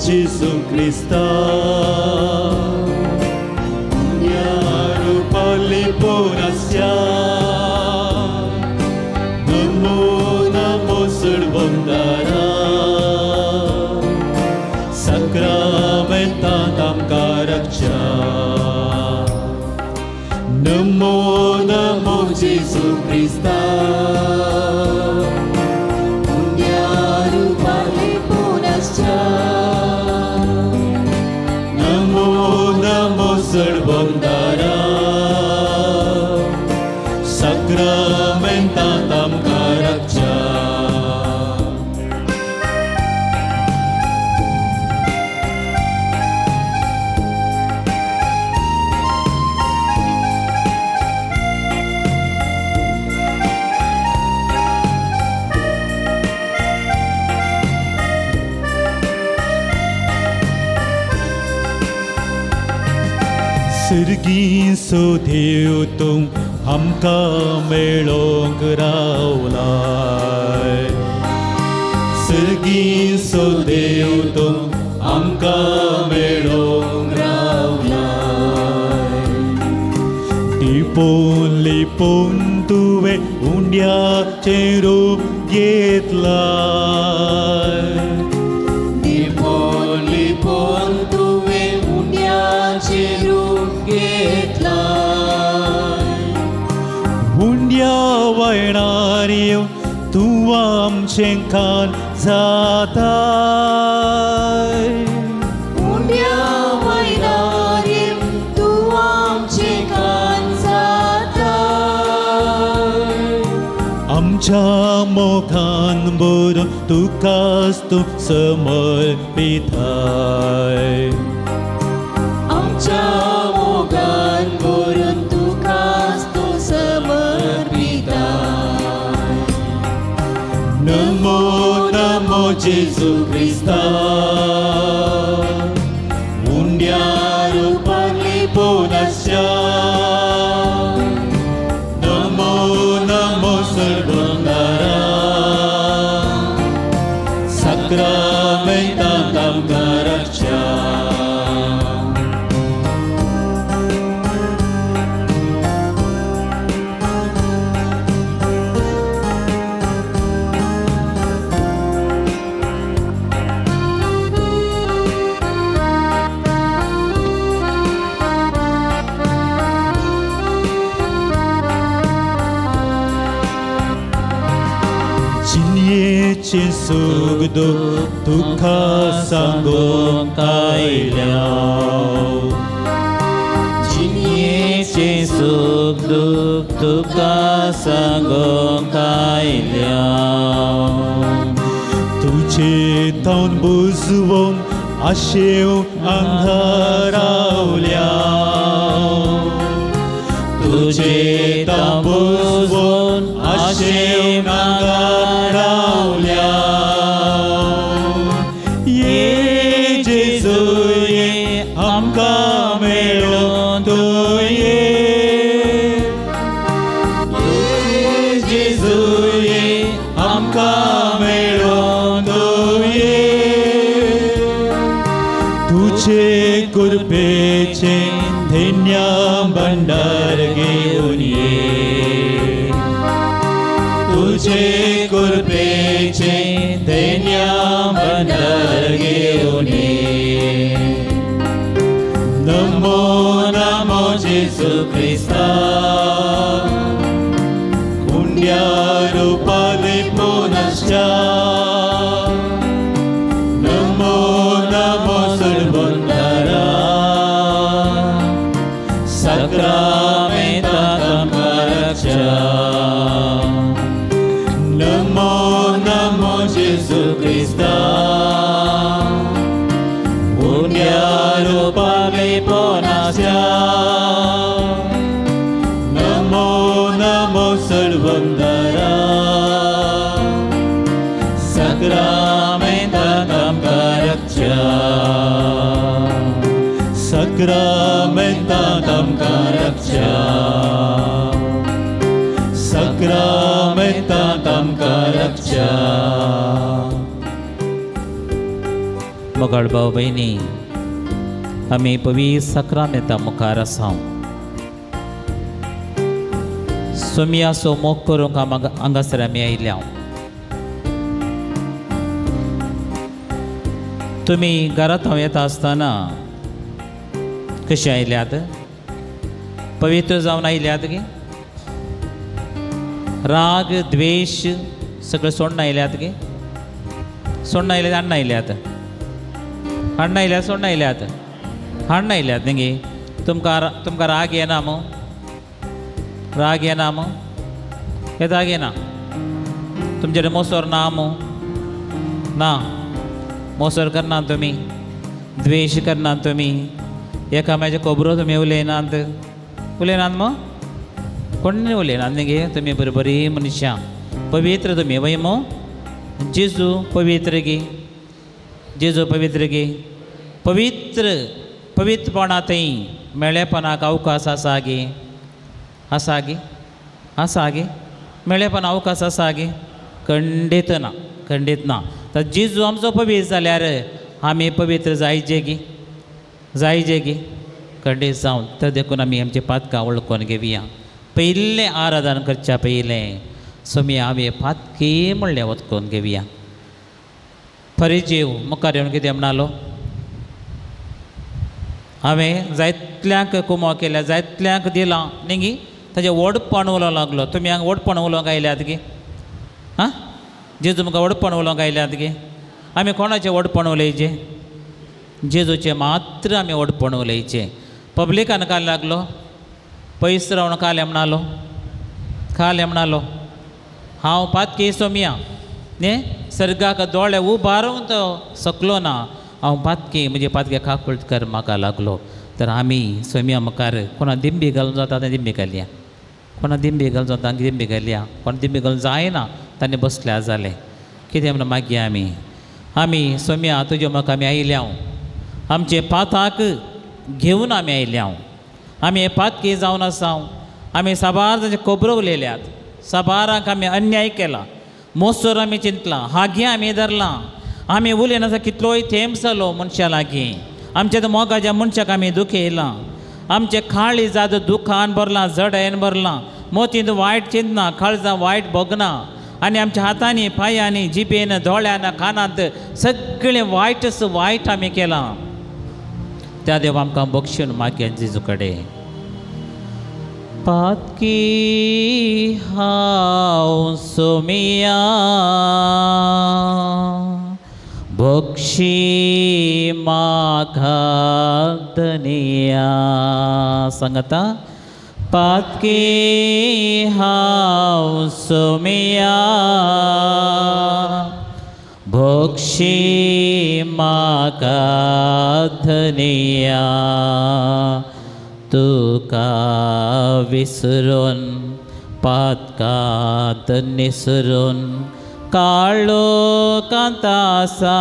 जेजू क्रिस्ता उंड्या रुपार लिपोवन आसच्या नमो नमो सडबंदारा साक्रामेंतांत आमकां राखच्या नमो नमो जेजू क्रिस्ता उंड्या रुपार लिपोवन आसच्या नमो नमो सडबंदारा साक्रामेंतांत आमकां राखच्या. सर्गीं सो देव तूं आमकां मेळोंक रावलाय सर्गीं सो देव तूं आमकां मेळोंक रावलाय लिपोवन लिपोवन तुवें उंड्याचें रूप घेतलाय लिपोवन लिपोवन तुवें उंड्याचें रूप घेतलाय उंड्या वयणार येवन तूं आमचें कान जाताय उंड्या वयणार येवन तूं आमचें कान जाताय आमच्या मोगान भरून तुकाच तूं समर्पिताय आमच्या मोगान भरून तुकाच तूं समर्पिताय नमो नमो जेजू क्रिस्ता उंड्या रुपार लिपोवन आसच्या नमो नमो सडबंदारा साक्रामेंतांत आमकां राखच्या. जिणयेचें सूख दूख तुका सांगूंक आयल्या जिणयेचें सूख दूख तुका सांगूंक आयल्या तुजे तावन बुजवून आशेव हांगा रावल्या तुजे तावन बुजवून आशेव हांगा रावल्या ये जेजू ये आमकां मेळोन तूं ये ये जेजू ये आमकां मेळोन तूं ये तुजे कृपेचें धन्य भंडार घेवन ये तुजे कृपेचें धन्य भंडार घेवन ये नमो नमो जेजू क्रिस्ता उंड्या रुपार लिपोवन आसच्या नमो नमो सडबंदारा साक्रामेंतांत आमकां राखच्या नमो नमो जेजू क्रिस्ता उंड्या रुपार लिपोवन आसच्या नमो नमो सडबंदारा साक्रामेंतांत आमकां राखच्या साक्रामेंतांत आमकां राखच्या साक्रामेंतांत आमकां राखच्या. मोगाळ भाव भयणी, आमी पवित्र साक्रामेंता मुखार आसा. सोमियाचो मोग करूंक हांगासर आमी आयल्या. तुमी घरांत हांव येता आसतना कशें आयल्यात? पवित्र जावन आयल्यात गे? राग द्वेश सगळें सोडून आयल्यात गे? सोडून आयल्यात? हाडून आयल्यात? हाडून आयल्यात? सोडून आयल्यात? हाडून आयल्यात न्ही गे? तुमकां तुमकां राग येना मू? राग येना मू? येता येना? तुमचे मोसोर ना मू? ना मोसोर करना तुमी, द्वेश करना तुमी, एकामेकाचे खबरो तुमी उलयनात. उलयनात मू? कोण उलयनात न्ही गे? तुमी बरी बरी मनशां, पवित्र तुमी वय मू? जेजू पवित्र गे? जेजू पवित्र गे? पवित्र पवित्रपणा थंय मेळेपणाक अवकाश आसा गे? आसा गे? आसा गे? मेळेपणा अवकाश आसा गे? खंडीत ना, खंडीत ना. तर जेजू आमचो पवित्र जाल्यार आमी पवित्र जायचे गे? जायचे गे? खंडीत जावन. तर देखून आमी आमची पातकां वळखून घेवया. पयलें आराधन करच्या पयलें सोमी आमी पातकी म्हणलें वचकून घेवया. फरिजीव मुखार येवन कितें म्हणालो? हांवें जायतल्यांक कुमो केल्या, जायतल्यांक दिलां न्ही गी? ताजें व्हडपण उलोवंक लागलो. तुमी हांगा व्हडपण उलोवंक आयल्यात गे? आं, जेजू मुखार व्हडपण उलोवंक आयल्यात गे? आमी कोणाचें व्हडपण उलयचें? जेजूचें मात्र आमी व्हडपण उलयचें. पब्लिकान काल लागलो, पयस रावन कालें म्हणालो, कालें म्हणालो, हांव पातकी सोमिया न्ही, सर्गाक दोळे उबारूंक तो सकलो ना, हांव पातकी, म्हजे पातके काकुळट कर म्हाका लागलो. तर आमी सोमिया मुखार कोणा दिंबी घालून जाता तें दिंबी घालया, कोणा दिंबी घालून जाता तांकां दिंबी घालया, कोणा दिंबी घालून जायना तांणी बसल्या जालें. कितें म्हणून मागीर आमी आमी सोमिया तुजे म्हाका आमी आयल्या, आमचे पाताक घेवन आमी आयल्या, आमी पातकी जावन आसा, आमी साबार तांचे खबरो उलयल्यात, साबारांक आमी अन्याय केला, मोसोर आमी चिंतलां, हागें आमी धरलां, आमी उलयनासतना कितलोय तेंप जालो मनशां लागीं, आमच्या मोगाच्या मनशाक आमी दुखयलां, आमचें काळीज जात दुखान भरलां, जडायेन भरलां, मोतींत वायट चिंतना, काळजां वायट भोगना, आनी आमच्या हातांनी पांयांनी जिबेन दोळ्यान कानांत सगळें वायटच वायट आमी केलां. त्या देव आमकां बक्षून मागया जेजू कडेन. पातकी हांव सोमिया बक्षी म्हाका धनिया. सांगता पातकी हांव सोमिया बक्षी म्हाका धनिया, तुका विसरून पातकांत निसरून काळो कांतासा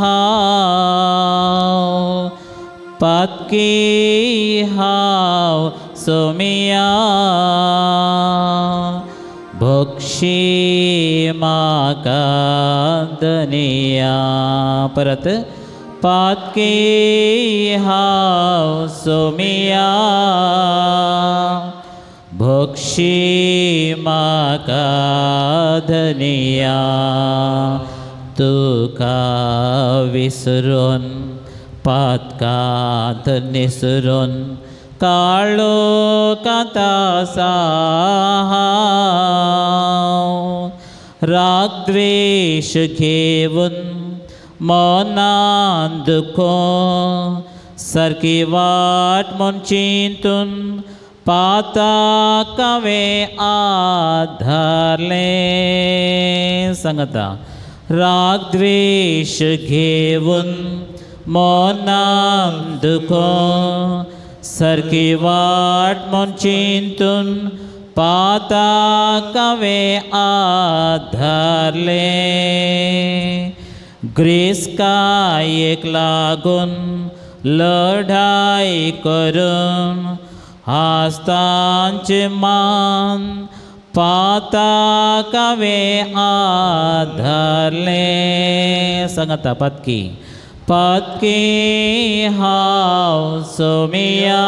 हांव, पातकी हांव सोमिया बक्षी म्हाका धनिया. परत पातकी हांव सोमिया बक्षी म्हाका धनिया, तुका विसरून पातकांत निसरून काळो कांतासा हांव, राग द्वेश घेवन मनान दुखो सारकी वाट म्हूण चिंतून पाताक हांवें आधारलें. सांगता राग द्वेश घेवन मनान दुखो सारकी वाट म्हूण चिंतून पाताक हांवें आधारलें. ग्रेस्कायेक लागून लढाई करून हास्तांचे मान पाताक हांवें आधारलें. सांगता पातकी पातकी हांव सोमिया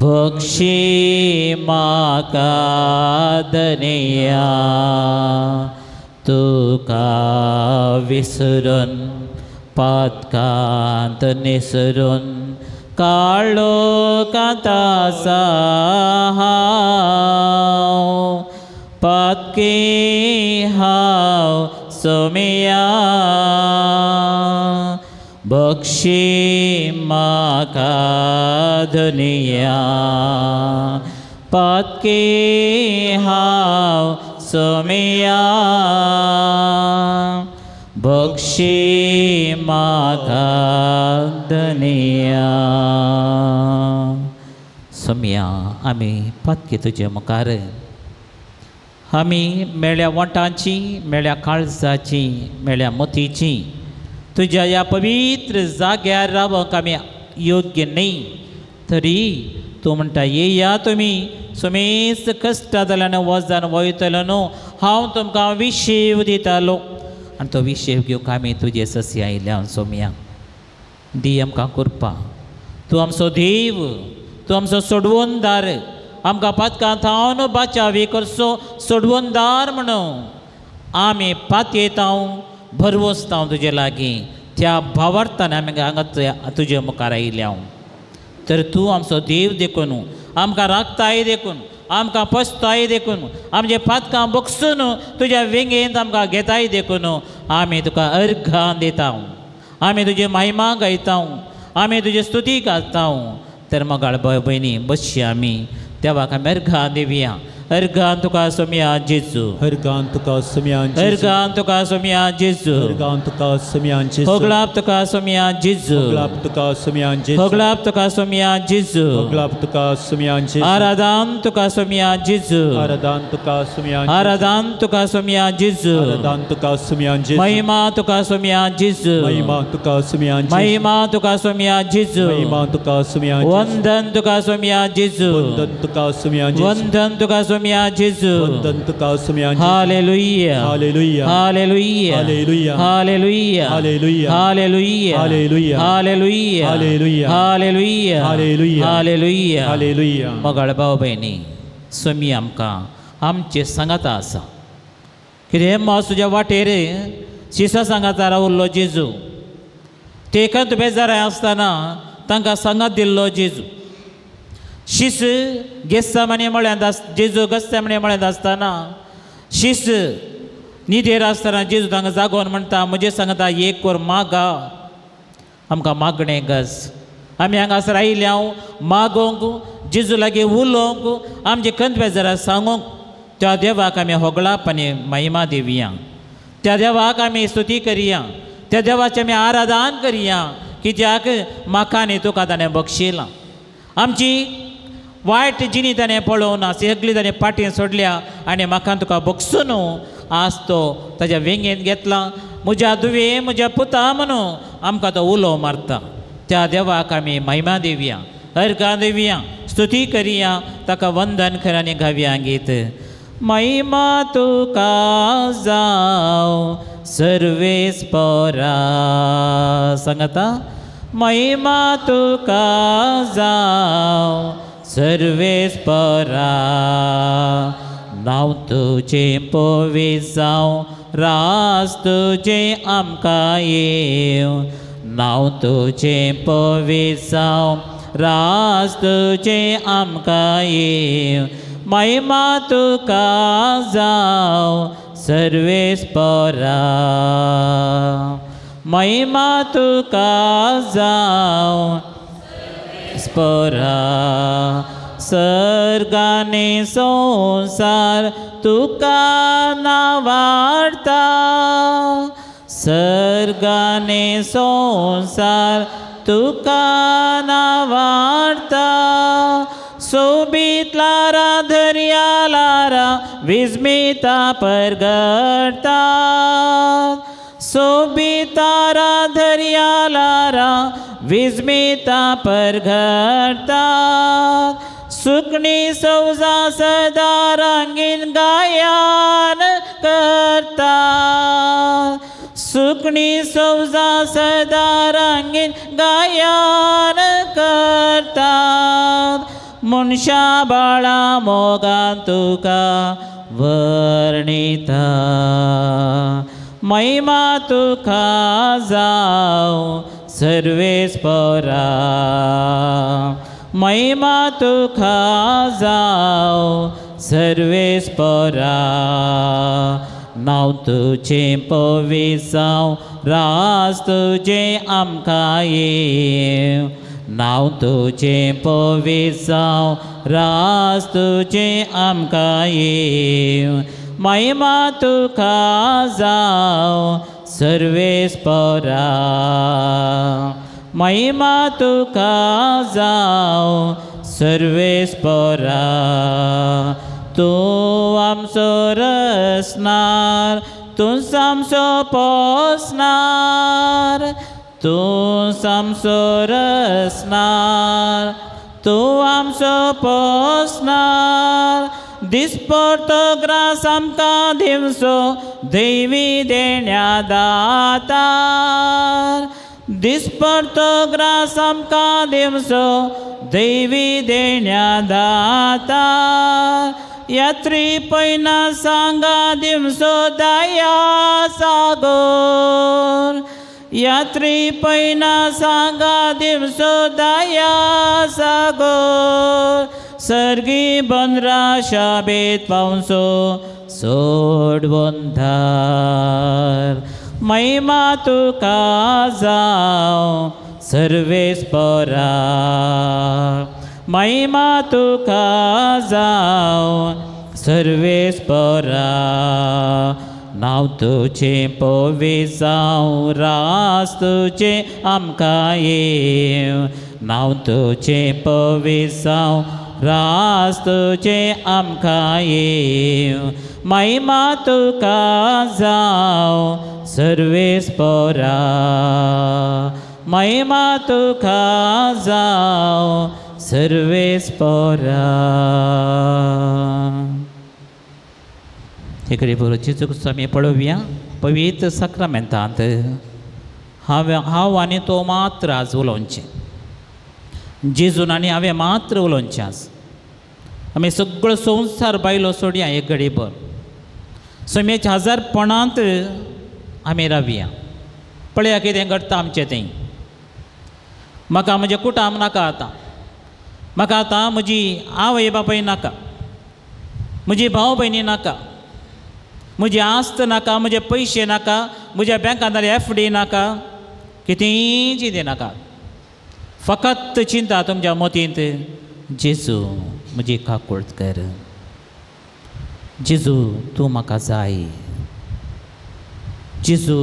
बक्षी म्हाका धनया तुका विसरून पातकांत निसरून काळोखांत आसा हांव पातकी हांव सोमिया बक्षी म्हाका धनया पातकी हांव सोमिया बक्षी म्हाका धनया. सोमिया आमी पातकी तुजे मुखार आमी मेळ्या वोंटांची मेळ्या काळजाची मेळ्या मोतीची तुज्या ह्या पवित्र जाग्यार रावंक आमी योग्य न्हय तरी तूं म्हणटा येया तुमी सुमेस्त कश्ट जाल्यान वजन वयतलो न्हू हांव तुमकां विशेव दितालो आनी तो विशेव घेवंक आमी तुजे ससी आयल्या. सोमिया दी आमकां कृपा तूं आमचो देव तूं आमचो सोडवणदार आमकां पातकां थावन बाचावी करचो सोडवणदार म्हणून आमी पातयेतांव भरवसतांव तुजे लागीं त्या भावार्थान आमी हांगा तुजे मुखार आयल्या. तर तूं आमचो देव देखून आमकां राखताय देखून आमकां पसताय देखून आमचे पातकां बगसून तुज्या वेंगेंत आमकां घेताय देखून आमी तुका अर्घां दिता आमी तुजी महिमा गायता आमी तुजी स्तुती गायता. तर मोगाळ भयणी बसया आमी देवाक आमी अर्घां दिवया. अर्घां तुका सोमिया जेजू अर्घां तुका सोमिया अर्घां तुका सोमिया जेजू अर्घां तुका सोमिया जेजू होगलाप तुका सोमिया जेजू होगलाप तुका सोमिया जेजू होगलाप तुका सोमिया जेजू होगलाप तुका सोमिया जेजू आराधन तुका सोमिया जेजू आराधन तुका सोमिया आराधन तुका सोमिया जेजू आराधन तुका सोमिया जेजू महिमा तुका सोमिया जेजू महिमा तुका सोमिया जेजू महिमा तुका सोमिया जेजू महिमा तुका सोमिया जेजू वंदन तुका सोमिया जेजू वंदन तुका सोमिया जेजू वंदन तुका सोमिया जेजू वंदन तुका सोमिया जेजू. Hallelujah hallelujah hallelujah hallelujah hallelujah hallelujah hallelujah hallelujah hallelujah hallelujah hallelujah hallelujah hallelujah hallelujah. मोगाळ भाव भयणी सोमी आमकां आमचे सांगाता आसा कितें मास तुज्या वाटेर शिसा सांगाता रावल्लो जेजू तेकंत बेजाराय आसतना तांकां सांगात दिल्लो जेजू शीस गेस्सामणी म्हळ्यांत आस जेजू गस्सामणी म्हळ्यांत आसतना शीस निदेर आसतना जेजू तांकां जागोवन म्हणटा म्हजे सांगता एक वर मागा आमकां मागणें गज आमी हांगासर आयल्या हांव मागोंक जेजू लागीं उलोवंक आमचे कंत बेजारा सांगोंक त्या देवाक आमी होगळाप आनी महिमा दिवया त्या देवाक आमी स्तुती करया त्या देवाचें आमी आराधन करया कित्याक म्हाका आनी तुका ताणें बक्षिलां आमची वायट जिणी ताणें पळोवना सगळी ताणें पाटी सोडल्या आनी म्हाका तुका बक्षून आज तो ताज्या वेंगेंत घेतला म्हज्या दुवे म्हज्या पुता म्हणून आमकां तो उलो मारता. त्या देवाक आमी महिमा दिवया अर्घां दिवया स्तुती करया ताका वंदन खऱ्यांनी गावया गीत महिमा तुका जावं सर्वेस पोरा सांगता महिमा तुका जावं सर्वेस परा नांव तुजें पवित्र जावं राज तुजें आमकां येवं नांव तुजें पवित्र जावं राज तुजें आमकां येवं महिमा तुका जावं सर्वेस परा महिमा तुका जावं स्परा सर्गाने संसार तुका नावाडता सर्गाने संसार तुका नावाडता सोबीत लारा दर्या लारा विस्मिता परगडता सोबीत तारा दर्या लारा विस्मिता परगडता सुकणी सौजा सदा रंगीन गायन करता सुकणी सुकणी सौजा सदा रंगीन गायन करतात मनशा बाळा मोगान तुका वर्णिता महिमा तुका जावं सर्वेस्परा महिमा तुका जावं सर्वेस्परा नांव तुजें पवित्र जावं राज तुजें आमकां येवं नांव तुजें पवित्र जावं राज तुजें आमकां येवं महिमा तुका जावं सर्वेस्परा महिमा तुका जावं सर्वेस्परा तूं आमचो रसनार तूं आमचो पोसनार तूं आमचो रसनार तूं आमचो पोसनार दिसपडतो ग्रास आमकां दिवचो दैवी देण्या दातार दिसपडतो ग्रास आमकां दिवचो दैवी देण्या दातार यात्री पयना सांगा दिवचो दया सागोर यात्री पयना सांगा दिवचो दया सागोर सर्गी बंद्रा शाबेत पावसो सोडवंधार महिमा तुका जावं सर्वेस्परा महिमा तुका जावं सर्वेस्परा नांव तुजें पवित्र जावं राज तुजें आमकां येवं नांव तुजें पवित्र जावं राज तुजें आमकां येवं महिमा तुका जावं सर्वेस्परा महिमा तुका जावं सर्वेस्परा. हे कडेन जेजू आमी पळोवया पवित्र साक्रामेंतांत हांव आनी तो मात्र आज उलोवचें जेजून आनी हांवें मात्र उलोवचें आज आमी सगळो संवसार बायलो सोडया एक घडीभर सोम्याच्या हजारपणांत आमी रावया पळया कितें घडटा आमचें तें. म्हाका म्हजें कुटाम नाका आतां म्हाका आतां म्हजी आवय बापाय नाका म्हजी भाव भयणी नाका म्हजी आस्त नाका म्हजे पयशे नाका म्हज्या बँकांत जाल्यार एफ डी नाका कितेंय चिंतें नाका फकत चिंता तुमच्या मतींत जेजू म्हजी काकूळट कर जेजू तूं म्हाका जाय जेजू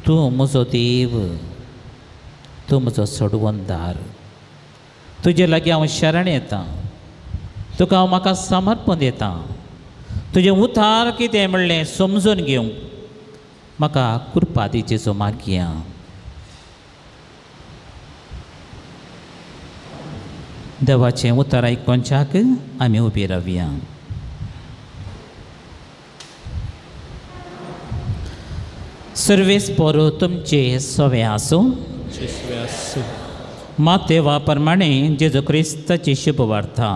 तूं म्हजो देव तूं म्हजो सोडवणदार तुजे लागीं हांव शरण येता तुका हांव म्हाका समर्पण दिता तुजें उतार कितें म्हणलें समजून घेवंक म्हाका कृपा दी जेजू मागया. देवाचें उतर आयकुच्याक आमी उबी रावया. सर्वेस पोरो तुमचे सवे आसूं मातेवा प्रमाणे जेजू क्रिस्ताची शुभवार्ता.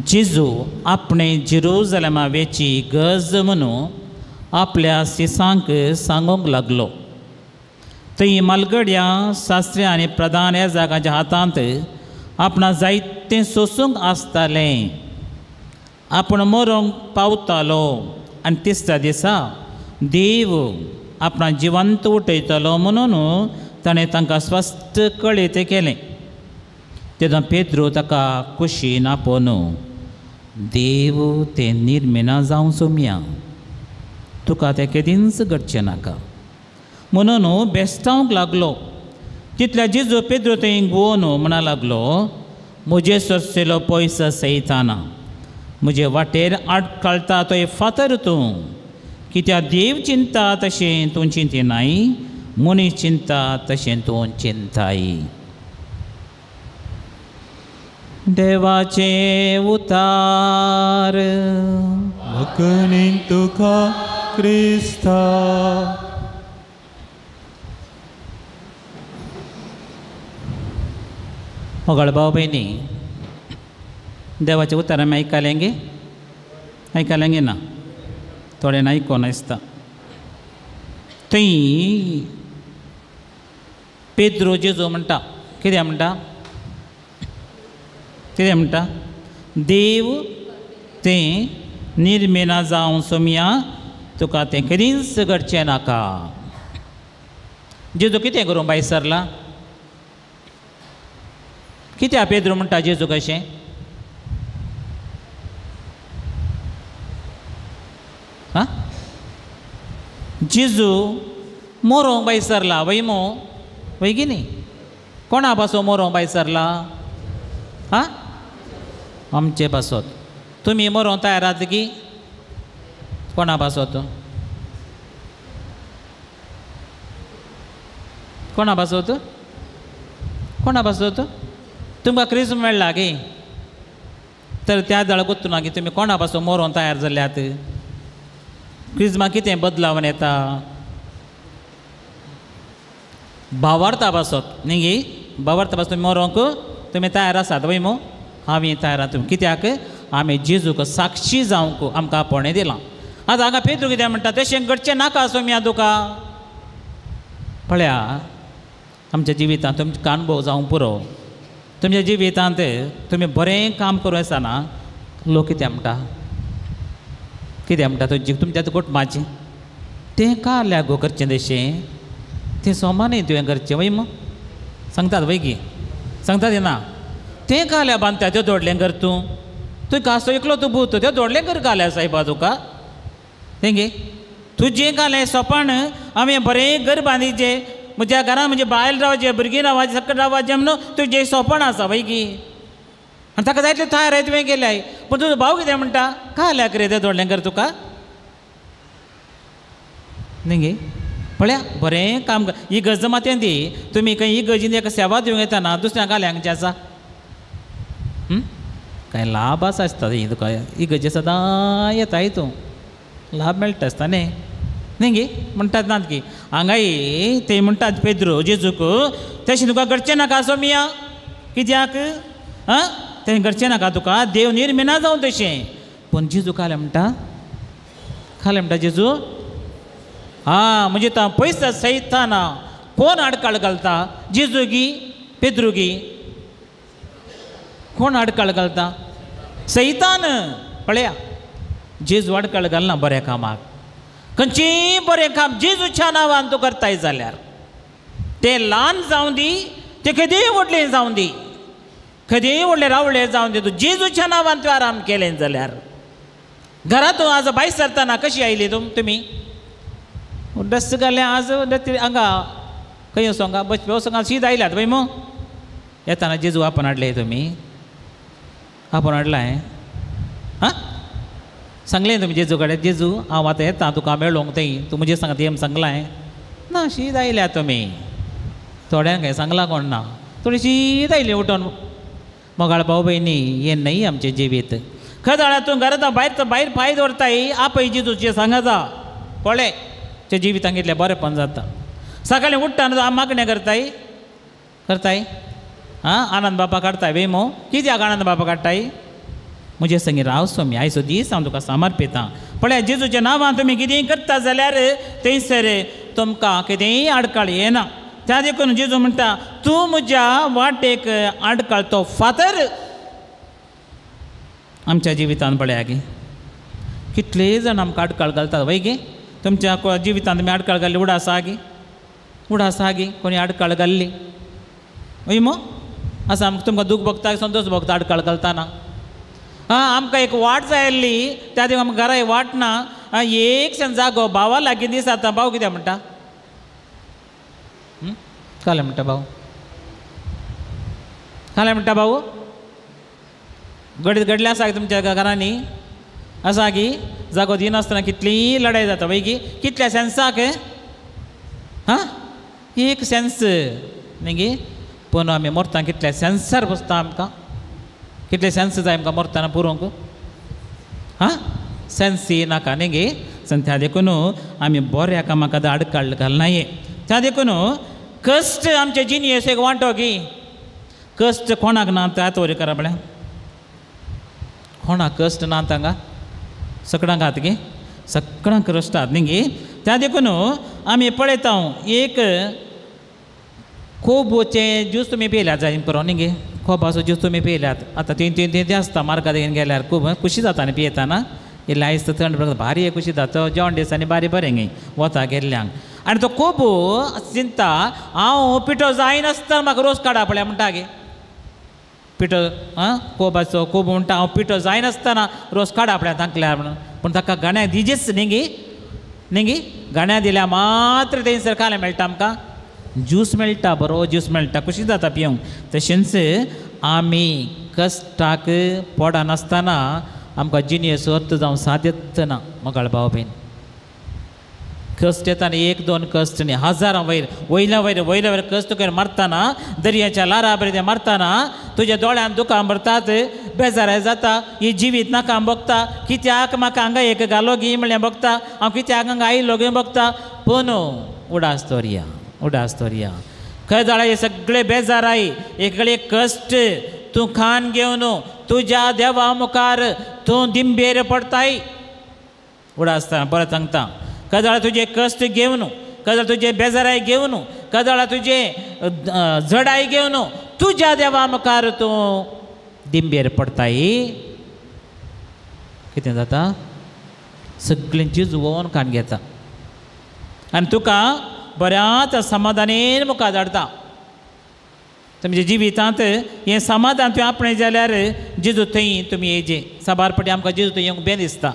जेजू आपणे जेरुजलेमा वेची गरज म्हणून आपल्या सिसांक सांगूंक लागलो. थंय मालगड्या शास्त्री आनी प्रधान ह्या जागाच्या हातांत आपणा जायतें सोसूंक आसतालें आपूण मरोंक पावतालो आनी तिसऱ्या दिसा देव आपणा जिवंत उठयतलो म्हणून ताणें तांकां स्वस्थ कळीत केलें. तेन्ना पेद्रो ताका कुशीन आपोवन देव तें निर्मिना जावं सोमया तुका तें केदींच घडचें नाका म्हणून बेस्तावंक लागलो. तितल्या जेजू पेद्रो थंय गोवन म्हणा लागलो म्हजे सोरसेलो पयसो सैताना म्हजे वाटेर आडखळटा तो फातर तूं कित्याक देव चिंता तशें तूं चिंतिनाय मनीस चिंता तशें तूं चिंताय. देवाचें उतार मकणीन तुका क्रिस्ता. मोगाळ भाव भयणी, देवाचें उतर आमी आयकलें गे? आयकलें गे ना? थोड्यान आयकोन आसता. थंय पेद्रो जेजू म्हणटा, कितें म्हणटा? कितें म्हणटा? देव तें निर्मेना जावं सोमया, तुका तें केदींच घडचें नाका. जेजू कितें करूं भायर सरला? कित्याक पेद्रो म्हणटा जेजू कशें? आं, जेजू मोरोंक भायर सरला वय मो, वय की न्ही? कोणा पासो मोरोंक भायर सरला? आं, आमचे पासत. तुमी मोरोंक तयार आहात की? कोणा पासत? कोणा पासत? कोणा पासत? तुमकां क्रिज्म मेळ्ळा गे? तर त्या दळ गोत्तू ना की तुमी कोणा पासून मोरोन तयार जाल्यात? क्रिज्मा कितें बदलावन येता? भावार्था पासत न्ही गे? भावार्था पासून तुमी मोरोंक तुमी तयार आसात वय मू? आमी तयार आहात. तुमी कित्याक? आमी जेजूक साक्षी जावंक आमकां आपोवणें दिलां. आतां हांगा पेद्रू कितें म्हणटा? तशें घडचें नाका सोम्या तुका. पळया, आमच्या जिवितांत तुमकां अणभव जावंक पुरो. तुमच्या जिवितांत तुमी बरें काम करूं आसतना लोक कितें म्हणटा? कितें म्हणटा? तुजी तुमच्या कुटुंबाचें तें काल्याक गो करचें तशें, तें सोमानय तुवें करचें वय मू? सांगतात वय गी? सांगतात ना? तें काल्या बांदता त्यो दोडलें कर तूं, तूं कासो एकलो तूं भूत त्यो दोडलें कर काल्या सायबा तुका. तें गे तुजें कालें सोपान हांवें बरें घर बांदिचें, म्हज्या घरान म्हजी बायल रावचें, भुरगीं रावचें, सगळें रावचें म्हणून तुजें सोपण आसा वय की? आनी ताका जायतलें तयार तुवें केल्याय. पूण तुजो भाव कितें म्हणटा? काल्याक रे तें दोडलें कर तुका न्ही गे? पळया, बरें काम ही गज मातयेन ती तुमी खंय ही गजीन एका सेवा दिवंक येतना दुसऱ्या काल्यांक आसा कांय लाभ आसा आसता ही तुका. ही गजी सदां येताय तूं, लाभ मेळटा आसता न्ही न्ही गे? म्हणटात नात की हांगाय ते म्हणटात पेद्रो जेजूक तशें तुका घडचें नाका सोमिया. कित्याक? आं, तें घडचें नाका तुका, देव निर्मिना जावं तशें. पूण जेजू कालें म्हणटा? कालें म्हणटा जेजू? आं, म्हणजे तो पयस सैताना कोण आडकाळ घालता? जेजू गी पेद्रू गी? कोण आडकाळ घालता? सैतान. पळया, जेजू आडकाळ घालना बऱ्या कामाक. खंयचीय बरें काम जेजूच्या नांवान तूं करताय जाल्यार तें ल्हान जावं दी, तें केदेंय व्हडलें जावं दी, केदेंय व्हडलें रावळें जावं दी, तूं जेजूच्या नांवान तूं आराम केलें जाल्यार. घरांत तूं आज भायर सरतना कशी आयली तुमी? डस्ट घालें आज हांगा खंय वचोंक बस वचोंक शीत आयल्यात पळय मू? येतना जेजू आपोवन हाडले तुमी? आपोवन हाडलां? आं, सांगलें तुमी जेजू कडेन, जेजू हांव आतां येता तुका मेळोंक थंय, तूं म्हजें सांगता येम सांगलां? ना, शीत आयल्या तुमी. थोड्यांक कांय सांगलां कोण ना, थोडी शीत आयली उठोन. मोगाळ भाव भयणी, हें न्हय आमचें जिवीत. खदाळा तूं घरांत भायर भायर पांय दवरताय, आपय जेजूचें सांगता पळय ते जिवितांत कितलें बरेंपण जाता. सकाळीं उठ्ठा न्हू मागणें करताय करताय, आं, आनंद बापा काडटाय वे मो? कित्याक आनंद बापा काडटाय? म्हजे संगी राव स्वामी, आयचो दीस हांव तुका समर्पितां. पळया, जेजूच्या नांवान तुमी कितेंय करता जाल्यार थंयसर तुमकां कितेंय आडकाळ येना. त्या देखून जेजू म्हणटा, तूं म्हज्या वाटेक आडकाळ तो फातर. आमच्या जिवितांत पळया गे कितले जाण आमकां आडकाळ घालतात वय गे? तुमच्या जिवितांत तुमी आडकाळ घाल्ली उडा आसा गे? उडा आसा गे? कोणी आडकाळ घाल्ली वय मो? आसा आमकां तुमकां दूख भोगता, संतोश भोगता आडकाळ घालतना. आं, आमकां एक वाट जाय आसली, त्या देखून आमकां घरा वाट ना. एक शेन जागो भावा लागीं दीस आतां भाव कितें म्हणटा? कालें म्हणटा भाव? कालें म्हणटा भाऊ? घडलें आसा तुमच्या घरांनी? आसा की जागो दिनासतना कितली लढाई जाता वय की? कितल्या सेन्साक? हां, एक सेन्स न्ही गे? पूण आमी मरतना कितल्या सेन्सार बसता आमकां? कितले सेन्स जाय आमकां मरतना पुरोवंक? हां, सेन्स नाका न्ही गे? त्या देखून आमी बऱ्या कामाक आतां आडकाळ घालनाये. त्या देखून कश्ट आमचे जिनियस एक वांटो की कश्ट कोणाक ना त्यात वरी करा म्हळ्यार कोणाक कश्ट ना तांगा सगळ्यांक आत गे सगळ्यांक कश्ट आत न्ही गे. त्या देखून आमी पळयता एक कोबोचें ज्यूस तुमी पियल्यात जाय पुरो न्ही गे, कोबाचो ज्यूस तुमी पियल्यात. आतां तीन तीन तीन आसता मार्गा घेवन गेल्यार खूब खुशी जाता न्ही पियेतना, इल्लें आयस थंड भारी खुशी जाता, जेवण दिसांनी बारी बरें गे वता गेल्ल्यांक. आनी तो कोबो चिंता हांव पिठो जायनासतना म्हाका रोस काडा पळय म्हणटा गे, पिठो आं कोबाचो कोबो म्हणटा हांव पिठो जायनासतना रोस काडा पळय तांकल्यार म्हणून. पूण ताका गाण्या दिजेच न्ही गे, न्ही गे गाण्या दिल्या मात्र थंयसर कालें मेळटा आमकां ज्यूस मेळटा, बरो ज्यूस मेळटा, खुशी जाता पिवंक. तशेंच आमी कश्टाक पडनासतना आमकां जिनियस अर्थ जावं साध्यत ना. मोगाळ भाव भयण कश्ट येता न्ही, एक दोन कश्ट न्ही, हजारां वयर वयल्या वयर वयल्या वयर कश्ट करून मारतना दर्याच्या लारा बरें मारतना तुज्या दोळ्यान दुकां भरतात, बेजाराय जाता, ही जिवीत नाका भोगता, कित्याक म्हाका हांगा एक घालो गी म्हणल्यार भोगता, हांव कित्याक हांगा आयलो गी भोगता. पूण उडास दवरया, उडास दवरया. खंय जाल्यार हे सगळे बेजाराय एकळे कश्ट तूं खान घेवन तुज्या देवा मुखार तूं दिंबेर पडताय. उडासता परत सांगता, कदाळ तुजे कश्ट घेवन, कदाळ तुजे बेजाराय घेवन, कदाळ तुजे जडाय घेवन तुज्या देवा मुखार तूं दिंबेर पडताय. कितें जाता सगळीं जिजवोन कान घेता आनी तुका बऱ्याच समाधानेन मुखार धाडटा. तुमच्या जिवितांत हें समाधान तुवें आपणें जाल्यार जेजू थंय तुमी येजे. साबार पटी आमकां जेजू थंय येवंक बेन दिसता,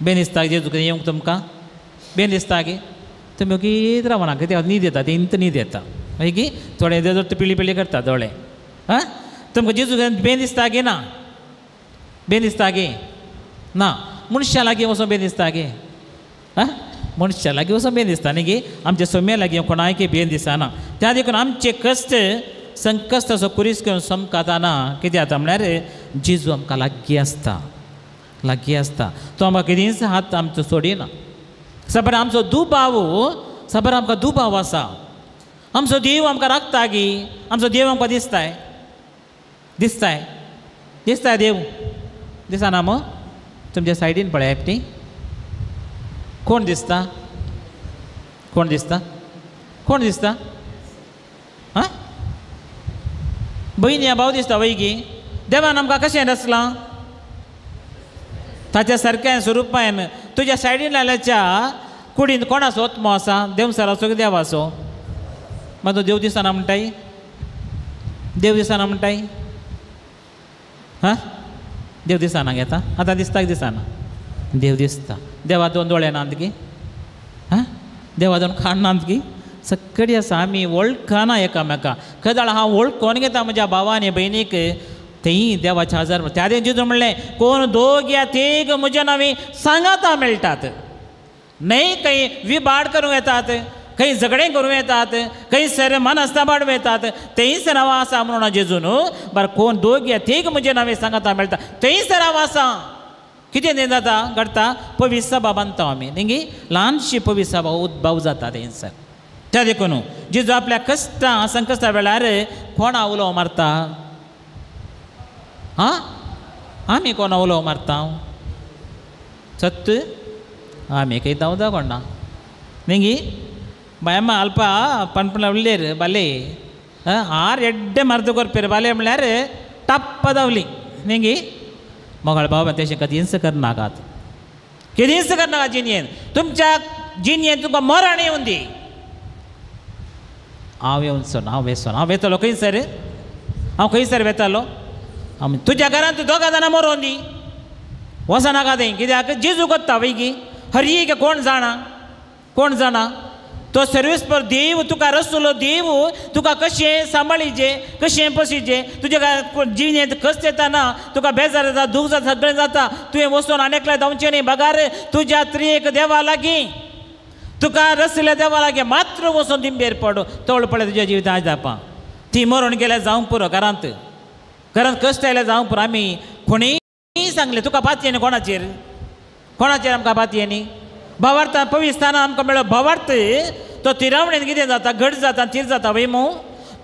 बेन दिसता जेजू थंय येवंक तुमकां बेन दिसता गे. तुमी ओगीत रावना कित्याक न्हीद येता, ते इंत न्हीद येता मागीर की थोडे जेजू पिळी पिळी करता दोळे. आं तुमकां जेजू बेन दिसता गे ना, बेन दिसता गे ना, मनशां लागीं वचोन बेन दिसता गे. आं मनशां लागीं वचोन बेन दिसता न्ही गे, आमच्या सोम्या लागीं कोणायकी बेन दिसना. त्या देखून आमचे कश्ट संकश्ट असो कुरीस करून समकाताना कितें जाता म्हळ्यार जेजू आमकां लागीं आसता, लागीं आसता. तो आमकां केदींच हात आमचो सोडिना. साबार आमचो दुबाव, साबार आमकां दुबाव आसा, आमचो देव आमकां राखता गी, आमचो देव आमकां दिसताय दिसताय दिसताय देव दिसना मग. तुमच्या सायडीन पळय एकटी कोण दिसता, कोण दिसता, कोण दिसता? आं भयणी या भाव दिसता वय गी. देवान आमकां कशें रचलां ताच्या सारकें स्वरुपान. तुज्या सायडीन लायल्याच्या कुडीन कोणाचो आत्मो आसा, देवसराचो की देवाचो? मागीर तो देव दिसना म्हणटाय, देव दिसना म्हणटाय. हां देव दिसना घेता आतां दिसता दिसना? देव दिसता. देवा दोन दोळे नात गी, हां देवा दोन खाण नात गी, सगळी आसा. आमी वळखना एकामेका. कदाळ हांव वळखोन घेता म्हज्या भावा आनी भयणीक, थंय देवाच्या हजार त्या देव जेजू म्हणलें कोण दोग या तीग म्हज्या नांवी सांगाता मेळटात न्हय, खंय विबाड करूं येतात, खंय झगडें करूं येतात, खंय सर मनस्ताप हाडूं येतात, थंय सर हांव आसा म्हणून जेजू न्हू. बरें कोण दोग या तीग म्हज्या नांवी सांगाता मेळटा थंय सर हांव आसा. कितें तें जाता घडटा पवित्र सभा बांदता आमी न्ही गी, ल्हानशी पवित्र सभा उद्भव जाता थंयसर. त्या देखून जेजू आपल्या कश्टां संकश्टा वेळार कोणा उलो मारता? आं आमी कोणा उलो मारता? सत्त आमी खंय धांवता कोणा न्ही गी. बायम्मा अल्प पणपण उल्लेर बाले आर एड्डे मर्द कोरपेर बाले म्हणल्यार टप्प धांवली न्ही गी. मोगाळ बाबा तशें कदींच करनाकात, केदींच करनाकात जिणयेन. तुमच्या जिणयेन तुमकां मरण येवन दी. हांव येवचो ना, हांव वेचो ना, हांव वेतलो खंयसर, हांव खंयसर वेतालो? हांव तुज्या घरांत दोगां जाणां मरोन दी, वचनाका थंय. कित्याक जेजू कोत्ता वय गी, हर एक कोण जाणा, कोण जाणा तो सर्वीस पर देव तुका रसलो, देव तुका कशें सांबाळीचे कशें पोशिचें. तुज्या जिणेंत कश्ट येताना तुका बेजार जाता, दूख जाता, सगळें जाता, तुवें वचून आनी एकल्याक धांवचें न्ही बगार तुज्या त्रियेक देवा लागीं, तुका रसल्या देवा लागीं मात्र वचून दिंबेर पड. तोळ पळय तुज्या जिवितांत जापा ती मरून गेल्यार जावंक पुरो, घरांत घरांत कश्ट आयल्यार जावंक पुरो. आमी कोणीय सांगलें तुका पातयेन कोणाचेर, कोणाचेर आमकां पातयेनी भावार्थ पविस्थानां आमकां मेळ्ळो भावार्थ तो तिरावणेन कितें जाता घट जाता थीर जाता वय मू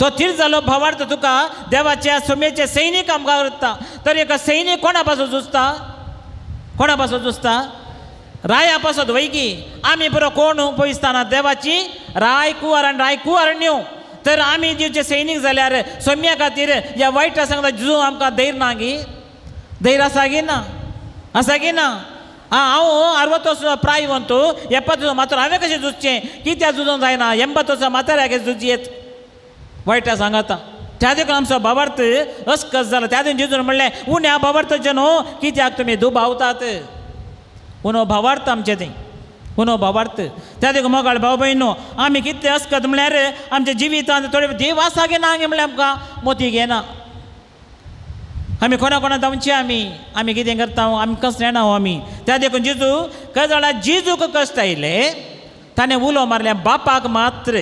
तो थीर जालो भावार्थ तुका देवाच्या सुमेचे सैनीक आमकां करता. तर एका सैनीक कोणा पासून झुजता कोणा पासून झुजता राया पासत वय की आमी बरो कोण पविस्थानां देवाची राय कुंवर आनी राय कुंवर न्हू. तर आमी दिवचे सैनीक जाल्यार सोम्या खातीर ह्या वायट सांगता झुजूं आमकां धैर्य ना गी धैर्य आसा गी ना आसा गी ना. आं हांव 60 वर्सां प्रायवंत 70 वर्सां मात्र हांवें कशें झुजचें कित्याक झुजूंक जायना 80 वर्सां म्हाताऱ्याक झुजयेत वायटा सांगाता. त्या देखून आमचो भावार्थ अस्कस जाला. त्या देखून जेजून म्हणलें उण्या भावार्थाचें न्हू कित्याक तुमी दुबावतात उणो भावार्थ आमचें तें उणो भावार्थ. त्या देखून मोगाळ भाव भयणो आमी कितले अस्कत म्हणल्यार आमच्या जिवितांत थोडे देव आसा गे ना गे म्हणल्यार आमकां मोती घेना. आमी कोणा कोणा धांवचे आमी आमी कितें करता आमी कस जाणा आमी. त्या देखून जेजू कजळा जेजूक कश्ट आयले ताणें उलो मारलें बापाक मात्र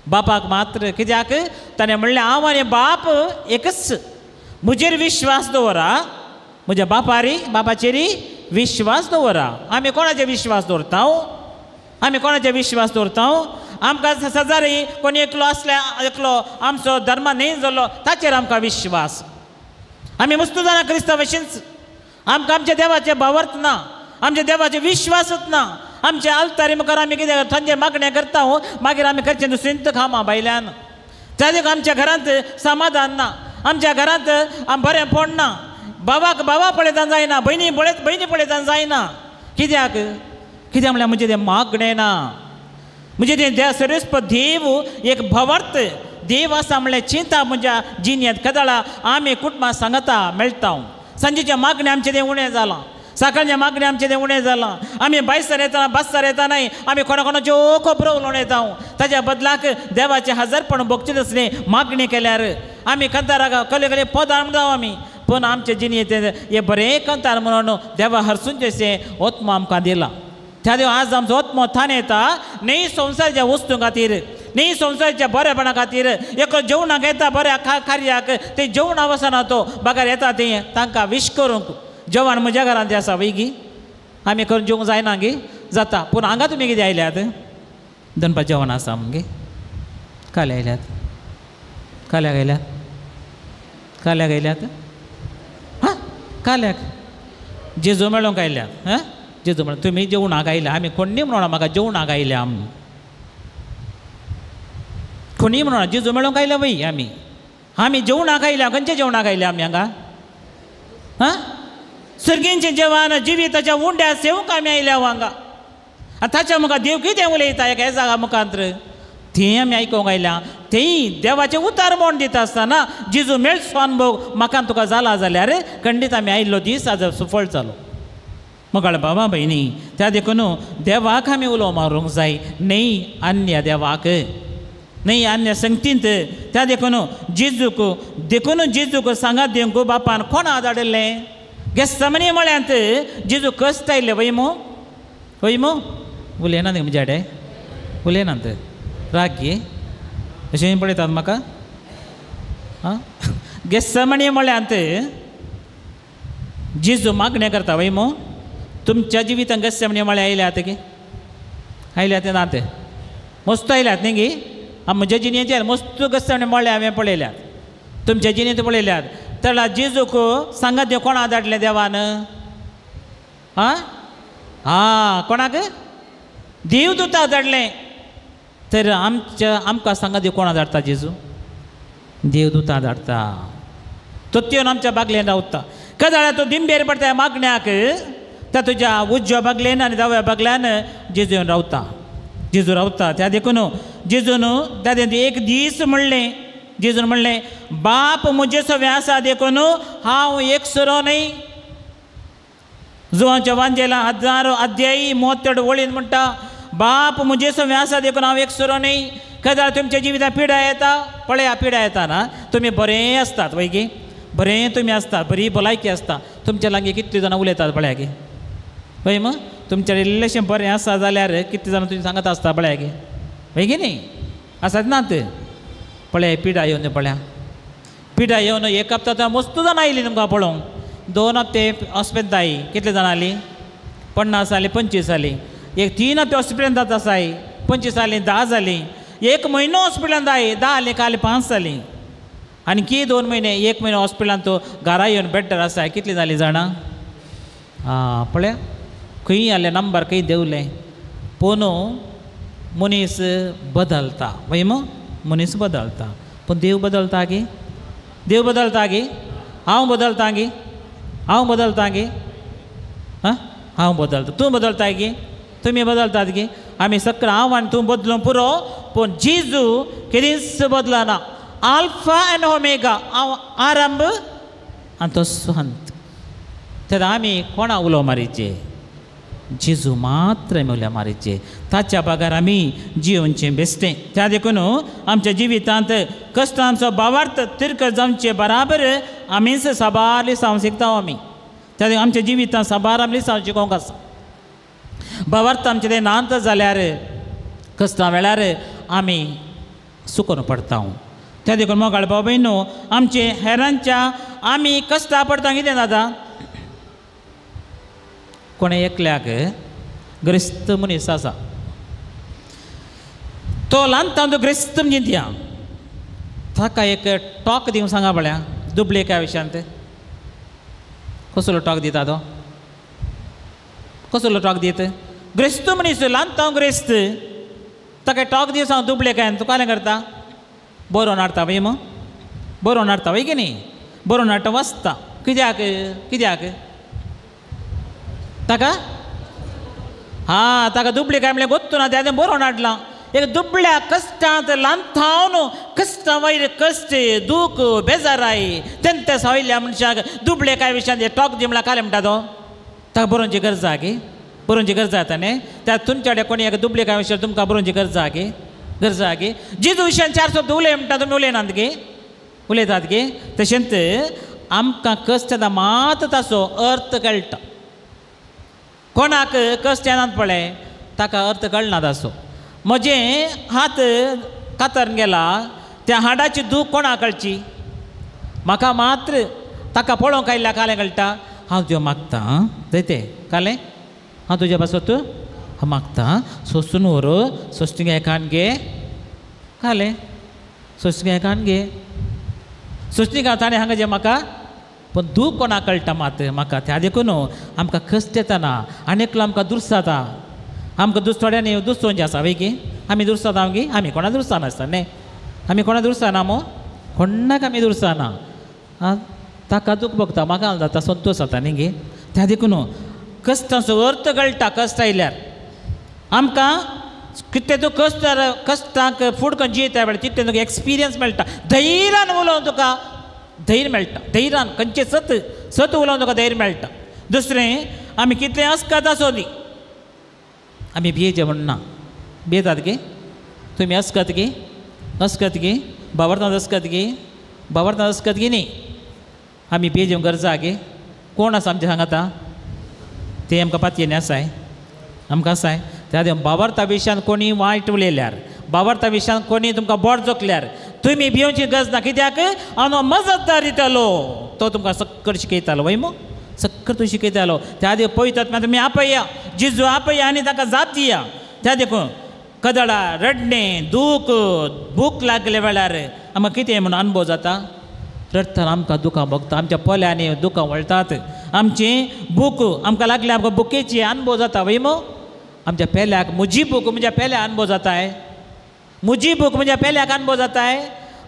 बापाक मात्र कित्याक ताणें म्हणलें हांव आनी बाप एकच म्हजेर विश्वास दवरा म्हज्या बापारी बापाचेरी विश्वास दवरा. आमी कोणाचेर विश्वास दवरता आमी कोणाचेर विश्वास दवरता आमकां सजारी कोण एकलो आसल्या एकलो आमचो धर्मा न्हय जालो ताचेर आमकां विश्वास. आमी मस्तू जाणां क्रिस्तांव भशेनच आमकां आमच्या देवाचें भावार्थ ना आमच्या देवाचें विश्वासच ना. आमच्या आल्तारी मुखार आमी कितें थंयचें मागणें करता मागीर आमी करचें दुसरेंत खामा भायल्यान. त्या देखून आमच्या घरांत समाधान ना आमच्या घरांत बरें पोण ना बाबाक बाबा पळयतना जायना भयणी पळयत भयणी पळयतना जायना. कित्याक कित्याक म्हणल्यार म्हजें तें मागणें ना म्हजें तें सर्वेस्प देव एक भावार्थ देव आसा म्हणल्यार चिंता म्हज्या जिन्यांत कदळा आमी कुटुंबां सांगता मेळटा. सांजेचें मागणें आमचें तें उणें जालां सकाळचें मागणें आमचें तें उणें जालां. आमी भायसर येतना बसर येता न्हय आमी कोणा कोणाच्यो खबरो उलोवन येता. ताच्या बदलाक देवाचें हजारपण भोगचें तसलें मागणी केल्यार आमी कंताराक कले कले पदां म्हणटा आमी पूण आमचे जिणेंत हें बरें कंतार म्हणून देवा हरसून जशें ओत्मो आमकां दिला. त्या देव आज आमचो ओत्मो थान येता न्हय संवसाराच्या वस्तूं खातीर न्हय संवसाराच्या बरेपणा खातीर एक जेवणाक येता बऱ्या कार्याक ते जेवणा वचना तो बगर येता तें तांकां विश करूंक जेवण म्हज्या घरांत आसा वय गी आमी करून जेवंक जायना गी जाता. पूण हांगा तुमी कितें आयल्यात दनपार जेवण आसा मगे काल्या आयल्यात काल्याक आयल्यात काल्याक आयल्यात हां काल्याक जेजू मेळोंक आयल्यात हां जेजू मेळोंक तुमी जेवणाक आयल्या आमी कोणी म्हणोना म्हाका जेवणाक आयल्या आमी कोणी म्हणोना जेजू मेळोंक आयल्या वय आमी आमी जेवणाक आयल्या खंयच्या जेवणाक आयल्या आमी हांगा हां सर्गींचें जेवण जिविताच्या उंड्या सेवंक आमी आयल्या हांगा. आनी ताच्या मुखार देव कितें उलयता एका जागा मुखांत थंय आमी आयकूंक आयल्या थंय देवाचें उतार म्हण दिता आसतना जेजू मेळचो अनुभव म्हाका तुका जाला जाल्यार खंडीत आमी आयिल्लो दीस आज सुफळ जालो. मोगाळ बाबा भयणी त्या देखून देवाक आमी उलो मारूंक जाय न्हय अन्य देवाक न्हय अन्य संगतींत. त्या देखून जेजूक देखून जेजूक सांगात दिवंक बापान कोणा धाडिल्लें गेस्समनी म्हळ्यांत जेजू कश्ट आयिल्ले वय मू वय मू उलयना न्ही म्हज्या डे उलयनात राग गे अशें पळयतात म्हाका आं गेस्समनी म्हळ्यांत जेजू मागणें करता वय मू तुमच्या जिवितांत गेस्समनी म्हळ्यार आयल्यात गे आयल्यात ना ते मस्त आयल्यात न्ही गी म्हज्या जिणेचेर मस्त गेस्समनी म्हळ्यार हांवें पळयल्यात तुमच्या जिणेंत पळयल्यात. तर जेजूक सांगात देव कोणा धाडलें देवान आं आं कोणाक देवदूता धाडलें. तर आमच्या आमकां सांगात देव कोणा धाडटा जेजू देवदूता धाडटा. तो येवन आमच्या बागलेन रावता कदाळा तो दिंबेर पडटा मागण्याक त्या तुज्या उजव्या बागलेन आनी दाव्या बागल्यान जेजू येवन रावता जेजू रावता. त्या देखून जेजून त्या एक दीस म्हणलें जेजून म्हणलें बाप म्हजे सवें आसा देखून हांव एक सरो न्हय. जुवांच्या वांजेला हजारो अध्यायी मोतड वळीन म्हणटा बाप म्हजे सवें आसा देखून हांव एक सरो न्हय. कदाळ तुमच्या जिवितांत पिडा येता पळया पिडा येता ना तुमी बरें आसतात वय गी बरें तुमी आसतात बरी भलायकी आसता तुमच्या लागीं कितलीं जाणां उलयतात पळया गी वय मग तुमच्या इल्लेशें बरें आसा जाल्यार कितलीं जाणां तुमी सांगत आसता पळया गी वय गी न्ही आसात ना ते पळय पिडा येवन पळया पिडा येवन एक हप्ता मस्त जाणां आयलीं तुमकां पळोवंक 2 हप्ते हॉस्पिटल आई कितले जाणां आयलीं 50 जालीं 25 जालीं, एक 3 हप्ते हॉस्पिटलान जाता आसाय, 25 जालीं 10 जालीं, 1 म्हयनो हॉस्पिटलान जाय 10 जालीं काल 5 जालीं, आनी की 2 म्हयने 1 म्हयनो हॉस्पिटलान तो घरा येवन बेटर आसाय, कितलीं जालीं जाणा? आं पळया खंय आसलें नंबर खंय देंवलें. पूण मनीस बदलता वय मू, मनीस बदलता, पूण देव बदलता गी? देव बदलता गी? हांव बदलता गी? हांव बदलता गी? आं हांव बदलता, तूं बदलता गी? तुमी बदलतात गी? आमी सगळें हांव आनी तूं बदलूंक पुरो, पूण जेजू केदींच बदलना. आल्फा आनी ओमेगा, हांव आरंभ आनी तो अंत. तेन्ना आमी कोणा उलो मारीचे? जेजू मात्र आमी उलो मारीचे, ताच्या बगर आमी जियोवचें बेश्टें. त्या देखून आमच्या जिवितांत कश्टांचो भावार्थ तिर्क जावचे बराबर आमीच साबार लिसांव शिकता आमी. त्या देखून आमच्या जिवितांत साबार आमी लिसांव शिकोवंक आसा. भावार्थ आमचें तें नांत जाल्यार कश्टां वेळार आमी सुकोन पडटा. त्या देखून मोगाळ भाव भयणो, आमचे हेरांच्या आमी कश्टां पडटा कितें जाता? कोणें एकल्याक ग्रेस्त मनीस आसा, तो ल्हान तो ग्रेस्त चिंतया, ताका एक टॉक दिवंक सांगा पळया दुबळे एका विशयांत. कसलो टॉक दिता तो? कसलो टॉक दित? ग्रेस्त मनीस ल्हान तो ग्रेस्त, ताका टॉक दिवं सांग दुबळे काय तूं कालें करता? बरोवन हाडटा वय मग, बरोवन हाडटा वय की न्ही? बरोवन हाडटा वाचता कित्याक? कित्याक ताका? हां ताका दुबळी काय म्हणल्यार गोत्तू ना, तें बरोवन हाडलां. एक दुबळ्या कश्टांत ल्हान थावन कश्टां वयर कश्ट दूख बेजाराय तें सावयल्ल्या मनशाक दुबळे काय विशयांत टॉक दी म्हणल्यार कालें म्हणटा तो? ताका बरोवची गरज आहा की? बरोवची गरज आसा न्ही? त्या तुमच्या कडेन कोणी एक दुबळे काय विशयान तुमकां बरोवची गरज आहा की? गरज आहा की? जेजू विशयान 4 शब्द उलय म्हणटा, तुमी उलयनात की? उलयतात की? तशेंच आमकां कश्ट येता मात ताचो अर्थ कळटा. कोणाक कश्ट येनात पळय ताका अर्थ कळना ताचो. म्हजें हात कातरून गेला त्या हाडाची दूख कोणाक कळची? म्हाका मात्र. ताका पळोवंक आयिल्ल्या कालें कळटा, हांव त्यो मागता जायते कालें हांव तुज्या पासत हांव मागता, सोसून व्हर, सोसणीक कान घे, कालें सोसणीक कान घे, सोसणीक ताणें हांगा जें म्हाका. पूण दूख कोणाक कळटा मात म्हाका. त्या देखून आमकां कश्ट येताना आनी एकलो आमकां दुर्साता, आमकां थोड्यांनी दुसोवचें आसा वय की आमी दुर्साता गी? आमी कोणा दुर्साना आसता न्ही, आमी कोणा दुर्साना मो? कोणाक आमी दुर्साना. आं ताका दूख भोगता, म्हाका जाता संतोश जाता न्ही गी? त्या देखून कश्टांचो अर्थ कळटा. कश्ट आयल्यार आमकां कितलें तूं कश्ट कश्टांक फुड करून जियेता वेळार तितलें तुका एक्सपिरियन्स मेळटा. धैर्यान उलोवन तुका धैर्य मेळटा, धैर्यान खंयचें सत सत उलोवन तुका धैर्य मेळटा. दुसरें आमी कितलें अस्कत आसो दी, आमी भियेचे म्हणना, भियेतात गी तुमी? अस्कत गी? अस्कत गी? बाबरतांत अस्कत गी? बाबरतांत अस्कत गी न्ही? आमी भियेचे गरज आहा गी? कोण आसा आमच्या सांगाता? ते आमकां पातयेन आसाय, आमकां आसाय. त्या बाबरता विशयान कोणी वायट उलयल्यार, बाबरता विशयान कोणी तुमकां बोट जोखल्यार तुमी भियोवची गरज ना. कित्याक? हांव मजतदार दितलो, तो तुमकां सक्कर शिकयतालो वय मू, सक्कर तूं शिकयतालो. त्या आदी पळयतात मागीर तुमी आपया, जेजू आपया आनी ताका जाप दिया. त्या देखून कदळा रडणें दूख भूक लागले वेळार आमकां कितें म्हणून अनुभव जाता? रडटना आमकां दुखां भोगता, आमच्या पोल्यांनी दुखां वळटात, आमची भूक आमकां लागल्या, आमकां भुकेची अनुभव जाता वय मू. आमच्या पेल्याक म्हजी भूक म्हज्या पेल्या अनुभव जाताय, म्हजी भूक म्हज्या पेल्याक अनुभव जाताय,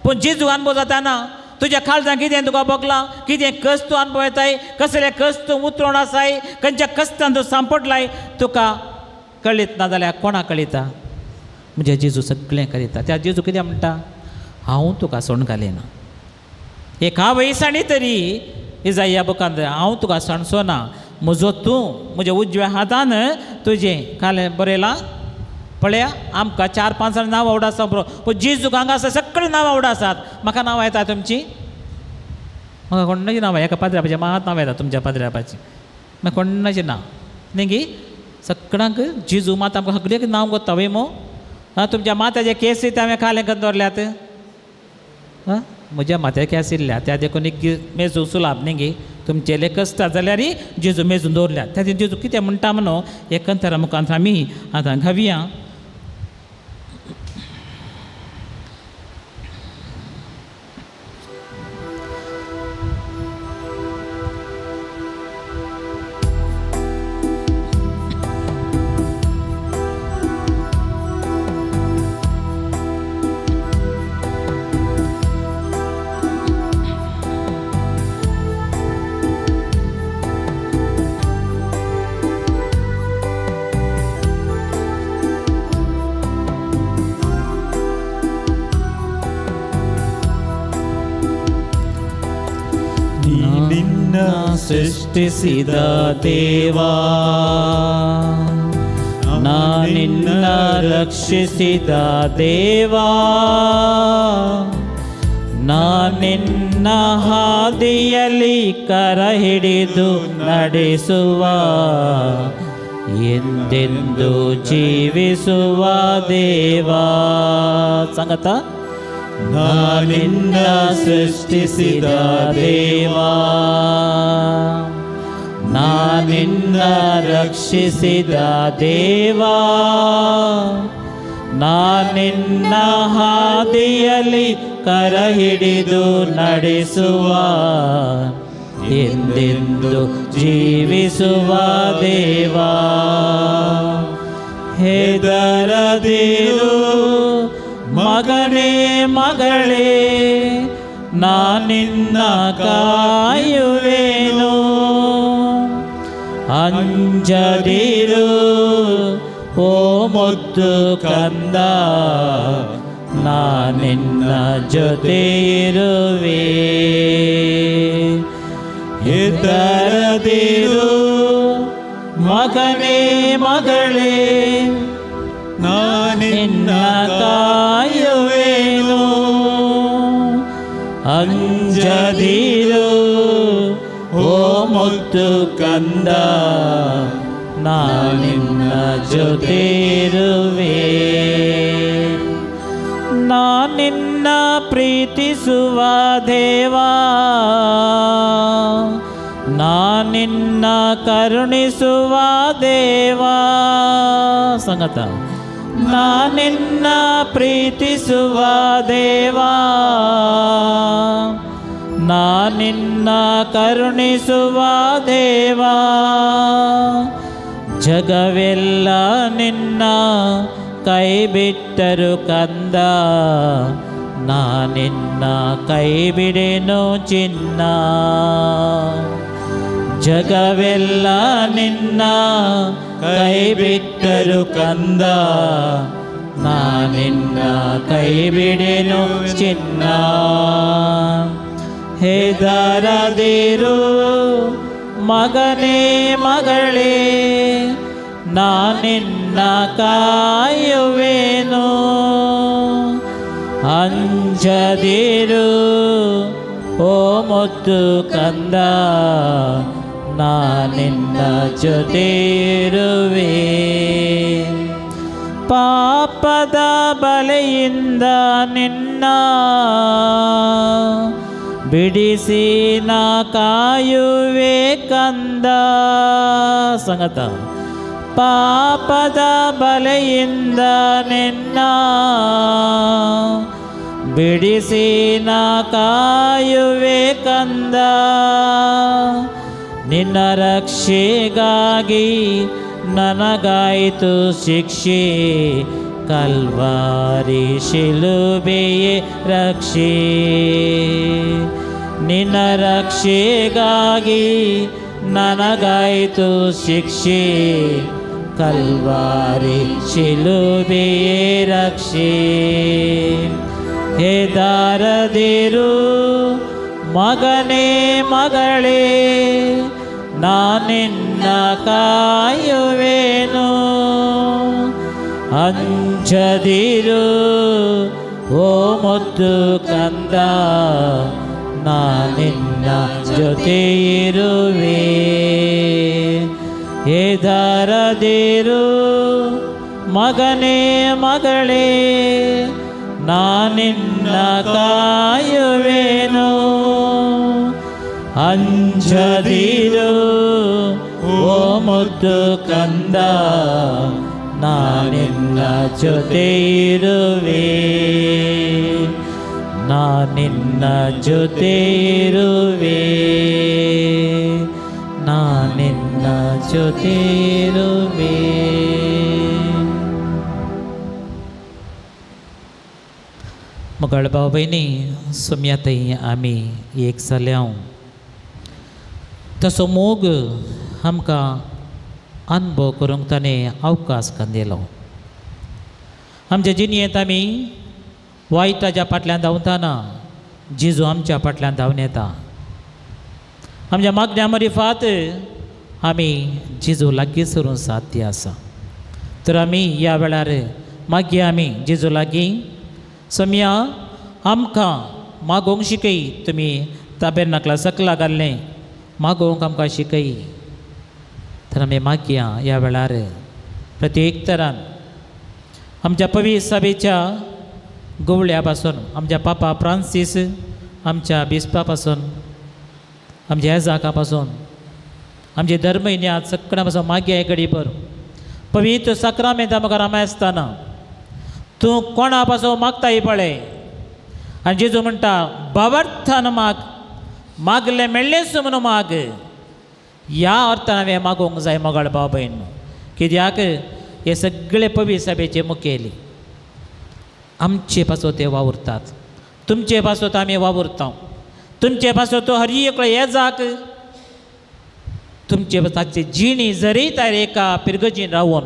पूण जेजू अनुभव जाता ना. तुज्या काळजान कितें तुका भोगलां, कितें कश्ट तूं अनुभव येताय, कसले कश्ट तूं उतरोण आसाय, खंयच्या कश्टान तूं सांपडलाय तुका कळीत ना जाल्यार कोणाक कळयता? म्हज्या जेजू सगळें कळयता. त्या जेजू कितें म्हणटा? हांव तुका सोडून घालिना. एका वयसांनी तरी इजाया बुकांत हांव तुका सांडचो ना, म्हजो तूं म्हज्या उजव्या हातान तुजें कालें बरयलां. पळया आमकां 4-5 जाण नांवां आवड आसा बरो, पूण जेजूक हांगा आसा सगळीं नांवां आवड आसात. म्हाका नांवां येता तुमची? म्हाका कोणाची नांवां एका पाद्र्यापाचें मात नांव येता तुमच्या पाद्र्यापाचें, मागीर कोणाचें नांव न्ही गी? सगळ्यांक जेजू मात आमकां सगळ्यांक नांव गोत्ता वय मो. आं तुमच्या माथ्याचे केस हांवें खालें करून दवरल्यात? आं म्हज्या माथ्याक केस इल्ल्या त्या देखून एक मेजू सुलाब न्ही गी, तुमचे लेखसता जाल्यार जेजू मेजून दवरल्या. त्या जेजू कितें म्हणटा म्हणून एकंतरा मुखांत आमी आतां घावया. ಸೃಷ್ಟಿಸಿದ ದೇವಾ, ನಾನಿನ್ನ ರಕ್ಷಿಸಿದ ದೇವಾ, ನಾನಿನ್ನ ಹಾದಿಯಲ್ಲಿ ಕರ ಹಿಡಿದು ನಡೆಸುವ, ಎಂದೆಂದು ಜೀವಿಸುವ ದೇವಾ. ಸಂಗತ ನಾನಿನ್ನ ಸೃಷ್ಟಿಸಿದ ದೇವಾ, ನಾನಿನ್ನ ರಕ್ಷಿಸಿದ ದೇವಾ, ನಾನಿನ್ನ ಹಾದಿಯಲ್ಲಿ ಕರ ಹಿಡಿದು ನಡೆಸುವ, ಎಂದೆಂದು ಜೀವಿಸುವ ದೇವಾ. ಹೆದರದಿರು ಮಗನೇ ಮಗಳೇ, ನಾನಿನ್ನ ಕಾಯುವೆನು, ಅಂಜದಿರು ಓ ಮುದ್ದು ಕಂದ, ನಾನಿನ್ನ ಜೊತೆ ಇರುವೆ. ಹೆದರದಿರು ಮಗನೇ ಮಗಳೇ, ನಾನಿನ್ನ ಕಾಯುವೆನು, ಅಂಜದಿರು ಓ ಮುದ್ದು ಕಂದ, ನಾನಿನ್ನ ಜೊತೆ ಇರುವೆ. ನಾನಿನ್ನ ಪ್ರೀತಿಸುವ ದೇವಾ, ನಾನಿನ್ನ ಕರುಣಿಸುವ ದೇವಾ. ಸಂಗತ ನಾನಿನ್ನ ಪ್ರೀತಿಸುವ ದೇವಾ, ನಾನಿನ್ನ ಕರುಣಿಸುವ ದೇವಾ, ಜಗವೆಲ್ಲ ನಿನ್ನ ಕೈ ಬಿಟ್ಟರು ಕಂದ, ನಾನಿನ್ನ ಕೈ ಬಿಡೆನು ಚಿನ್ನ. ಜಗವೆಲ್ಲ ನಿನ್ನ ಕೈ ಬಿಟ್ಟರು ಕಂದ, ನಾನಿನ್ನ ಕೈ ಬಿಡೆನು ಚಿನ್ನ. ಹೆದರದಿರು ಮಗನೇ ಮಗಳೇ, ನಾನಿನ್ನ ಕಾಯುವೆನು, ಅಂಜದಿರು ಓ ಮುದ್ದು ಕಂದ, ನಾನಿನ್ನ ಜೊತೆ ಇರುವೆ. ಪಾಪದ ಬಲೆಯಿಂದ ನಿನ್ನ ಬಿಡಿಸಿ ನಾ ಕಾಯುವೆ ಕಂದ. ಸಂಗತ ಪಾಪದ ಬಲೆಯಿಂದ ನಿನ್ನ ಬಿಡಿಸಿ ನಾ ಕಾಯುವೆ ಕಂದ, ನಿನ್ನ ರಕ್ಷೆಗಾಗಿ ನನಗಾಯಿತು ಶಿಕ್ಷೆ, ಕಲ್ವಾರಿ ಶಿಲುಬೆಯೇ ರಕ್ಷೆ. ನಿನ್ನ ರಕ್ಷೆಗಾಗಿ ನನಗಾಯಿತು ಶಿಕ್ಷೆ, ಕಲ್ವಾರಿ ಶಿಲುಬೆಯೇ ರಕ್ಷೆ. ಹೆದರದಿರು ಮಗನೇ ಮಗಳೇ, ನಾನಿನ್ನ ಕಾಯುವೆನು, ಅಂಜದಿರು ಓ ಮುದ್ದು ಕಂದ, ನಾನಿನ್ನ ಜೊತೆ ಇರುವೆ. ಹೆದರದಿರು ಮಗನೇ ಮಗಳೇ, ನಾನಿನ್ನ ಕಾಯುವೆನು, ಅಂಜದಿರು ಓ ಮುದ್ದು ಕಂದ, ನಾನಿನ್ನ ಜೊತೆ ಇರುವೆ, ನಾನಿನ್ನ ಜೊತೆ ಇರುವೆ, ನಾನಿನ್ನ ಜೊತೆ ಇರುವೆ. मगाळ भाव भयणी, सोम्यातय आमी एक जाल्या. तसो मोग आमकां अनुभव करूंक ताणें अवकाश दिलो. आमच्या जिणेंत आमी वायटाच्या फाटल्यान धांवतना जेजू आमच्या फाटल्यान धांवन येता. आमच्या मागण्या मरिफात आमी जेजू लागीं सरून साध्य आसा. तर आमी ह्या वेळार मागीर आमी जेजू लागीं सोम्या आमकां मागोवंक शिकय. तुमी ताबेरनाकला सकला घाल्लें मागोवंक आमकां शिकय. तर आमी मागया ह्या वेळार प्रत्येक तरान आमच्या पवित्र सभेच्या गवळ्या पासून, आमच्या पापा फ्रांसीस, आमच्या बिस्पा पासून, आमच्या एजाका पासून, आमचे धर्मयन्यात सगळ्या पासून मागया घडी भर पवित्र साक्रामेंता मुखार आमी आसतना तूं कोणा पासून मागताय पळय. आनी जेजू म्हणटा भावार्थान माग, मागलें मेळ्ळेंच म्हणून माग. ह्या अर्थान हांवें मागोवंक जाय मोगाळ भाव भयण, कित्याक हे सगळे पवित्र सभेचे मुखेली आमचे पासत ते वावुरतात, तुमचे पासत आमी वावुरता, तुमचे पासत तो हर एकलो येजाक तुमचे ताची जिणी जरी तर एका पिरगजीन रावन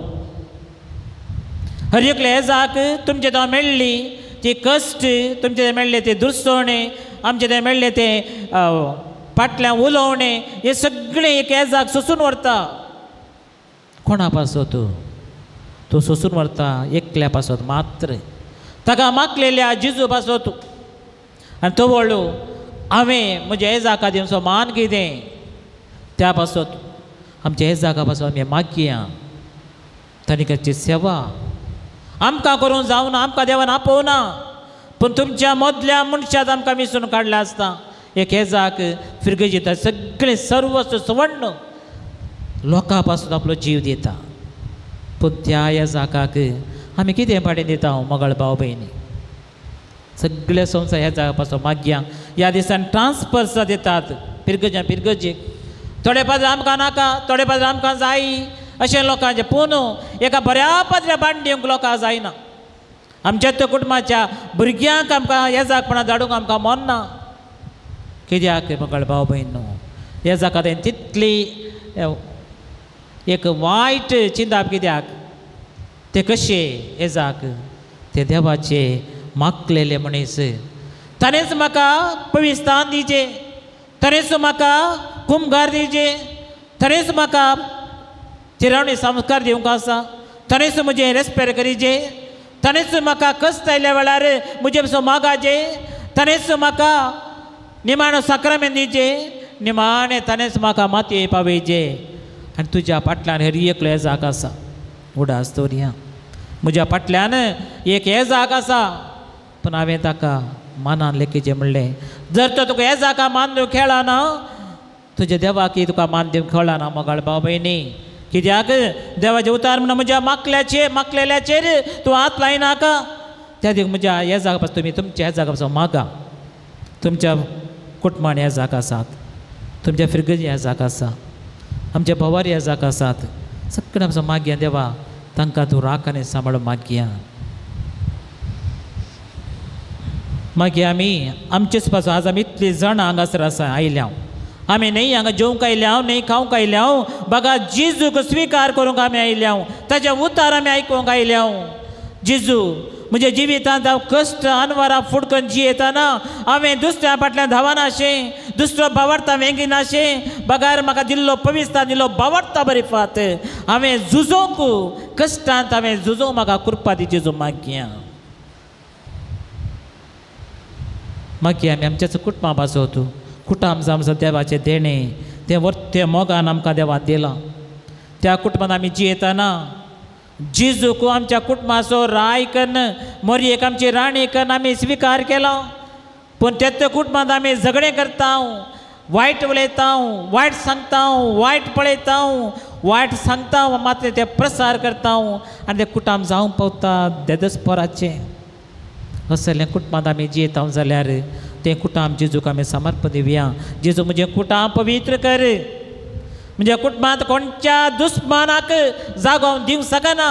हर एकले येजाक तुमचे तो मेळ्ळी ती कश्ट, तुमचे मेळ्ळे ते दुसवणे, आमचे ते मेळ्ळे ते फाटल्यान उलोवणें, हें सगळें एक येजाक सोसून व्हरता. कोणा पासत तो सोसून व्हरता? एकल्या पासत मात्र, ताका मागलेल्या जेजू पासत. आनी तो व्हडलो हांवें म्हज्या येजाका दिवचो मान कितें त्या पासत आमच्या येजाका पासत आमी मागया. तांणी करची सेवा आमकां करूंक जावना, आमकां देवान आपोवना, पूण तुमच्या मदल्या मनशाक आमकां मिसून काडलें आसता. एक येजाक फिरगजेता सगळें सर्वस्व सवर्ण लोकां पासून आपलो जीव दिता. पूण त्या येजाकाक आमी कितें पाडें दिता मोगाळ भाव भयणी? सगळे संवसार ह्या जागा पासून मागया. ह्या दिसान ट्रान्सफर्स दितात पिरगज्या पिरगजेक. थोडे पाद्र आमकां नाका, थोडे पाद्र आमकां जाय अशें लोकांचें. पूण एका बऱ्या पाद्र्या बांद दिवंक लोकांक जायना. आमच्या त्या कुटुंबाच्या भुरग्यांक आमकां येजाकपणां धाडूंक आमकां मन ना. कित्याक मोगाळ भाव भयण न्हू येजाक आतां तितली एक वायट चिंताप कित्याक ते कशे येजाक ते देवाचे मागलेले मनीस. ताणेंच म्हाका पवित्र स्थान दिवचें, ताणेंच म्हाका कुमगार दिवचें, ताणेंच म्हाका तिरावणी संस्कार दिवंक आसा, ताणेंच म्हजें रेस्पेर करीचें, ताणेंच म्हाका कश्ट आयल्या वेळार म्हजे पसून मागाचें, ताणेंच म्हाका निमाणो साक्रामेंत दिवचें, निमाणें ताणेंच म्हाका मातये पावयचें. आनी तुज्या फाटल्यान हर एकलो येजाक आसा. उडास दवरया म्हज्या फाटल्यान एक येजाक आसा, पूण हांवें ताका मानान लेखीचें म्हणलें, जर तो तुका येजाका मान दिवंक खेळना, तुज्या देवाक तुका मान दिवंक खेळना मोगाळ भाव भयणी. कित्याक देवाचें उतार म्हणून म्हज्या मागल्याचेर मागलेल्याचेर तूं हात लायनाका. त्या देखून म्हज्या येजाका पासून तुमी तुमच्या येजाका पासून मागा. तुमच्या कुटुंबान येजाक आसात, तुमच्या फिरगजी येजाक आसा, आमच्या भोवार येजाक आसात, सगळ्या पासून मागया देवा तांकां तूं राख आनी सांबाळ मागया. मागीर आमी आमचेच पासून आज आमी इतली जाणां हांगासर आसा आयल्या. आमी न्हय हांगा जेवंक आयल्या, न्हय खावंक आयल्या, बघा जेजूक स्विकार करूंक आमी आयल्या, ताच्या उतार आमी आयकूंक आयल्या. जेजू म्हज्या जिवितांत हांव कश्ट अनवरां फुडकन जियेतना हांवें दुसऱ्या फाटल्यान धांवनाशें, दुसरो भावार्था वेंगिनाशें, बगार म्हाका दिल्लो पविस्तान दिल्लो भावार्था बरी फात हांवें झुजोवंक कश्टांत हांवें झुजोवंक म्हाका कृपा दी जेजू मागया. मागीर आमी आमच्याच कुटुंबा पासत कुटुंब आमचो देवाचें देणें तें वर्ते मोगान आमकां देवान दिलां. त्या कुटुंबान आमी जियेतना जेजूक आमच्या कुटुंबाचो राय कन्न मोरयेक आमची राणी कन्न आमी स्विकार केलो. पूण त्या कुटुंबांत आमी झगडें करता, वायट उलयता, वायट सांगता, वायट पळयता, वायट सांगता, मात्र ते प्रसार करता आनी ते कुटाम जावंक पावता देदस्पोराचें. असलें कुटुंबांत आमी जियेता जाल्यार तें कुटाम जेजूक आमी समर्पण दिवया. जेजू म्हजें कुटाम पवित्र कर, म्हज्या कुटुंबांत कोणच्या दुस्मानाक जागो दिवंक शकना.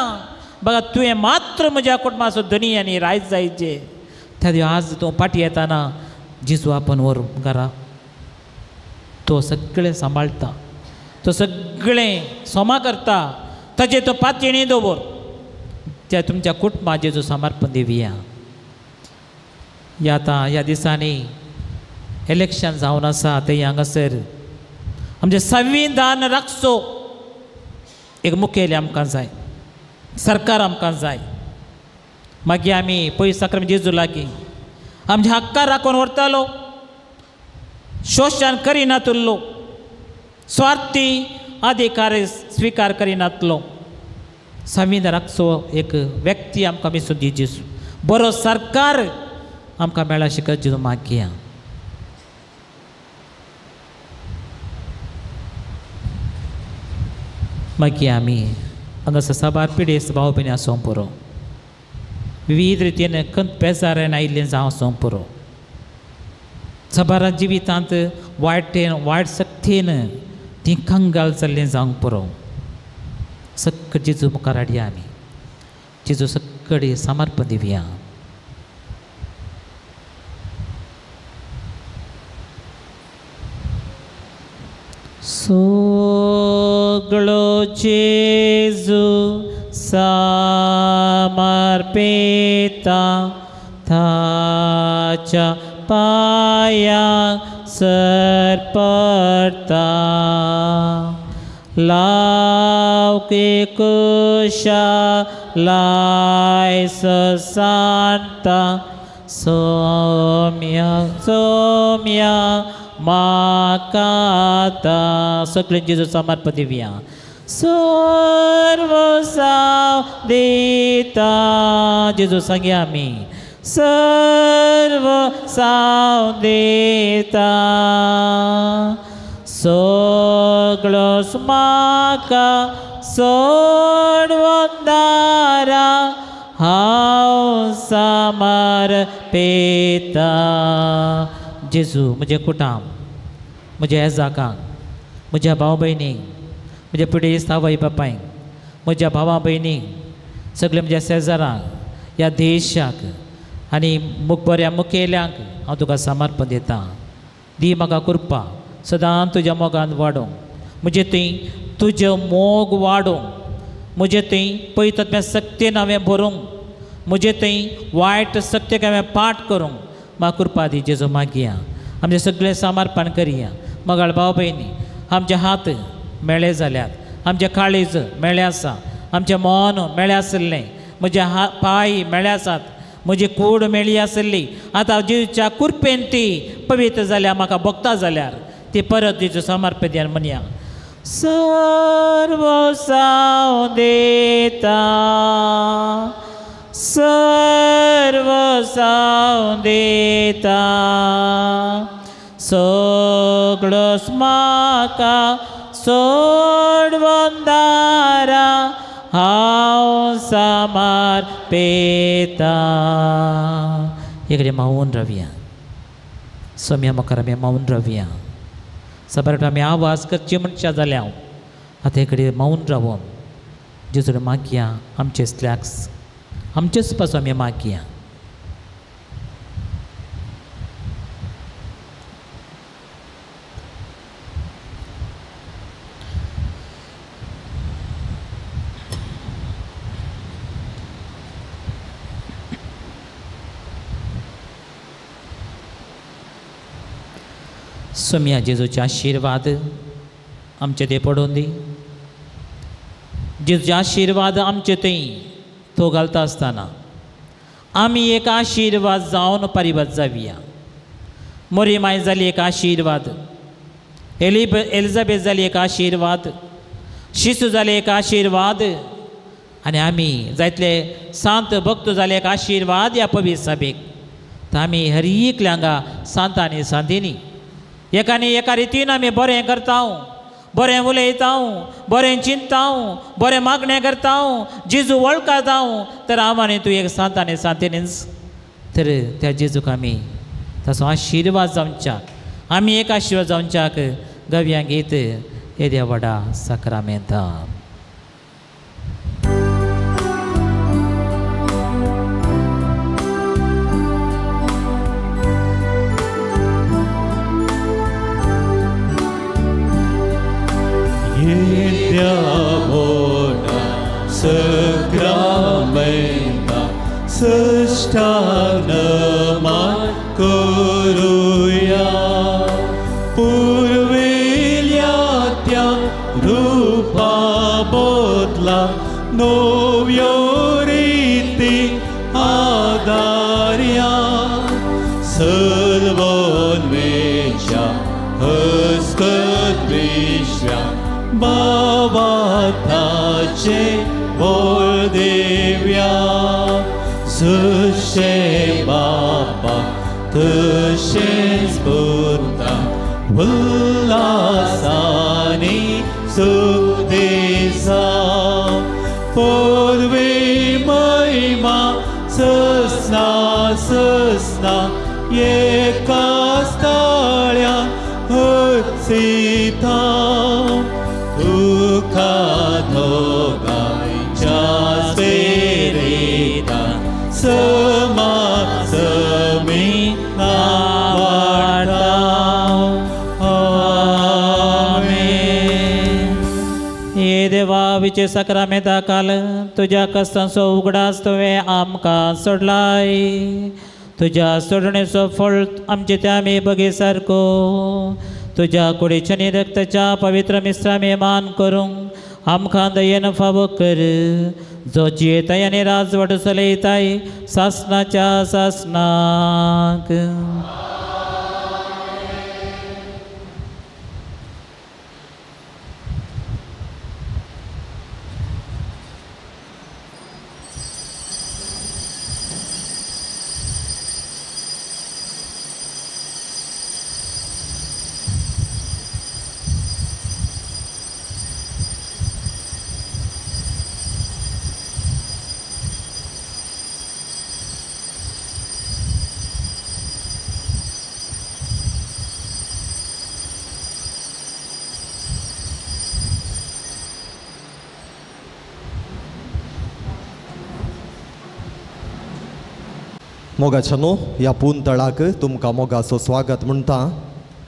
बघा तुवें मात्र म्हज्या कुटुंबाचो धनी आनी रायत जायचे. त्या दिसा आज तूं फाटीं येताना जेजू आपण व्हर घरा. तो सगळें सांबाळटा, तो सगळें सोमा करता, ताजेर तो पातयेणी दवर. त्या तुमच्या कुटुंबाक जेजू समर्पण दिवया. ह्या आतां ह्या दिसांनी इलेक्शन जावन आसा तें हांगासर आमचें संविधान राखचो एक मुखेली आमकां जाय, सरकार आमकां जाय. मागीर आमी पयस साक्रम जेजू लागीं आमच्या हक्कार राखून व्हरतालो, शोशण करिनातलो, स्वार्थी अधिकार स्विकार करिनातलो. संविधान राखचो एक व्यक्ती आमकां मिसून दी जेजू, बरो सरकार आमकां मेळा शिकत जेजू मागया. मागीर आमी हांगासर साबार पिडेस्त भाव भयणी आसूंक पुरो, विविध रितीन खंत बेजारान आयिल्लें जावं आसूंक पुरो. साबार जिवितांत वायटेन वायट शक्तीन ती कंगाल जाल्लें जावंक पुरो. सक्क जेजू मुखार हाडया आमी, जेजू सक्कडे समर्पण दिवया. सगळो जेजू समर्पिता ताच्या पाया सरपडता, लाव के कुशा लाय सांता सोम्या सोम्या माकाता. सगळें जेजू समर्पण दिवया. सर्व साव दिता जेजू सांगया आमी, सर्व साव दिता, सगळोच म्हाका सोडून दारा हांव समर्पिता. जेजू म्हजें कुटाम, म्हज्या एजाकांक, म्हज्या भाव भयणींक, म्हज्या पिडेस्त आवय बापायक, म्हज्या भावा भयणींक, सगळ्या म्हज्या शेजारांक, ह्या देशाक आनी बऱ्या मुखेल्यांक हांव तुका समर्पण दितां. दी म्हाका कृपा सदां तुज्या मोगान वाडोवंक, म्हजे थंय तुजो मोग वाडोवंक, म्हजे थंय पयत शक्तीन हांवें भरूंक, म्हजे थंय वायट शक्तीक हांवें पाठ करूंक म्हाका कृपा दी जेजू मागया. आमचें सगळें समर्पण करया. मगाळ भाव भयणी, आमचे हात मेळे जाल्यात, आमचें काळीज मेळें आसा, आमचें मन मेळें आशिल्लें, म्हजे हात पांय मेळे आसात, म्हजी कूड मेळी आशिल्ली. आतां जेजूच्या कृपेन ती पवित्र जाल्या, म्हाका भोगता जाल्यार ती परत जेजू समर्पण दिया म्हणया. सर्व साव दिता, सर्व साव दिता, सगळोच म्हाका सोडून दारा हांव समर्पिता. इकडे मावून रावया, सोम्या मुखार आमी मावून रावया. साबार आमी आवाज करची मनशां जाल्या हांव आतां इकडे मावून रावोन जेजू मागया. आमचे स्लॅक्स आमचेच पासून आमी मागया. सोम्या जेजूचे आशिर्वाद आमचे ते पडून दी. जेजूचे आशिर्वाद आमचे थंय तो घालता आसतना आमी एक आशिर्वाद जावन परिबद जावया. मोरी माय जाली एक आशिर्वाद, एलिझाबेथ जाली एक आशिर्वाद, शिशू जाले एक आशिर्वाद, आनी आमी जायतले सांत भक्त जाले एक आशिर्वाद ह्या पवित्र सभेक. तर आमी हर एकल्या हांगा सांत आनी सांतीनी एका न्ही एका रितीन आमी बरें करता, बरें उलयता, बरें चिंतता, बरें मागणें करता, जेजू वळखता, तर हांव आनी तूं एक सांत आनी सांतीनीच तर त्या जेजूक आमी ताचो आशिर्वाद जावच्याक, आमी एक आशिर्वाद जावच्याक गव्या गीत येद्या व्हडा साक्रामेंतान. येद्या व्हडा साक्रामेंता सश्टान मान करुया, पुर्विल्ल्या त्या रुपा बदला नव्यो रिती आदारया, सर्वन्वेच्या हस्तक विश्व्या बाबाचे बोल देव्या, जशें बापा तशेंच पुता उल्हासांनी सुख दिसा, पोरवी महिमा ससना ससना एकाच ताळ्या हर्षिता, तुका दोगांयच्या स्पिरितान समा समी नावाडटा. आमेन. हे देवा विचे साक्रामेंता काल तुज्या कश्टांचो उगडास तुवें आमकां सोडलाय, तुज्या सोडणेचो फळ आमचे ते आमी बगे सारको तुज्या कुडीच्या आनी रक्ताच्या पवित्र मिश्रामे मान करूंक आमकां दयेन फावो कर, जो जियेताय आनी राजवट चलयताय सासनाच्या सासनाक. मोगाच्या न्हू ह्या पुंतळाक तुमकां मोगाचो स्वागत म्हणटा.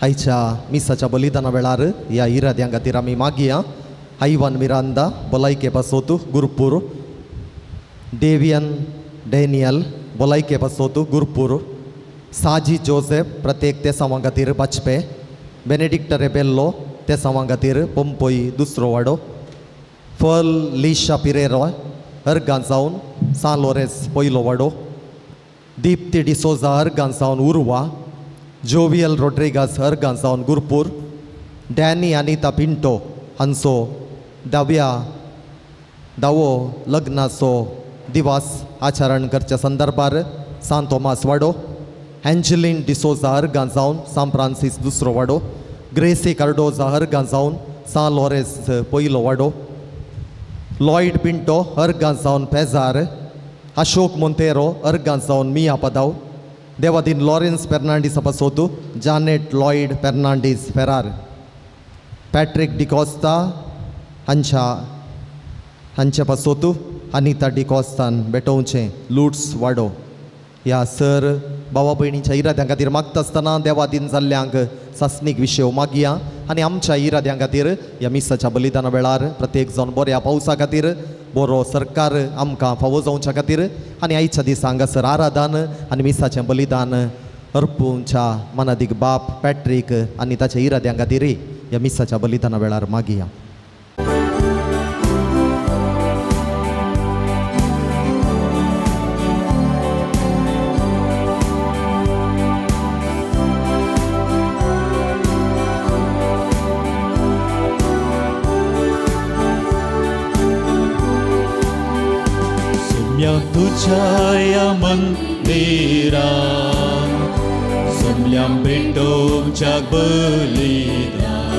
आयच्या मिसाच्या बलिदाना वेळार ह्या इराद्यां खातीर आमी मागया. आयवान मिरांदा भलायके पासत गुरपूर, डेवियन डॅनियल भलायके पासत गुरपूर, साजी जोसेफ प्रत्येक तेसांवां खातीर बाजपे, बेनेडिक्ट रेबेल्लो तेसांवां खातीर पंपय दुसरो वाडो, फल लिशा पिरेरो अर्गां जावन सान लोरेस पयलो वाडो, दीप्ती डिसोजा अर्गां सावन उर्वा, जोवियल रोड्रिगास अर्गां सावन गुरपूर, डॅनी अनिता पिंटो हांचो दावो लग्नाचो दिवास आचरण करच्या संदर्भार सान तोमास वाडो, एंजलीन डिसोजा अर्गां सावन सान फ्रांसीस दुसरो वाडो, ग्रेसी कार्डोजा अर्गां सावन सान लोरेस पयलो वाडो, लॉयड पिंटो अर्गां सावन पेजार, अशोक मोंतेरो अर्गां सावन मिया पदाव, देवादीन लॉरेन्स फेर्नांडीस पासोतू, जानेट लॉयड फेर्नांडीस फेरार, पॅट्रीक डिकॉस्ता हांच्या पासोतू, अनिता डिकॉस्तान बेटोवचें लुट्स वाडो. ह्या सर भावा भयणीच्या इराद्यां खातीर मागता आसतना देवादीन जाल्ल्यांक सासणीक विशय मागया आनी आमच्या इराद्यां खातीर ह्या मिसाच्या बलिदाना वेळार प्रत्येक जावन बऱ्या पावसा खातीर, बरो सरकार आमकां फावो जावच्या खातीर आनी आयच्या दिसा हांगासर आराधन आनी मिसाचें बलिदान अर्पूंच्या मनादीक बाप पॅट्रीक आनी ताच्या इराद्यां खातीर ह्या मिसाच्या बलिदाना वेळार मागया. तुझ्या या मंदिरात, जमल्यां भेटोवच्याक बलिदान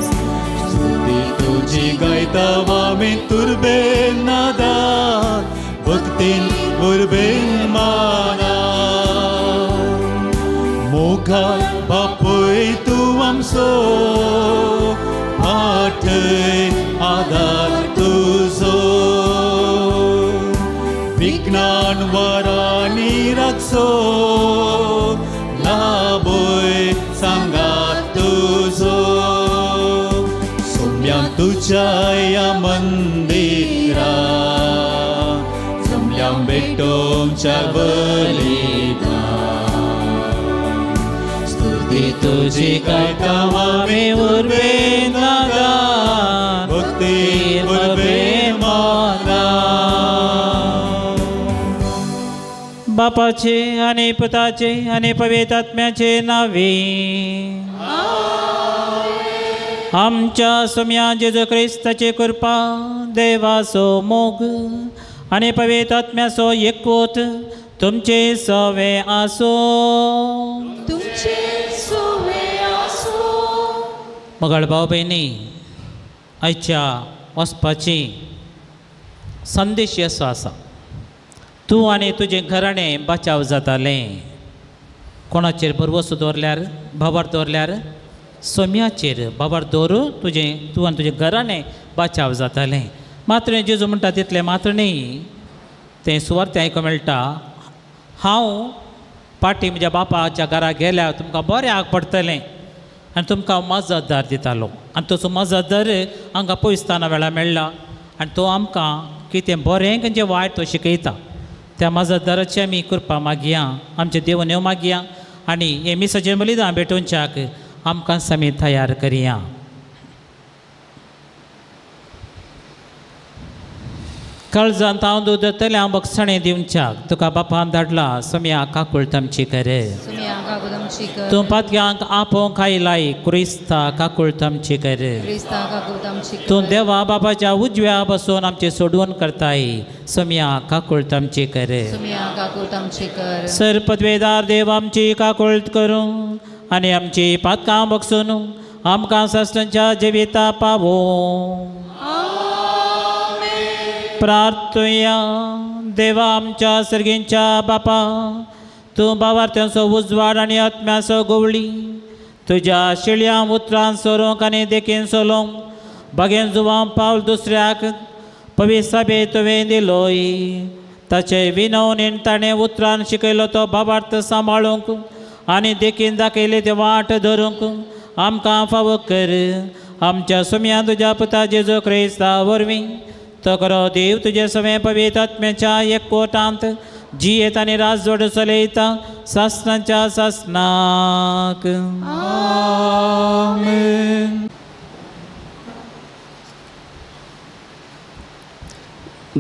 स्तुती तुजी गायता आमी तुर्बेन नादान भक्तीन उर्बेन मानान मोगान बापूय तूं आमचो पाठय आदार तुजो विज्ञान वरांनी राखचो लाभय सांगात तुजो सोम्या तुज्या ह्या मंदिरा जमल्यां भेटोवच्या बलिदान स्तुती तुजी गायता आमी उर्बेन नादान भक्तीन उर्बेन मानान. बापाचे आनी पुताचे आनी पवित्र आत्म्याचे नावे आमच्या सोम्या जेजू क्रिस्ताची कृपा देवाचो मोग आनी पवित्र आत्म्याचो एकवट तुमचे सवे आसूं. तुमचे सवे आसूं. मगळ भाव भयणी, आयच्या वचपाची संदेश असो आसा, तूं आनी तुजें घराणें बचाव जातालें. कोणाचेर भरवसो दवरल्यार, भावार दवरल्यार, सोम्याचेर भावार दवरू तुजें तूं आनी तुजें घराणें बचाव जातालें. मात्र जेजू म्हणटा तितलें मात्र न्ही, तें सुवार्ते आयकूंक मेळटा, हांव पाटी म्हज्या बापाच्या घरा गेल्यार तुमकां बऱ्याक पडटलें आनी तुमकां मजतदार दितालो. आनी तसो मजतदार हांगा पयसताना वेळार मेळ्ळा आनी तो आमकां कितें बरें खंयचें वायट तो शिकयता. त्या मजतदाराची आमी कृपा मागया, आमचे देव नेव मागया आनी हे मिसाचें बलिदान भेटोवच्याक आमकां आमी तयार करया. काळजांत हांव दूद जातलें हांव बक्षणें दिवच्याक तुका बापान धाडला सोम्या काकूळट आमची करे. तूं पातक्यांक आपोवंक आयलाय क्रिस्ता काकूळट आमची करे. तूं देवा बापाच्या उजव्या बसून आमचें सोडवण करताय सोम्या काकूळट आमची करे. सर पदवेदार देव आमची काकूळट करूं आनी आमची पातकां बक्षून आमकां सासणाच्या जिविता पावों. प्रार्थुया. देवा आमच्या सर्गींच्या बापा, तूं भावार्थ्यांचो उजवाड आनी आत्म्याचो गोवळी तुज्या शिळ्या उतरान सोरोंक आनी देखीन सोलोंक बागेन जुवां पावल दुसऱ्याक पवित्र सभे तुवें दिलोय. ताचे विनवणेन ताणें उतरान शिकयलो तो भावार्थ सांबाळूंक आनी देखीन दाखयली ते वाट धरूंक आमकां फावो कर. आमच्या सुम्या तुज्या पुता जेजू क्रिस्ता वरवीं तो करो देव तुजे सवें पवित्र आत्म्याच्या एकवटांत जियेत आनी राजवट चलयता सासणाच्या सासणाक. आमेन.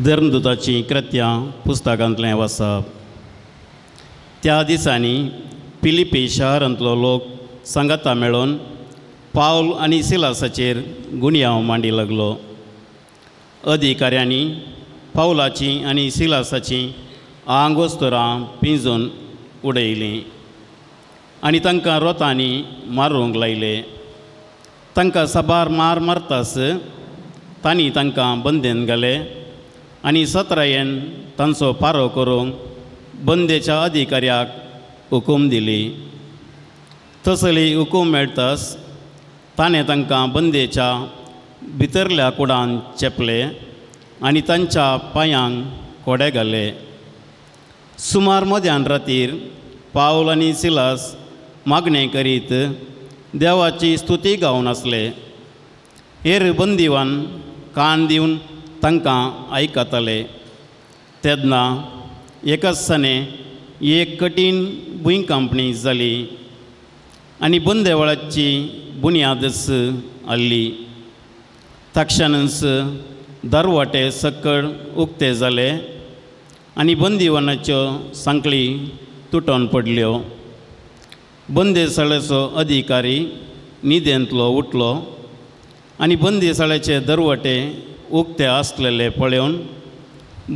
धर्मदूताची कृत्यां पुस्तकांतलें वाचप. त्या दिसांनी फिलिपी शहरांतलो लोक सांगाता मेळून पावल आनी सिलासाचेर गुन्यांव मांडी लागलो. अधिकाऱ्यांनी पावलाची आनी सिलासाची आंगवस्तुरां पिंजून उडयलीं आनी तांकां रोतांनी मारूंक लायले. तांकां साबार मार मारतास तांणी तांकां बंदेन घाले आनी सत्रायेन तांचो पारो करूंक बंदेच्या अधिकाऱ्याक हुकूम दिली. तसली हुकूम मेळटास ताणें तांकां बंदेच्या भितरल्या कुडान चेपले आनी तांच्या पांयांक कोडे घाले. सुमार मध्यान रातीर पावल आनी सिलास मागणें करीत देवाची स्तुती गावन आसले. हेर बंदिवान कान दिवन तांकां आयकताले. तेन्ना एकाच सने एक कठीण भुंयकांपणी जाली आनी बंदेवळाची बुन्यादच आसली. तक्षणच दरवाटे सकळ उक्ते जाले आनी बंदिवानाच्यो सांखळी तुटोन पडल्यो. बंदेसाळेचो अधिकारी न्हिदेंतलो उठलो आनी बंदीसाळेचे दरवटे उक्ते आसलेले पळोवन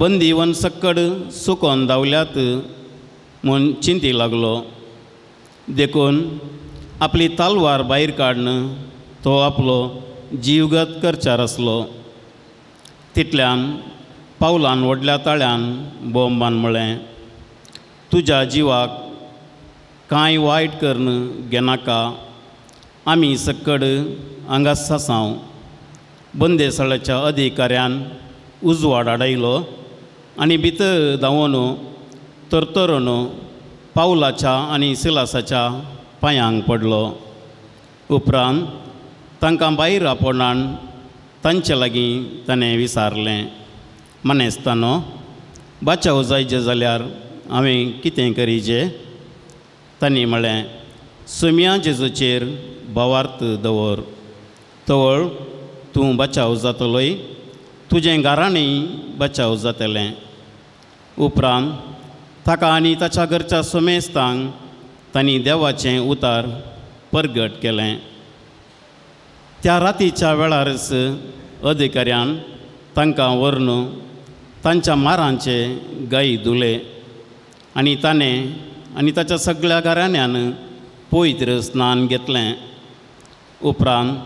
बंदीवन सक्कड सुकोन धांवल्यात म्हूण चिंती लागलो. देखून आपली तलवार भायर काडून तो आपलो जीवगत करचार आसलो. तितल्यान पावलान व्हडल्या ताळ्यान बोंबान म्हळें, तुज्या जिवाक कांय वायट करून घेनाका, आमी सक्कड हांगाच आसांव. बंदेसाळाच्या अधिकाऱ्यान उजवाड आडायलो आनी भितर धांवून तरतरून पावलाच्या आनी सिलासाच्या पांयांक पडलो. उपरांत तांकां भायर आपोवणान तांचे लागीं ताणें विचारलें, मानेस्तानो, बाचाव जायचे जाल्यार हांवें कितें करीजे? तांणी म्हळें, सोम्या जेजूचेर भावार्थ दवर, तवळ तूं बचाव जातलोय, तुजें घराणें बचाव जातलें. उपरांत ताका आनी ताच्या घरच्या सोमेस्तांक तांणी देवाचें उतार परगट केलें. त्या रातीच्या वेळारच अधिकाऱ्यान तांकां व्हरून तांच्या मारांचे गाय धुले आनी ताणें आनी ताच्या सगळ्या घराण्यान पवित्र स्नान घेतलें. उपरांत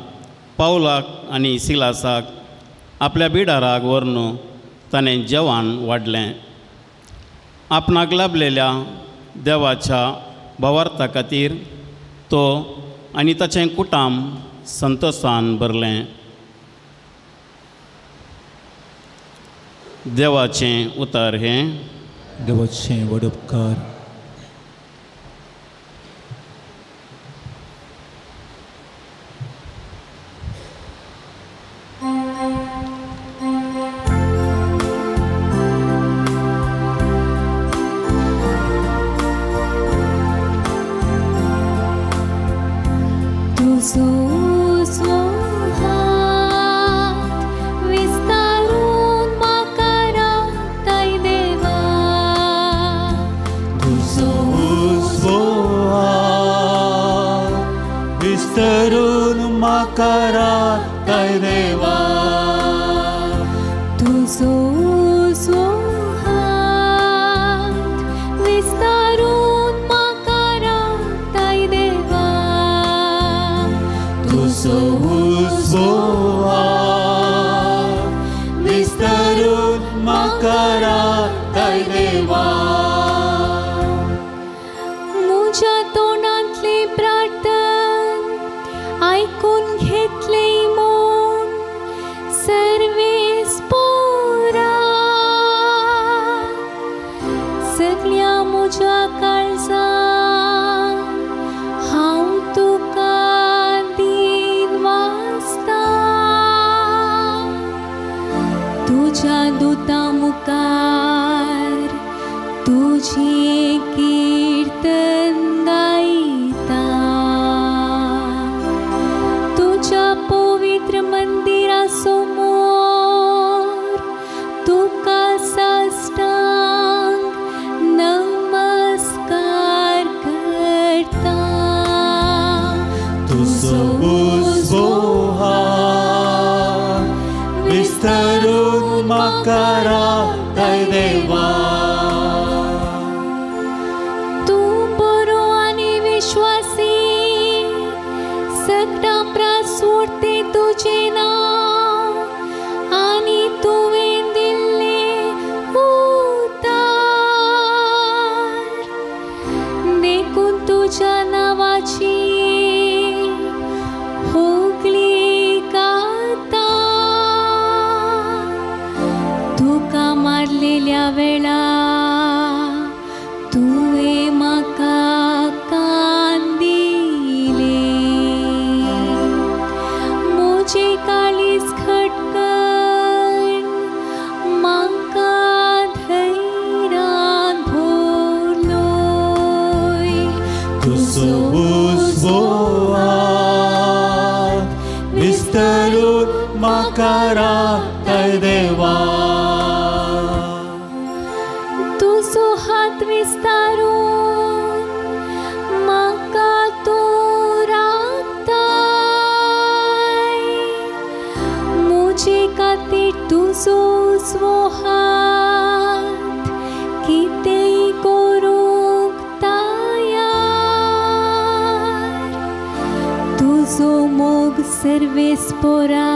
पावलाक आनी सिलासाक आपल्या बिडाराक व्हरून ताणें जेवण वाडलें. आपणाक लाभलेल्या देवाच्या भावार्था खातीर तो आनी ताचें कुटाम संतोशान भरलें. देवाचें उतर हें. देवाचें व्हड उपकार. हात कितेंय करूंक तयार. तुजो मोग सर्वेस्पोरा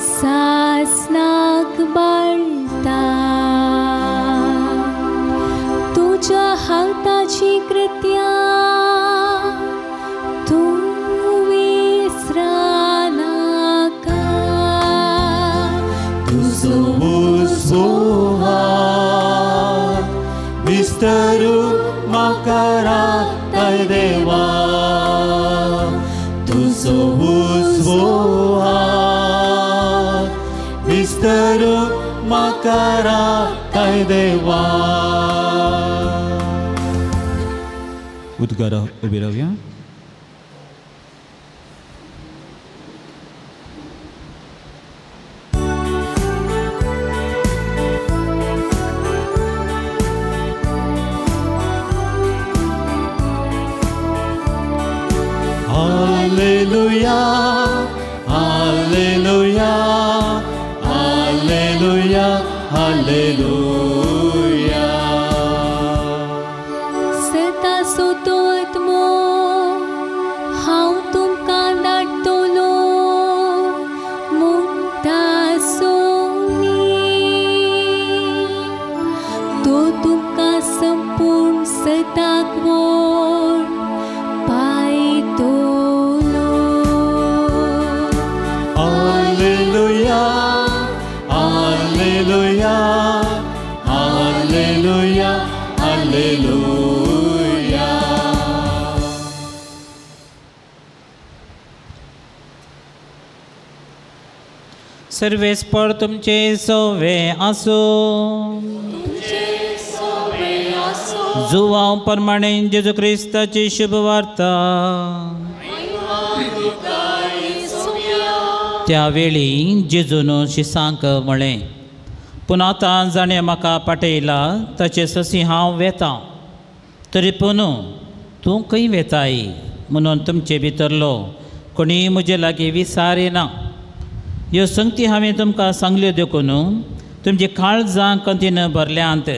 सासनाक बाळटा. तुज्या हाताची कृत्या तूं विसरनाका. तुजो उजवो हात विस्तरून म्हाका राखताय देवा. तुजो उजवो हात विस्तरून म्हाका राखताय देवा. उद्गारा उबी रावया. Alleluia, Alleluia, Alleluia, Alleluia. सता सोतो आत्मो हांव तुमकां धाडटलो म्हणटा सोमी. तो तुमकां संपूर्ण सताक व्हर पायतलो. Alleluia, Alleluia, Alleluia, Alleluia. सर्वेस्पर तुमचे सोवे आसूं. जुवांव प्रमाणे जेजू क्रिस्ताची शुभवार्ता. त्यावेळी जेजून शिसांक म्हळें, पूण आतां जाणें म्हाका पाटयला ताचे ससी हांव वेतां, तरी पूण तूं खंय वेताय म्हणून तुमचे भितरलो कोणीय म्हजे लागीं विसारिना. ह्यो संगती हांवें तुमकां सांगल्यो देखून तुमची काळजां कंतीन भरल्यांत.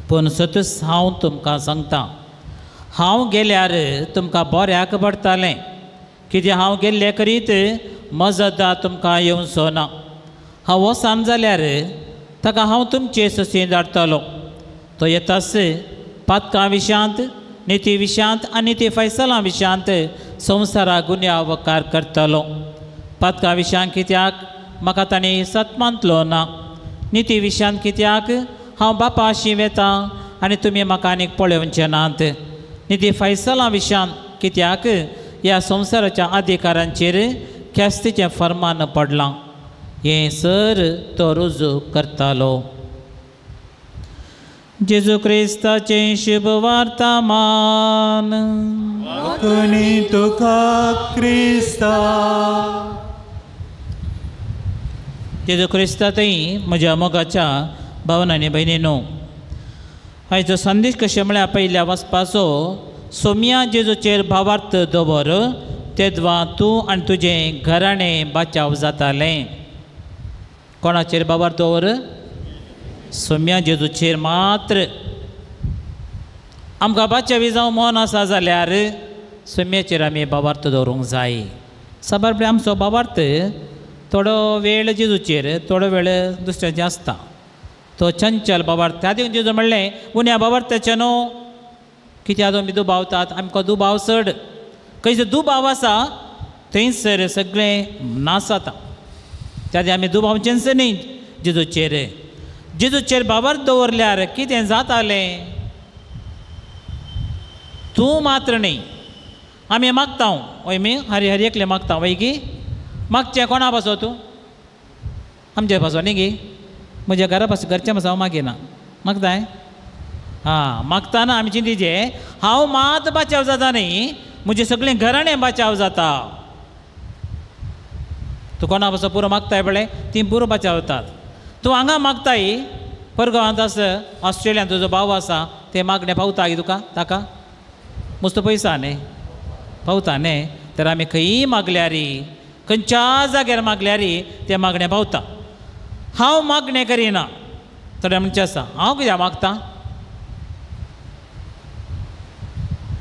पूण सतूच हांव तुमकां सांगतां, हांव गेल्यार तुमकां बऱ्याक पडटालें. कित्याक हांव गेल्ले करीत मजदा तुमकां येवचो ना. हांव वसान जाल्यार ताका हांव तुमचे ससे धाडटलो. तो येतास पातकां विशयांत, निती विशयांत आनी ती फैसलां विशयांत संवसारा गुन्यांवकार करतलो. पातकां विशयांत कित्याक म्हाका तांणी सतमांतलो ना. निती विशयांत कित्याक हांव बापाशी वेतां आनी तुमी म्हाका आनीक पळोवचे नात. निती फैसलां विशयांत कित्याक ह्या संवसाराच्या अधिकारांचेर ख्यास्तीचें फर्मान पडलां. हें सर तो रुजू करतालो. जेजू क्रिस्ताचें शुभवार्ता मान. कोणी तुका क्रिस्ता. जेजू क्रिस्ता थंय म्हज्या मोगाच्या भावन आनी भयणीनो, आयचो संदेश कशें म्हळ्यार पयल्या वचपाचो सोम्या जेजूचेर भावार्थ दवर तेदवा तूं आनी तुजें घराणें बाचाव जातालें. कोणाचेर भावार्थ दवर? सोम्या जेजूचेर मात्र. आमकां बाचावी जावं मन आसा जाल्यार सोम्याचेर आमी भावार्थ दवरूंक जाय. साबार पळय आमचो भावार्थ थोडो वेळ जेजूचेर, थोडो वेळ दुसऱ्याचेर आसता. तो चंचल भावार्थ. त्या दिवन जेजू म्हणलें उण्या भावार्थाचें न्हू. कित्याक आमी दुबावतात? आमकां दुबाव चड. खंयचो दुबाव आसा थंयसर सगळें नास जाता. त्या आदी आमी दुबावचेंच न्ही जेजूचेर. जेजूचेर भावार्थ दवरल्यार कितें जातालें? तूं मात्र न्ही, आमी मागता वय, मी हरी हरी एकले मागता वय की मागचें कोणा पासो? तूं आमचे पासो न्ही गी? म्हज्या घरा पासून घरच्या पासून हांव मागिना. मागताय? आं, मागताना आमी चिंतीचे हांव मात बाचाव जाता न्ही, म्हजें सगळें घराणें बाचाव जाता. तूं कोणा पासून पुरो मागताय पळय तीं पुरो बाचावतात. तूं हांगा मागताय, परगांवांत आस, ऑस्ट्रेलियांत तुजो भाव आसा, तें मागणें पावता तुका? ताका मस्त पयसा न्ही पावता न्ही. तर आमी खंयी मागल्यार, खंयच्या जाग्यार मागल्यार तें मागणें पावता. हांव मागणें करिना. थोडे म्हणचें आसा हांव कित्याक मागता?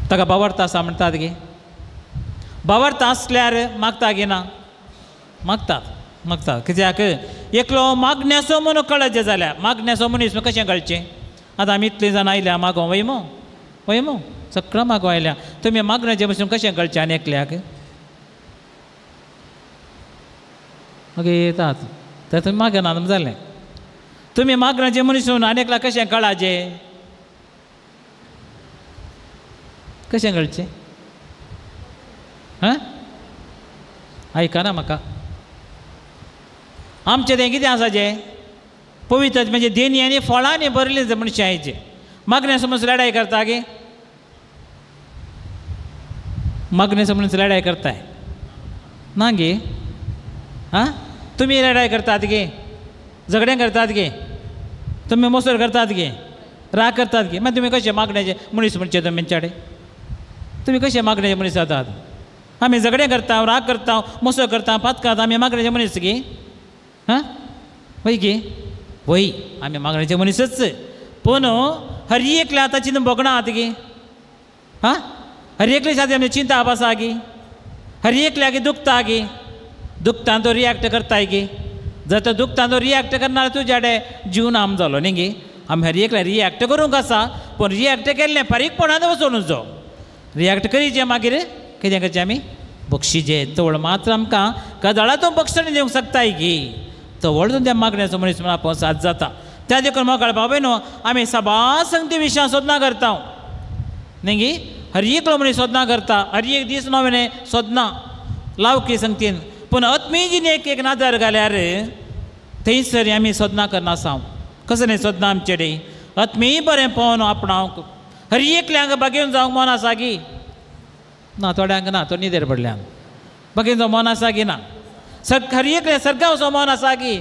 ताका भावार्थ आसा म्हणटात गे. भावार्थ आसल्यार मागता गी ना? मागतात मागतात. कित्याक एकलो मागण्याचो म्हणून कळचें जाल्यार मागण्याचो मनीस कशें कळचें? आतां आमी इतलीं जाणां आयल्या मागों वय मो वय मो सगळं मागों आयल्या, तुमी मागण्याचें पसून कशें कळचें आनी एकल्याक? मागीर येतात तर तुमी मागनात जालें. तुमी मागण्याचें मनीस म्हणून आनी एकल्याक कशें कळाचें? कशें कळचें? हां आयकना म्हाका. आमचें तें कितें आसा जें पवित्र म्हणजे देणी आनी फळांनी भरलें मनशां आयचें. मागण्या समज लडाय करता गे? मागण्या समज लडाय करताय ना गे? आं तुमी लडाय करतात गे? झगडें करतात गे? तुमी मोसर करतात गे? राग करतात गे? मागीर तुमी कशें मागण्याचे मनीस म्हणचे तुमचे कडेन? तुमी कशें मागण्याचे मनीस जातात? आमी झगडें करता, राग करता, मोसो करता, पातकात, आमी मागण्याचे मनीस गे? हां वय गे? वय आमी मागण्याचे मनीसच. पूण हर एकल्या आतां चिंतून भोगना आतां गे? हां हर एकले साथी आमची चिंता आसा गे? हर एकल्याक दुखता गे? दुखता तो रिएक्ट करताय गे? जर तो दुखता तो रिएक्ट करना तुज्या कडेन जीवन आम जालो न्ही गे? आमी हर एकल्या रिएक्ट करूंक आसा, पूण रिएक्ट केल्लें फारीकपणान वचून जो रिएक्ट करीचे मागीर कितें करचें आमी? बक्षीचे तवळ मात्र आमकां कदळातून बक्षणी दिवंक शकताय गी? तवळ त्या मागण्याचो मनीस म्हणून आपूण साथ जाता. त्या देखून मोगाळ बाबा न्हू आमी सभा संगती विशयां सोदना करता न्ही गी? हर एकलो मनीस सोदना करता, हर एक दीस नवें सोदना लावकी संगतीन. पूण आत्मीय जिणेक एक नदर घाल्यार थंयसर आमी सोदना करना आसा. कसलें न्ही सोदना आमचे कडेन? आत्मीय बरें पळोवन आपणावंक हर एकल्यांक बागेवन जावंक मन आसा गी ना? थोड्यांक ना, तो निदेर पडल्यान बागेवन जावंक मन आसा गी ना? हर एकल्या सर्गावचो मन आसा गी?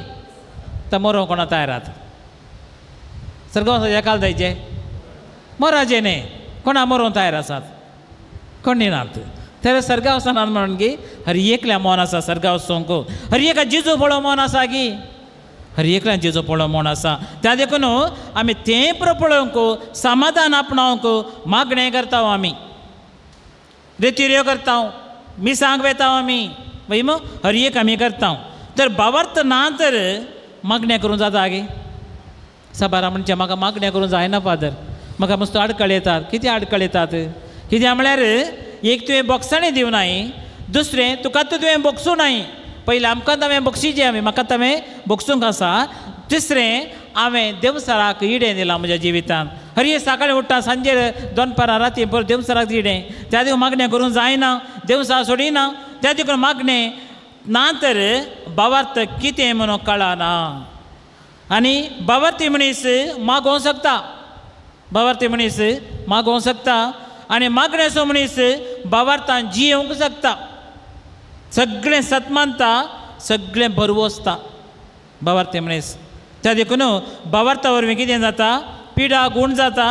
तर मरोंक कोणा तयार आतां? सर्गावचो एकाल जायचें मराचें न्ही, कोणा मरोंक तयार आसात? कोण नात. तर सर्गा वचनात म्हणून गी हर एकल्या मन आसा सर्गा वचोंक. हर एका जिजू पळो मन आसा गी? हर एकल्या जिजू पळो मन आसा. त्या देखून आमी तें पळोवंक समाधान आपणावंक मागणें करता आमी, रेतिऱ्यो करता, मिसांक वेता आमी, वय मग हर एक आमी करता. तर भावार्थ ना तर मागणें करूंक जाता गे? साबारा म्हणचें म्हाका मागणें करूंक जायना फादर, म्हाका मस्त आडखळ येतात. कितें आडखळ येतात? कित्याक म्हळ्यार एक तुवें बक्षाणी दिवं नाय, दुसरें तुका तुवें बक्षूं नाय. पयलें आमकां हांवें बक्षीचें, आमी म्हाका हांवें बक्षूंक आसा. तिसरें हांवें देवसराक इडें दिलां म्हज्या जिवितांत. हर एक सकाळीं उठ्ठा, सांजेर दनपारां राती परत देवसराक इडें. त्या देखून मागणें करूंक जायना, देवसरा सोडिना. त्या देखून मागणें ना तर भावार्थ कितें म्हणून कळना. आनी भावार्थी मनीस मागोवंक शकता, भावार्थी मनीस मागोवंक शकता आनी मागण्याचो मनीस भावार्थान जियोवंक शकता. सगळें सत मानता, सगळें भरवसता भावार्थी मनीस. त्या देखून भावार्था वरवीं कितें जाता? पिडा गूण जाता,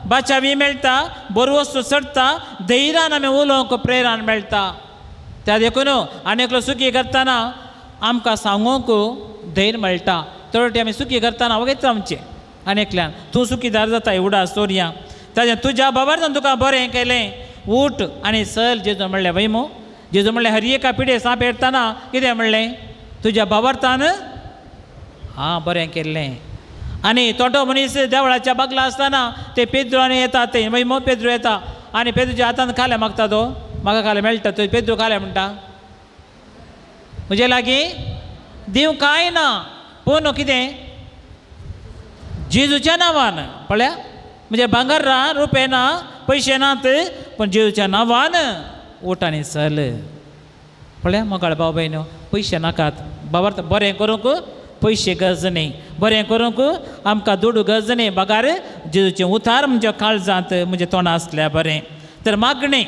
बाचावी मेळटा, बरवस्तू चडटा, धैर्यान आमी उलोवंक प्रेरण मेळटा. त्या देखून आनी एकलो सुखी करतना आमकां सांगूंक धैर्य मेळटा. थोडे आमी सुखी करतना वगैरे आमचें आनी एकल्यान तूं सुखीदार जाता उडा सोरया ताजें तुज्या बाबार्थान तुका बरें केलें, उठ आनी चल. जेजू म्हणलें वय मो? जेजू म्हणलें हर एका पिडे साप येतना कितें म्हणलें? तुज्या बाबार्थान हां बरें केल्लें. आनी तोटो मनीस देवळाच्या बागला आसतना ते पेद्रू आनी येता ते वय मो? पेद्रू येता आनी पेद्रूच्या हातान खालें मागता तो, म्हाका खालें मेळटा. तो पेद्रू खालें म्हणटा म्हजे लागीं दिवं कांय ना, पूण कितें जेजूच्या नांवान. पळया म्हणजे भांगर ना, रुपये ना, पयशे नात, पूण जेजूच्या नांवान उठ आनी चल. पळया मोगाळ भाव भयण, पयशे नाकात. बाबार्थ बरें करूंक पयशे गरज न्ही, बरें करूंक आमकां दुडू गरज न्ही, बगार जेजूचें उतार म्हज्या काळजांत म्हज्या तोंडा आसल्यार बरें. तर मागणें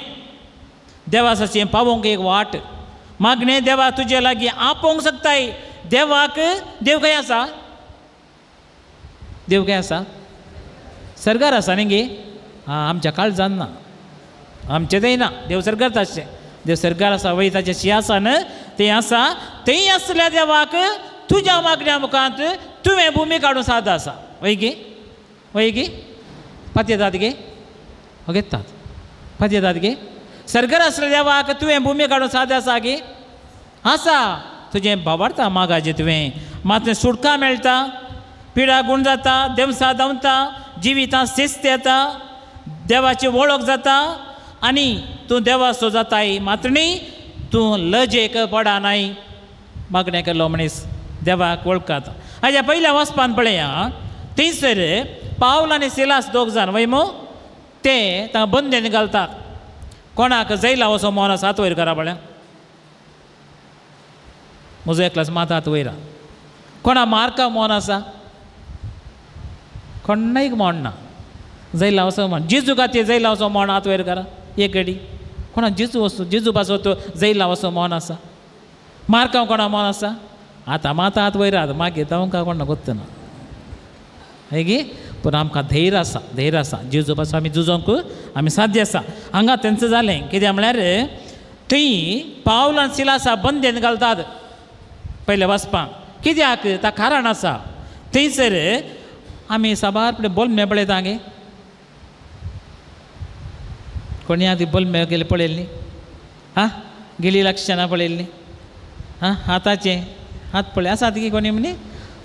देवासाचें पावोवंक एक वाट. मागणें देवा तुजे लागीं आपोवंक शकताय. देवाक देव खंय आसा? देव खंय आसा? सर्गार आसा न्ही गे? आं आमच्या काळजान ना, आमचें तें ना. देव सर्गार आसचें, देव सर्गार आसा वय ताचें शिंवासन तें आसा. थंय आसल्या देवाक तुज्या मागण्या मुखांत तुवें भुमी काडून साद आसा. वय गे? वय गे? पातयेतात गे? घेतात पातयेतात गे? सरगर आसले देवाक तुवें भुमी काडून सादें आसा की आसा तुजें भावार्ता मागाचें तुवें मात सुटका मेळटा पिडा गूण जाता देवसा धांवता जिवितां शिस्त येता देवाची वळख जाता आनी तूं देवाचो जाताय मात न्ही तूं लजेक पडा नाय मागणें केल्लो मनीस देवाक वळखाता. हाज्या पयल्या वचपान पळया थंयसर पावल आनी सिलास दोग जाण वय मू ते तांकां बंदेन घालतात. कोणाक जैला वचो मोन आसा हात वयर करा पळया म्हजो एकलास मात हात वयर कोणा मार्का मोन आसा कोणाक मोन ना जैला वचो मोन जेजू खातीर जैला वचो मोन हात वयर करा एक घडी कोणा जेजू वचो जेजू पासो जैला वचो मोन आसा मार्का कोणा मोन आसा आतां मात हात वयर आतां मागीर तांकां कोणा गोत्तना हय गी पूण आमकां धैर्य आसा धैर्य आसा जेजू पासून आमी झुजोंक आमी साध्य आसा. हांगा तेंचें जालें कित्याक म्हळ्यार थंय पावल आनी सिलासा बंदेन घालतात पयलें वचपाक कित्याक ता कारण आसा थंयसर आमी साबार पळय बोलमे पळयता गे कोणी आतां बोलमे गेले पळयल्ली आं गेली लक्षणां पळयल्ली आं हाताचें हात पळय आसा ती कोणी म्हणी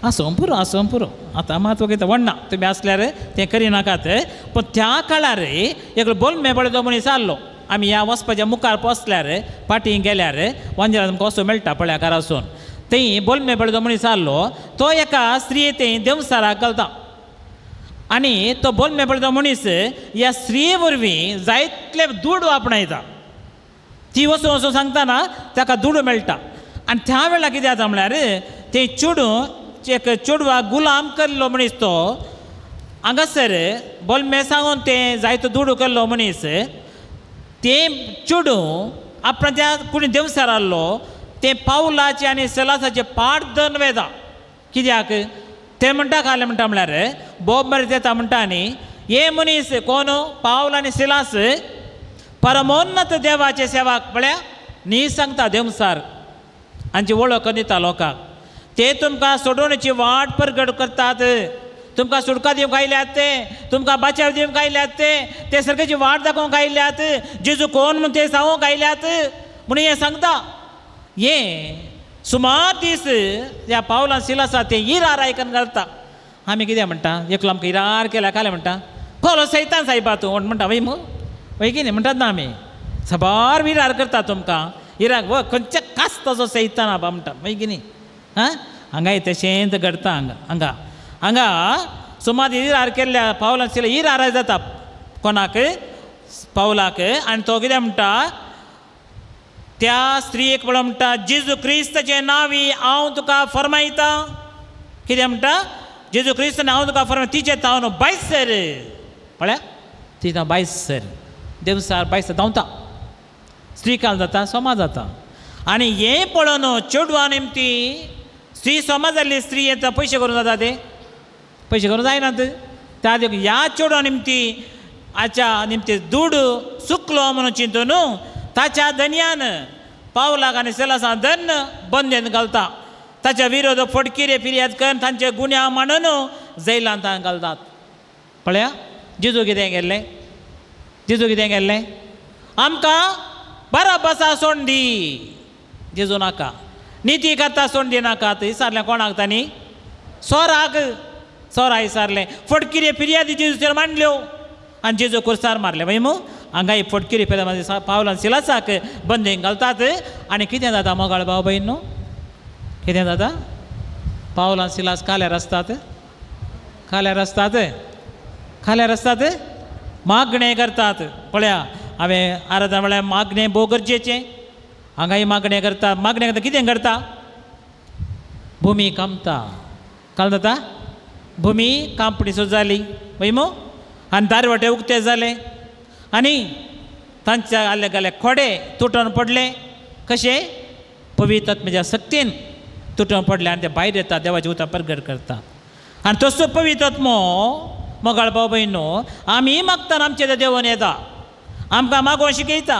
आसूं पुरो आसूं पुरो आतां मात वगैरे व्हडना तुमी आसल्यार तें करिनाकात. पूण त्या काळार एकलो बोलमे पळय तो मनीस आहलो आमी ह्या वचपाच्या मुखार पोसल्यार फाटीं गेल्यार वांजरा तुमकां वचूं मेळटा पळया घरासून थंय बोलमे पळय तो मनीस आहलो तो एका स्त्रिये थंय देवसाराक घालता आनी तो बोलमे पळय तो मनीस ह्या स्त्रिये वरवीं जायतले दुडू आपणायता. ती वचून वचून सांगतना ताका दुडू मेळटा आनी त्या वेळार कितें जाता म्हळ्यार तें चेडूं एक चेडवाक गुलाम केल्लो मनीस तो हांगासर बोलमे सांगून तें जायतो दुडू केल्लो मनीस तें चेडूं आपणाच्या कोणी देवसार आहलो तें पावलाचें आनी सलासाचें पाट धरून वेता कित्याक तें म्हणटा खालें म्हणटा म्हळ्यार बोब मरे येता म्हणटा न्ही हे मनीस कोण पावल आनी सिलास परमोन्नत देवाचे सेवाक म्हळ्यार न्ही सांगता देवसार हांची वळख दिता लोकांक ते तुमकां सोडोवण्याची वाट परगट करतात तुमकां सुटका दिवंक आयल्यात ते तुमकां बाचाव दिवंक आयल्यात ते ते सारकेची वाट दाखोवंक आयल्यात जेजू कोण म्हूण ते सांगूंक आयल्यात म्हणून हें सांगता. हें सुमार दीस ह्या पावलान सिलासा ते इरार आयकन घालता. आमी कितें म्हणटा एकलो आमकां इरार केल्या कालें म्हणटा कोलो सैतान सायबा तूं म्हणटा वय मू वय कितें म्हणटात ना आमी साबार विरार करता तुमकां इराक व खंयच्या कास्ताचो सैतान आबा म्हणटा वय कितें आं हांगाय तशेंच घडटा हांगा हांगा हांगा सुमार इरार केल्ल्या पावलान सिला इरार जाता कोणाक पावलाक आनी तो कितें म्हणटा त्या स्त्रियेक पळोवन म्हणटा जेजू क्रिस्ताचें नांवी हांव तुका फरमायता कितें म्हणटा जेजू क्रिस्त हांव तुका फरमाय तिचें तावन बायसर पळया तिचें बायसर देवसार बायसर धांवता स्त्री काल जाता सोमा जाता आनी हें पळोवन चेडवां निमती स्त्री सोमा जाल्ली स्त्री येता पयशे करून जाता ते पयशे करून जायनात त्या देखून ह्या चेडवा निमती आच्या निमती दुड सुकलो म्हणून चिंतून ताच्या धनयान पावलाक आनी सेलासा धन बंदेन घालता ताच्या विरोध फटकिरे फिर्याद करून तांचे गुन्यांव मांडून जैलान तांकां घालतात. पळया जेजू कितें केल्लें जेजू कितें केल्लें आमकां बराबसा सोड दी जेजू नाका निती करता सोड दी नाका विचारलें कोणाक तांणी सोराक सोरा विचारलें फटकिरे फिर्यादी जेजूचेर मांडल्यो आनी जेजू कुर्सार मारलें वय मू हांगा ही फटकिरी पेदां पावलान सिलासाक बंदेक घालतात आनी कितें जाता मोगाळ भाव भयण न्हू कितें जाता पावलान सिलास काल्यार आसतात काल्यार आसतात काल्यार आसतात मागणें करतात. पळया हांवें आराधना म्हळ्यार मागणें भोव गरजेचें हांगाय मागणें करता मागणें करता कितें करता भुमी कामता काल जाता भुमी कांपणी सुद्दां जाली वय मू आनी दारवाटे उक्ते जाले आनी तांच्या आल्ले गेले खोडे तुटून पडले कशें पवित्र आत्म्याच्या सक्तीन तुटून पडले आनी ते भायर येता देवाची उतां परगट करता. आनी तसो पवित्र आत्मो मोगाळ भाव भयणो आमी मागतना आमचे ते देवून येता आमकां मागोवंक शिकयता.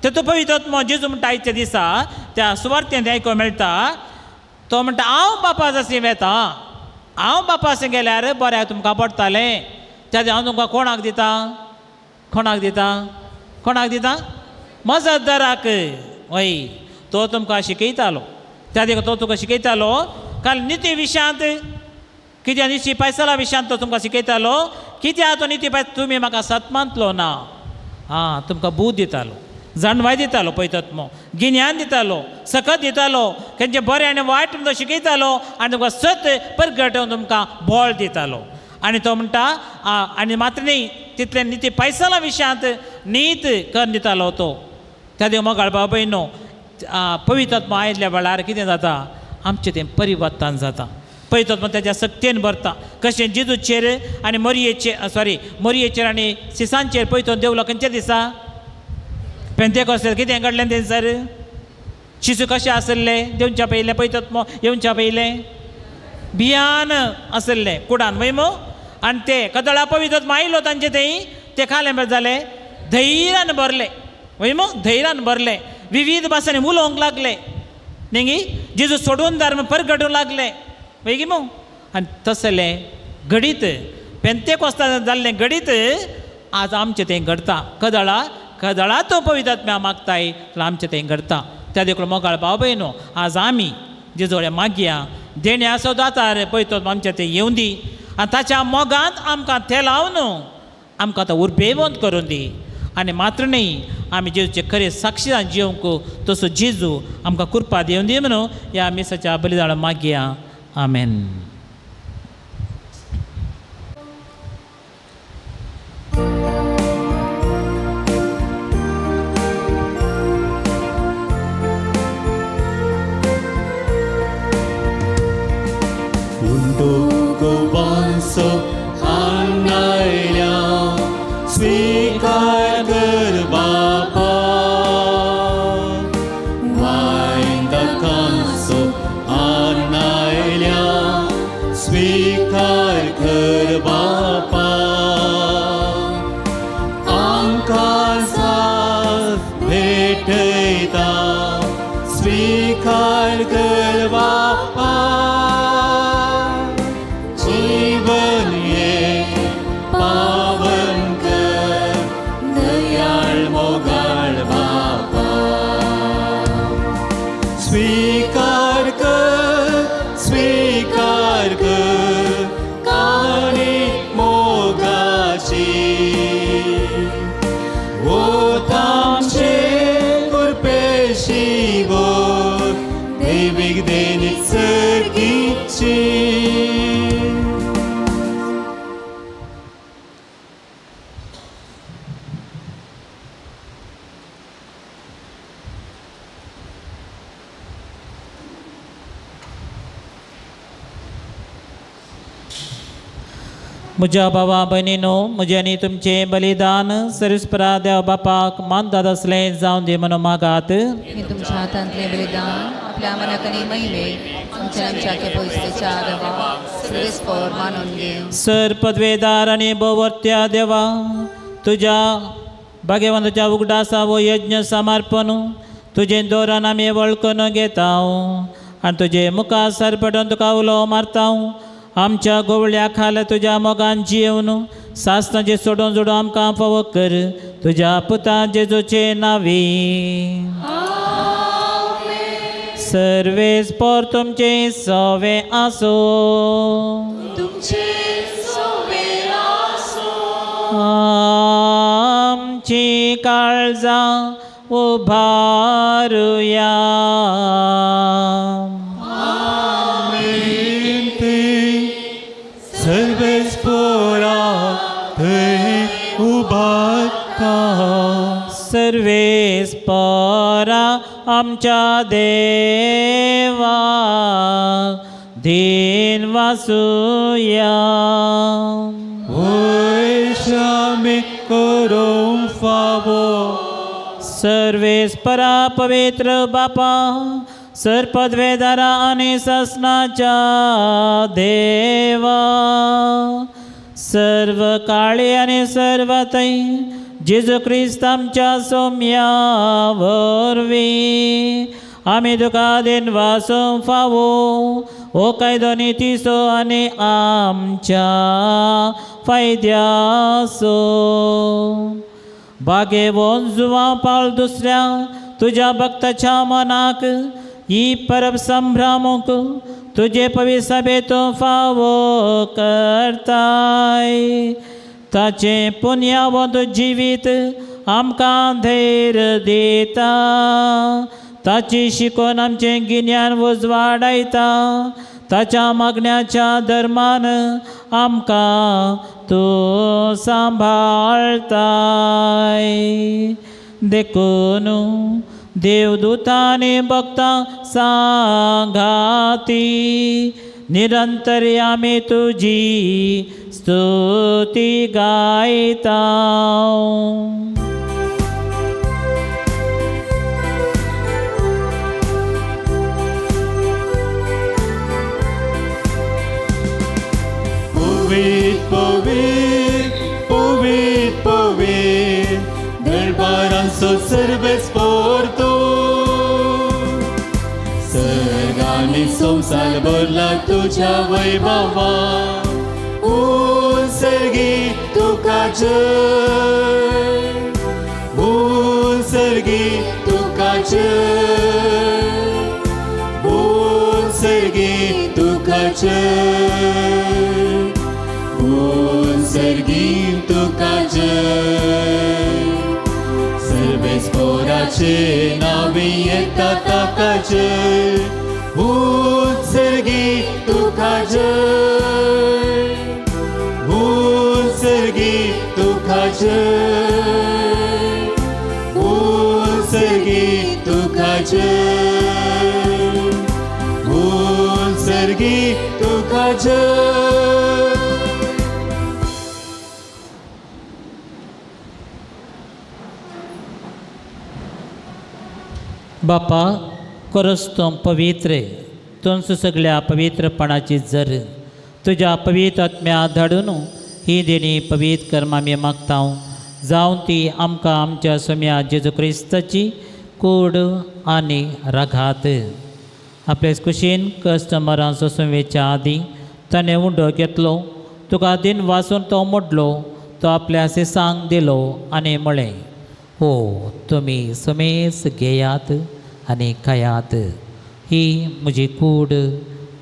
तेतू पवित्र आत्मो जेजू म्हणटा आयच्या दिसा त्या सुवार्थेंत आयको मेळटा तो म्हणटा हांव बापा जशी वेता हांव बापासे गेल्यार बऱ्याक तुमकां पडटालें त्या हांव तुमकां कोणाक दिता कोणाक दिता कोणाक दिता मजतदाराक वय तो तुमकां शिकयतालो त्या देखून तो तुका शिकयतालो काल निती विशयांत कित्याक निती पैसला विशयांत तो तुमकां शिकयतालो कित्याक तो निती पायस तुमी म्हाका सतमांतलो ना आं तुमकां बूद दितालो जाणवाय दितालो पयतत्मो गिन्यान दितालो सकत दितालो खंयचें बरें आनी वायट तुमकां शिकयतालो आनी तुमकां सत परगटोवन तुमकां बळ दितालो आनी तो म्हणटा आनी मात्र न्ही तितलें निती पैसला विशयांत नीत करून दितालो तो त्या देव मोगाळ बाबा न्हू पवित्रात्मा आयिल्ल्या वेळार कितें जाता आमचें तें परिवर्तन जाता पवित्रात्मा ताच्या सक्तेन भरता कशें जेजूचेर आनी मोरयेचेर सॉरी मोरयेचेर आनी सिसांचेर पवित्र देवलो खंयच्या दिसा पेंतेकोस्ताक कितें घडलें थंयसर शिशू कशें आसले देवच्या पयलें पवित्रात्मो येवच्या पयलें भियान आसलें कुडान वय मो आनी ते कदळा पवित्रात्मा आयलो तांचे थंय ते खालें जालें धैर्यान भरलें वय मो धैर्यान भरलें विविध भासांनी उलोवंक लागले न्ही जेजू सोडून धर्म परगटूंक लागले वय गी मो आनी तसलें घडीत पेंतेकोस्ता जाल्लें घडीत आज आमचें तें घडता कदळा कदळा तो पवित्रात्म्या मागताय जाल्यार आमचें तें घडता त्या देखून मोगाळ भाव भयणो आज आमी जेजोळे मागया देणे आसो दातार पवित्रात्मा आमचें तें येवं दी आनी ताच्या मोगांत आमकां तेलावन आमकां तो उर्बेवंत करून दी आनी मात्र न्ही आमी जेजूचे खरे साक्षीदार जिवंक तसो जेजू आमकां कृपा दिवन दी म्हणून ह्या मिसाच्या बलिदान मागया आमेन. गोवांचो आणायल्या स्वीकार कर बापा वायंदकांचो आणायल्या स्वीकार कर बापा आमकां साथ भेटयता स्वीकार कर बापा स्वीकार कर काणी मोगाची ओ तामशे कृपेशी बोल देवीक देणी सर्गीची. म्हज्या बाबा भयणीनो म्हजें आनी तुमचें बलिदान सर्वेस्परा देव बापाक मानतात असलें जावन दी म्हणून मागात. तुमच्या हातांतलें बलिदान आपल्या मनाक आनी महिमेक आमच्या आमच्या पयसच्या देवा सर्वेस्पर मानून घेवं. सर पदवेदार आनी भोवर्त्या देवा तुज्या भाग्यवंताच्या उगडासा वो यज्ञ समर्पण तुजें दोरान आमी वळखून घेता आनी तुजे मुखार सरपटून तुका उलो मारता. आमच्या गोवळ्या खाला तुज्या मोगान जियेवन सासणाचें सोडून जोडून आमकां फावो कर तुज्या पुता जेजूचे नांवी. सर्वेस्पर तुमचें सवे आसूं आमची काळजां उबारुया. सर्वेस्परा थंय उबारता सर्वेस्परा आमच्या देवा धीन वासुया. वैशामी करूंक फावो सर्वेस्परा पवित्र बापा सर पदवेदारा आनी सासणाच्या देवा सर्व काळी आनी सर्व थंय जेजू क्रिस्त आमच्या सोम्या वरवीं आमी तुका दिनवासूंक फावो हो कायदो नितीचो आनी आमच्या फायद्याचो. बागेवोन जुवां पावल दुसऱ्या तुज्या भक्ताच्या मनाक ही परब संभ्रमूंक तुजे पवित्र सभेंत फावो करताय. ताचें पुण्यावंत जिवीत आमकां धैर्य दिता. ताची शिकोवन आमचें गिन्यान उजवाडायता. ताच्या मागण्याच्या धर्मान आमकां तूं सांबाळताय. देखून देवदूतांनी भक्तां सांगाती निरंतर आमी तुजी स्तुती गायता. पवित्र पवित्र पवित्र पवित्र दरबारांचो सर्वेस पोरतो. सर्ग आनी संवसार भरला तुज्या वैभवान. उत्सर्गी तुका जय, उत्सर्गी तुका जय, उत्सर्गी तुका जय, उत्सर्गी तुका जय. सर्वेस पोराचे नावे येता ताका जय, उत्सर्गी तुका जय, उत्सर्गी तुका जय, उत्सर्गी तुका जय, उत्सर्गी तुका जय. बापा खरोच तूं पवित्र, तुंच सगळ्या पवित्रपणाची जर तुज्या पवित्र आत्म्या धाडून ही देणी पवित्र कर्म आमी मागता. जावन ती आमकां आमच्या सोम्या जेजू क्रिस्ताची कूड आनी रागात. आपले कुशीन कस्टमरां सोंसुवेच्या आदीं ताणें उंडो घेतलो, तुका दिन वासून तो मोडलो, तो आपल्या सिसांक दिलो आनी म्हळें, हो तुमी समेस घेयात आनी खायात, ही म्हजी कूड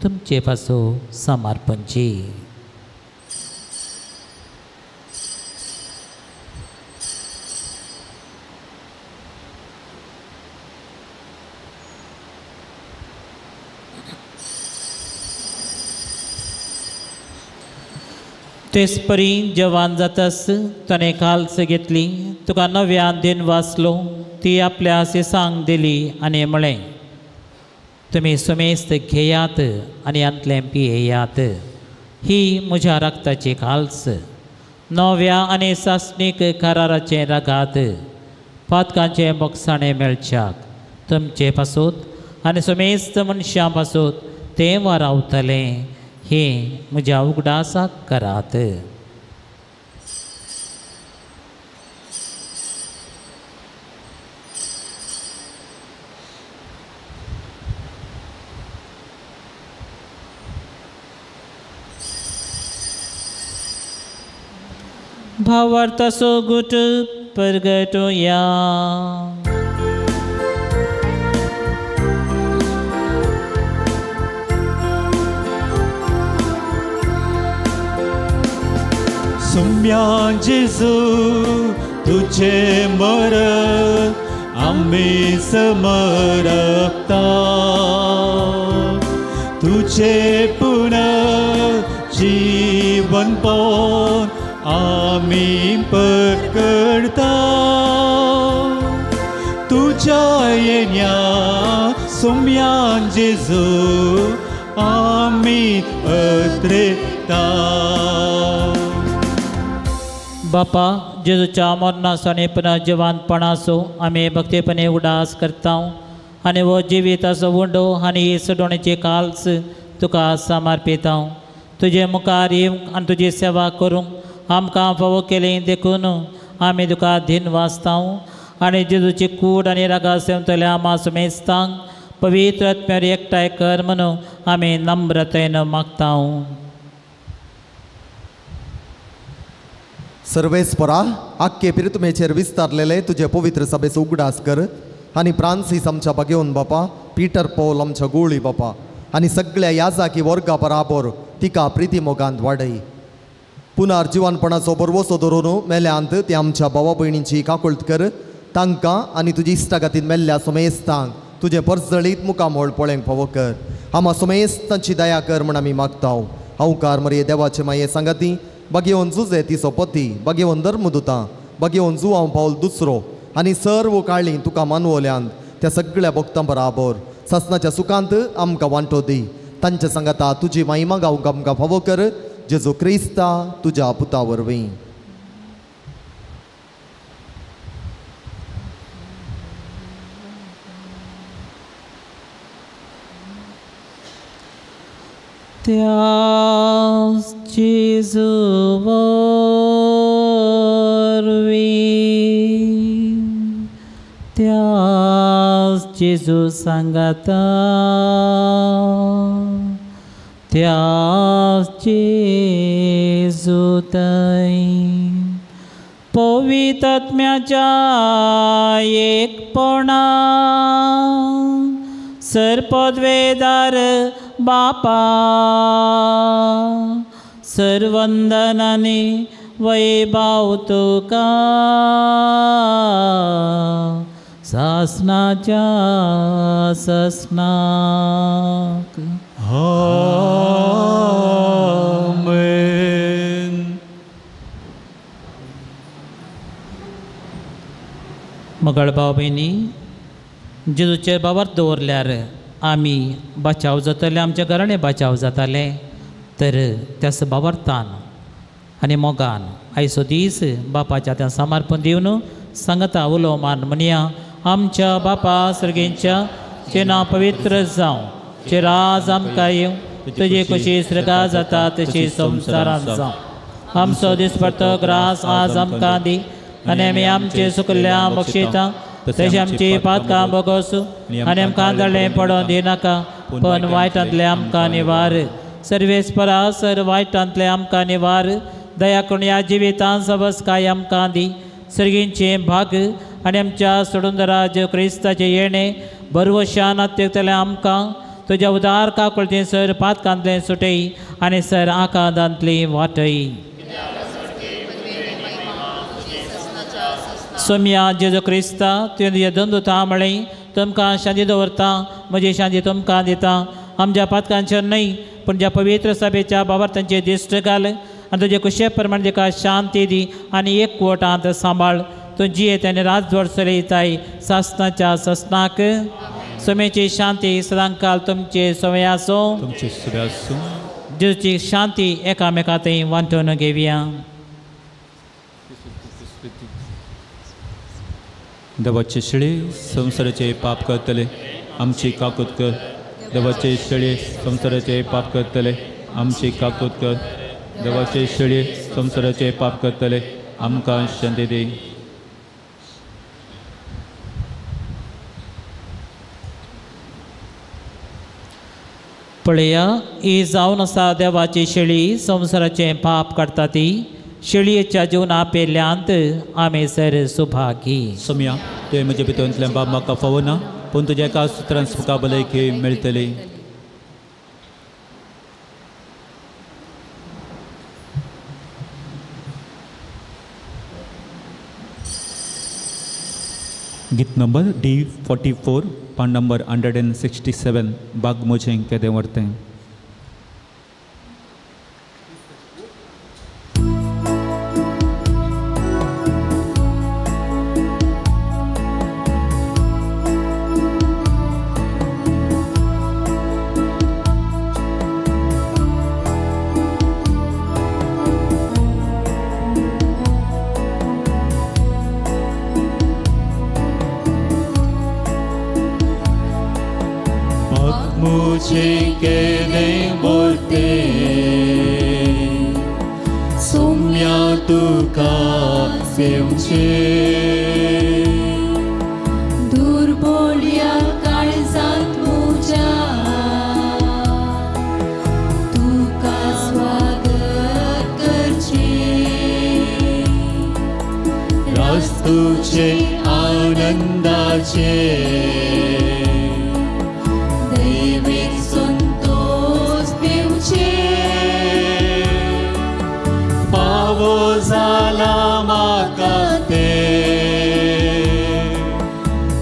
तुमचे पासून समर्पणची. तेच परी जवान जातास ताणें काल्स घेतली, तुका नव्यान दिन वाचलो, ती आपल्या सिसांक दिली आनी म्हळें, तुमी सुमेस्त घेयात आनी हांतलें पियेयात, ही म्हज्या रक्ताची काल्स, नव्या आनी सासणीक कराराचें रगात, पातकांचें बोगसाणें मेळच्याक तुमचे पासूत आनी सुमेस्त मनशां पासूत तें वारावतलें, हें म्हज्या उगडासाक करात. भावार्थाचो गुट परगटोया. सुम्या जेजू तुझे मर आम्ही समरपता, तुझे पुनः जीवन पौन आम्ही पकडता. तुझ्या येण्या सुम्या जेजू आम्ही अत्रेता. बापा जेजूच्या मरणाचो आनी पुनर्जिवंतपणाचो आमी भक्तीपणे उडास करता आनी हो जिविताचो उंडो आनी ही सडवणेची काल्स तुका समर्पिता. तुजे मुखार येवंक आनी तुजी सेवा करूंक आमकां फावो केली देखून आमी तुका धीन वाचता आनी जेजूची कूड आनी रागा सेवतल्या आमा सुमेस्तांक पवित्र आत्म्यार एकठांय कर म्हणून आमी नम्रतेन मागता. सर्वेस्परा आख्खे पिरतुमेचेर विस्तारलेले तुजे पवित्र सभेचो उगडास कर आनी फ्रांसीस आमच्या बागेवन बापा, पीटर पौल आमच्या गोळी बापा आनी सगळ्या याजाकी वर्गा बराबर तिका प्रिती मोगांत वाडय. पुनर्जिवनपणाचो बरवसो धरून मेल्यांत ते आमच्या भावा भयणींची काकुळट कर. तांकां आनी तुजी इश्टागतीन मेल्ल्या सोमेस्तांक तुजें परजळीत मुखामोळ पळोवंक फावो कर. आमा सोमेस्तांची दया कर म्हूण आमी मागता. हांवकार मरये देवाचे माये सांगाती बागेवन जुजे तिचो पती, बागेवन धर्मदुतां, बागेवन जुवांव पावल दुसरो आनी सर्व काळी तुका मानवल्यांत त्या सगळ्या भक्तां बराबर सासनाच्या सुखांत आमकां वांटो दी. तांच्या सांगाता तुजी महिमा गावंक आमकां फावो कर. जेजू क्रिस्ता तुज्या पुता वरवीं. त्यास जेजू वरवीं, त्यास जेजू सांगाता, त्यास जेजू थंय पवित्र आत्म्याच्या एकपणा सरपदवेदार बापा सर्वंदनाने वैभाव तुका सासनाच्या ससनाक. आमेन. मगळ भाव भयणी, जेजूचेर बाबार दवरल्यार आमी बचाव जातले, आमच्या घराणे बचाव जाताले. तर त्यास बाबार्थान आनी मोगान आयचो दीस बापाच्या त्या समर्पण दिवन सांगता उलो मान म्हणया. आमच्या बापा सर्गेंच्या चे नांव पवित्र जावं, चे राज आमकां येवं, तुजी खुशी सर्गा जाता तशी संवसारांत जावं. आमचो दिसपडतो ग्रास आज आमकां दी आनी आमी आमचे सुकल्या बक्षिता तशें आमची पातकां भोगोसूं आनी आमकां आंधळें पडोवन दिनाका, पण वायटांतलें आमकां निवार. सर्वेस्परा सर वायटांतलें आमकां निवार. दया करून ह्या जिवितांत सबसकाय आमकां दी. सर्गींचें भाग आनी आमच्या सोडून राज क्रिस्ताचें येणें बरवशान आत्यकतलें आमकां तुज्या उदार काकुळटेन सर पातकांतलें सुटय आनी सर आकांतांतली वाटय. सोम्या जेजू क्रिस्ता तुवें तुज्या दोन म्हळें तुमकां शांती दवरता, म्हजी शांती तुमकां दिता. आमच्या पातकांचेर न्हय पूण ज्या पवित्र सभेच्या बाबार तांचे दिश्ट घाल आनी तुजे कुशे प्रमाणे तिका शांती दी आनी एक कोटांत सांबाळ. तूं जियेत आनी राजवट चलयताय सासनाच्या ससनाक. सोम्याची शांती सदांकाल तुमचे सवय आसूं. तुमचे सवय आसूं. जेजूची शांती एकामेका थंय वांटून घेवया. देवाचे शेळी संवसाराचे पाप करतले आमची काकूत कर. देवाचे शेळी संवसाराचे पाप करतले आमची काकूत कर. देवाचे शेळी संवसाराचे पाप करतले आमकां शांती दी. पळया ही जावन आसा देवाची शेळी संवसाराचें पाप काडटा ती. शेळयेच्या जिवना पेल्यांत आमी सर सुभागी. सोम्या तुवें म्हज्या भितरतल्यान बाब म्हाका फावना, पूण तुज्या एका सुत्रान सुखा भलायकी मेळटली. गीत नंबर D44, पान नंबर 167, बाग म्हजें केदें व्हरतें. दुर्बोल्या काळजांत म्हज्या तुका स्वागत करचें. मेळचे दैवीक संतोष दिवचे पावो जाला म्हाका ते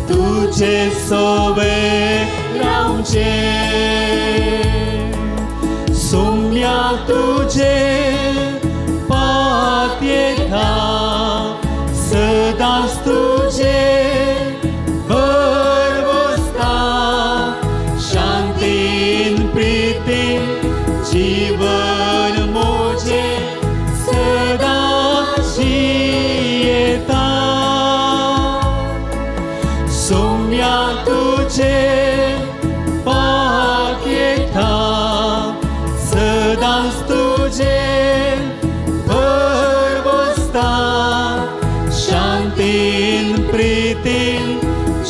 तुजे सोवे रावचे सुम्या तुजे पातयेता सदांच तुजे भरवसता शांतीन प्रितीन जीवन मोजे सदां जियेता सुम्या तुजे पातयेता सदांच तुजे भरवसता शांतीन प्रितीन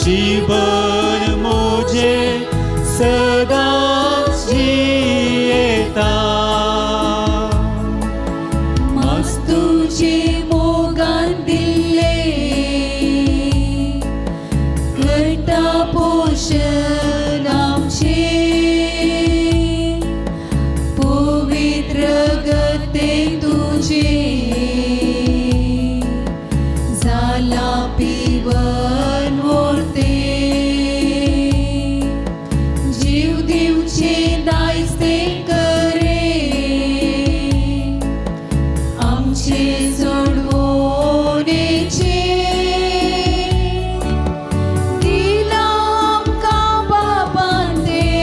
जीवन मोजे सदां जियेता मास तुजे मोगान दिल्ले करता पोशण आमचें पवित्र गते तुजें जाला पिवन वरतें जीव दिवचें दायज तें करे आमचें सोडवणेचें दिलां आमकां बाबान तें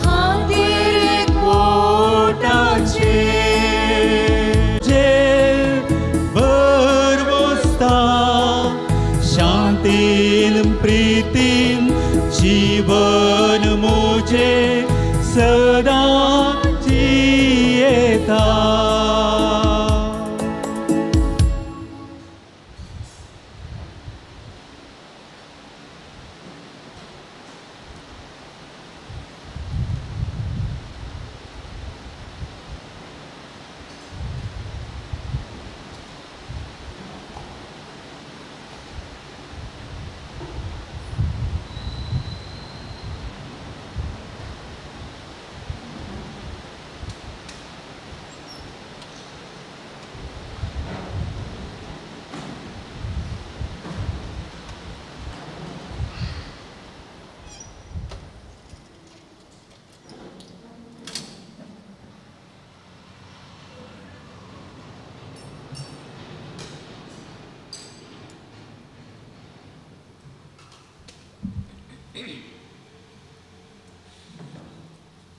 हातीर पोटाचे जे भरवसता शांतीन प्रितीन जीवन मोजे सदां जियेता.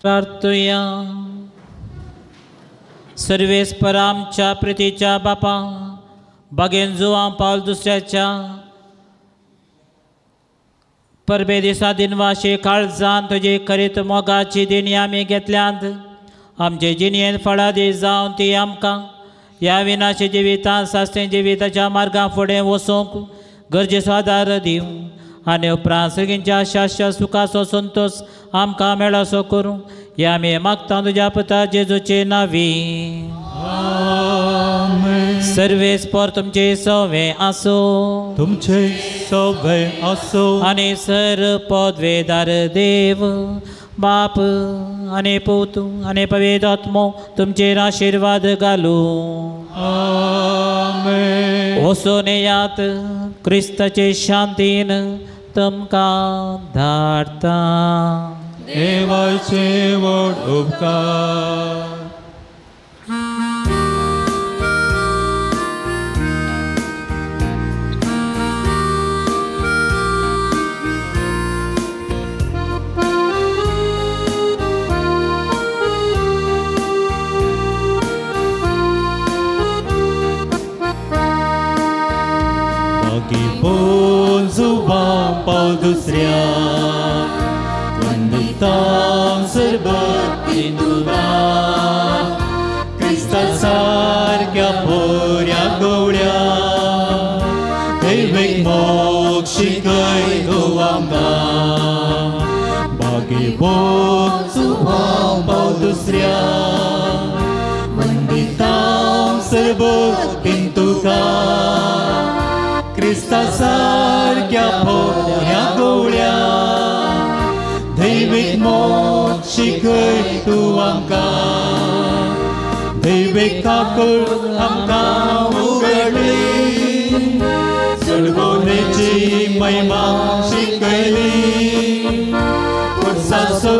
प्रार्थुया. सर्वेस्पर आमच्या प्रितीच्या बापा बागेन जुवां पावल दुसऱ्याच्या परबे दिसा दिनवाशी काळजान तुजी करीत मोगाची देणी आमी घेतल्यांत आमचे जिणेन फळादी जावन ती आमकां ह्या विनाशी जिवितांत सासणे जिविताच्या मार्गा फुडें वचूंक गरजेचो आदार दिवं आनी उपरांत सगळ्यांच्या शाश्वत सुखाचो संतोश आमकां मेळसो करूं ह्या आमी मागता तुज्या पुता जेजूचे नांवी. सर्वेस्पर तुमचे सवे आसूं तुमचे सवे आसूं आनी सर पदवेदार देव बाप आनी पूत आनी पवित्र आत्मो तुमचेर आशिर्वाद घालूं. आमेन. वचून येयात क्रिस्ताचे शांतीन तुमकां धाडटा. देवाचे व्हड उपकार. जुवां पाव दुसऱ्या वंदितां सरबतीन तुका क्रिस्ता सारक्या पोऱ्या गवळ्या दैवीक मोग शिकय गो आमकां बागी जुवां पाव दुसऱ्या वंदितां सरबतीन तुका क्रिस्ता सारक्या भोऱ्या गोळ्या दैवीक मोग शिकय तूं आमकां दैवीक काकूळ आमकां उगडली चडगोनेची महिमा शिकयली पुरसाचो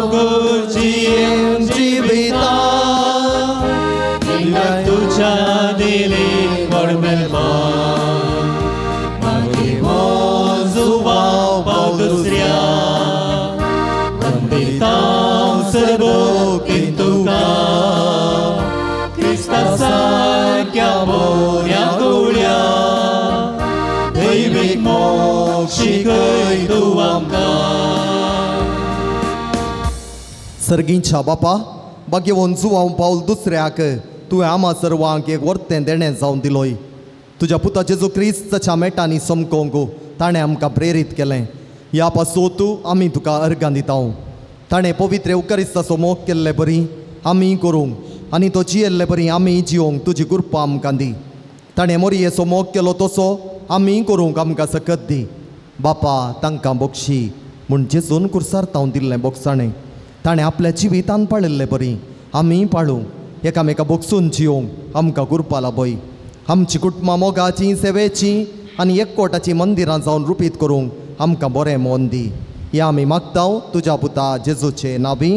जियेवन जिविता तुज्या दिली व्हड मेहरबान मागीर हो जुवांव पाव दुसऱ्या वंदिता सर्वोकीन तुका क्रिस्ता सारक्या बोऱ्या गोळ्या दैवीक मोग शिकय तूं आमकां. सर्गींच्या बापा भाग्यवंत जुवांव पावल दुसऱ्याक तुवें आमा सर्वांक एक वर्तें देणें जावन दिलोय. तुज्या पुता जेजू क्रिस्ताच्या मेटांनी समकोंक ताणें आमकां प्रेरीत केलें. ह्या पासत आमी तुका अर्गां दिता. ताणें पवित्र उकरिस्ताचो मोग केल्ले बरी आमी करूंक आनी तो जियेल्ले बरी आमी जियोंक तुजी कृपा आमकां दी. ताणें मोरयेचो मोग केलो तसो आमी करूंक आमकां सकत दी. बापा तांकां बक्षी म्हूण जेजून कुर्सार तावन दिल्लें बोगसाणें ताणें आपल्या जिवितान पाळिल्ले बरी आमी पाळूंक एकामेका बोगसून जियोंक आमकां कृपा लाभय. आमची कुटुंबां मोगाचीं सेवेचीं आनी एकवटाचीं मंदिरां जावन रुपीत करूंक आमकां बरें मोन दी. ह्या आमी मागता तुज्या पुता जेजूचे नावी.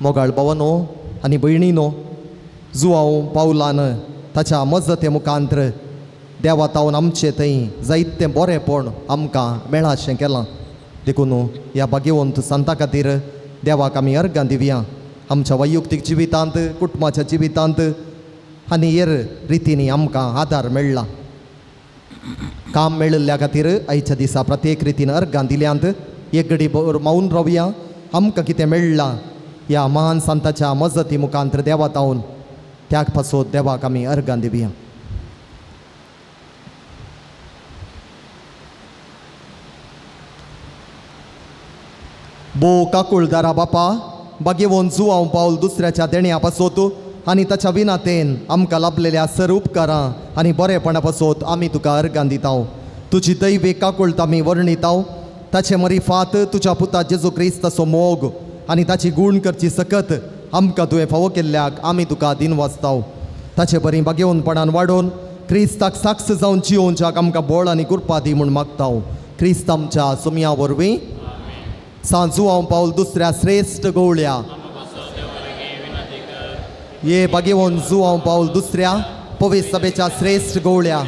मोगाळ भावानो आनी भयणीनो, जुवांव पावलान ताच्या मजते मुखांत्र देवा तावन आमचे थंय जायतें बरेंपण आमकां मेळाशें केलां. देखून ह्या भाग्यवंत संता खातीर देवाक आमी अर्गां दिवया. आमच्या वैयक्तीक जिवितांत, कुटुंबाच्या जिवितांत आनी हेर रितींनी आमकां आदार मेळ्ळा. काम मेळिल्ल्या खातीर आयच्या दिसा प्रत्येक रितीन अर्गां दिल्यांत. एक घडी मावन रावया. आमकां कितें मेळ्ळां ह्या महान संताच्या मजती मुखांत्र देवा तावन त्याग पासत देवाक आमी अर्गां दिवया. बो काकुळदारा बापा, भाग्यवंत जुवांव पावल दुसऱ्याच्या देण्या पासत आनी ताच्या विनातेन आमकां लाभलेल्या सर उपकारां आनी बरेपणा पासत आमी तुका अर्गां दिता. तुजी दैवीक काकुळट आमी वर्णिता. ताचे मरिफात तुज्या पुता जेजू क्रिस्ताचो मोग आनी ताची गूण करची सकत आमकां तुवें फावो केल्ल्याक आमी तुका दिनवासता. ताचे बरी भाग्यवंतपणान वाडोवन क्रिस्ताक साक्ष जावन जियोवच्याक आमकां बळ आनी कृपा दी म्हूण मागता. क्रिस्त आमच्या सुमया वरवीं. सांजुवांव पावल दुसऱ्या श्रेश्ठ गवळ्या ये भाग्यवंत जुवांव पावल दुसऱ्या पवित्र सभेच्या श्रेश्ठ गवळ्या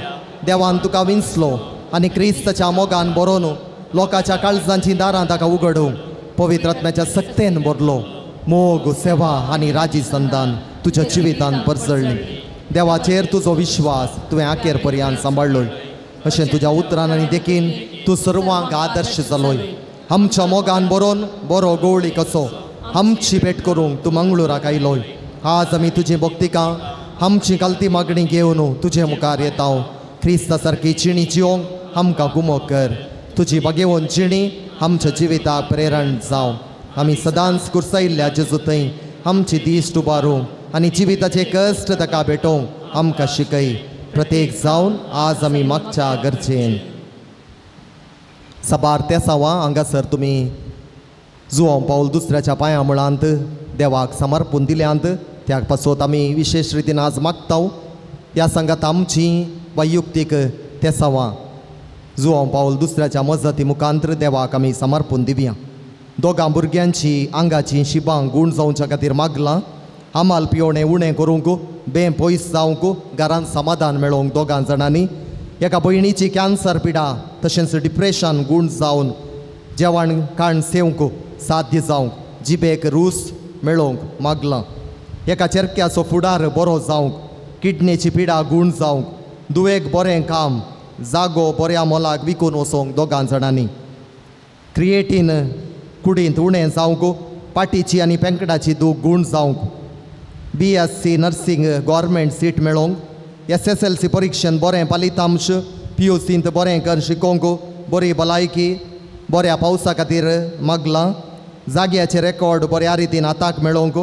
देवान तुका विंचलो आनी क्रिस्ताच्या मोगान बरोवन लोकांच्या काळजांची दारां ताका उगडूंक पवित्र आत्म्याच्या सक्तेन भरलो. मोग, सेवा आनी राजी संदान तुज्या जिवितान परजळ्ळी. देवाचेर तुजो विश्वास तुवें आखेर पर्यंत सांबाळ्ळो. अशें तुज्या उतरान आनी देखीन तूं सर्वांक आदर्श जालोय. आमच्या मोगान बरोवन बरो गवळी कसो आमची भेट करूंक तूं मंगळुराक आयलोय. आज आमी तुजी भक्तिकां आमची कालती मागणी घेवन तुजे मुखार येता. क्रिस्ता सारकी जिणी जियोंक आमकां गुमो कर. तुजी भाग्यवंत जिणी आमच्या जिविताक प्रेरण जावं. आमी सदांच कुर्सायिल्ल्या जेजू थंय आमची दिश्ट उबारूंक आनी जिविताचे कश्ट ताका भेटोवंक आमकां शिकय. प्रत्येक जावन आज आमी मागच्या गरजेन साबार तेसांवां हांगासर तुमी जुवांव पावल दुसऱ्याच्या पांया मुळांत देवाक समर्पून दिल्यांत. त्या पासत आमी विशेश रितीन आज मागता. ह्या सांगात आमची वैयक्तीक तेसांवां जुवांव पावल दुसऱ्याच्या मजती मुखांत्र देवाक आमी समर्पून दिवया. दोगां भुरग्यांची आंगाची शिबां गूण जावच्या खातीर मागलां. आमाल पियोणें उणें करूंक, बें पयस जावंक, घरांत समाधान मेळोवंक दोगां जाणांनी. एका भयणीची कॅन्सर पिडा तशेंच डिप्रेशन गूण जावन जेवण खाण सेवंक साध्य जावंक जिबेक रूस मेळोवंक मागलां. एका चेरक्याचो फुडार बरो जावंक, किडनेची पिडा गूण जावंक, दुवेक बरें काम, जागो बऱ्या मोलाक विकून वचोंक दोगां जाणांनी. क्रिएटीन कुडींत उणें जावंक, पाटीची आनी पेंकडाची दूख गूण जावंक, BSc nursing government seat मेळोवंक, SSLC परिक्षेन बरें फलितांश, PUCंत बरें कर शिकोवंक, बरी भलायकी, बऱ्या पावसा खातीर मागलां. जाग्याचे रेकॉर्ड बऱ्या रितीन हाताक मेळोवंक,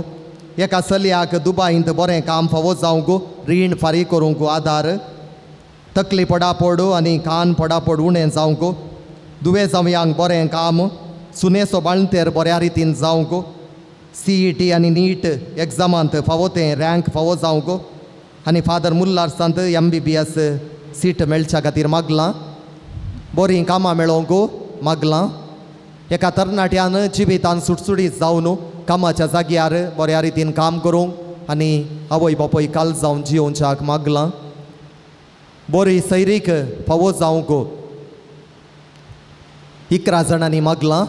एका चलयाक दुबायंत बरें काम फावो जावंक, रीण फारीक करूंक आदार. तकली पडापड आनी कान पडापड उणें जावंक, दुवे जावयांक बरें काम, सुनेचो बाळंतेर बऱ्या रितीन जावंक, CET आनी नीट एग्जामांत फावो तें रँक फावो जावंक आनी फादर मुल्लार्सांत MBBS seat मेळच्या खातीर मागलां. बरीं कामां मेळोवंक मागलां. एका तरणाट्यान जिवितान सुटसुटीत जावन कामाच्या जाग्यार बऱ्या रितीन काम करूंक आनी आवय बापूय काल जावन जियोवच्याक मागलां. बरी सैरीक फावो जावंक 11 जाणांनी मागलां.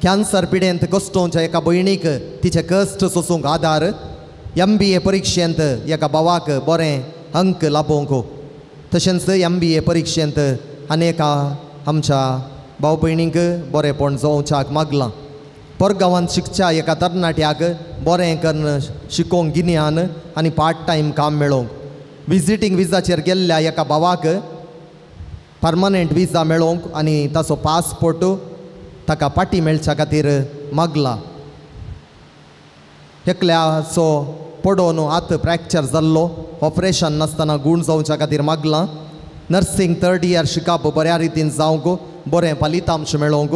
कॅन्सर पिडेंत कश्टोवच्या एका भयणीक तिचे कश्ट सोसूंक आदार, MBA परिक्षेंत एका भावाक बरें अंक लाभोवंक, तशेंच MBA परिक्षेंत आनी एका आमच्या भाव भयणींक बरेंपण जावच्याक मागलां. परगांवांत शिकच्या एका तरणाट्याक बरें करून शिकोवंक गिन्यान आनी पार्ट टायम काम मेळोवंक, विजिटींग विजाचेर गेल्ल्या एका भावाक परमनंट विजा मेळोवंक आनी ताचो पासपोर्ट ताका पाटी मेळच्या खातीर मागला. एकल्याचो पडोवन हात फ्रॅक्चर जाल्लो, ऑपरेशन नासतना गूण जावच्या खातीर मागलां. नर्सिंग 3rd year शिकप बऱ्या रितीन जावंक, बरें फलितांश मेळोवंक,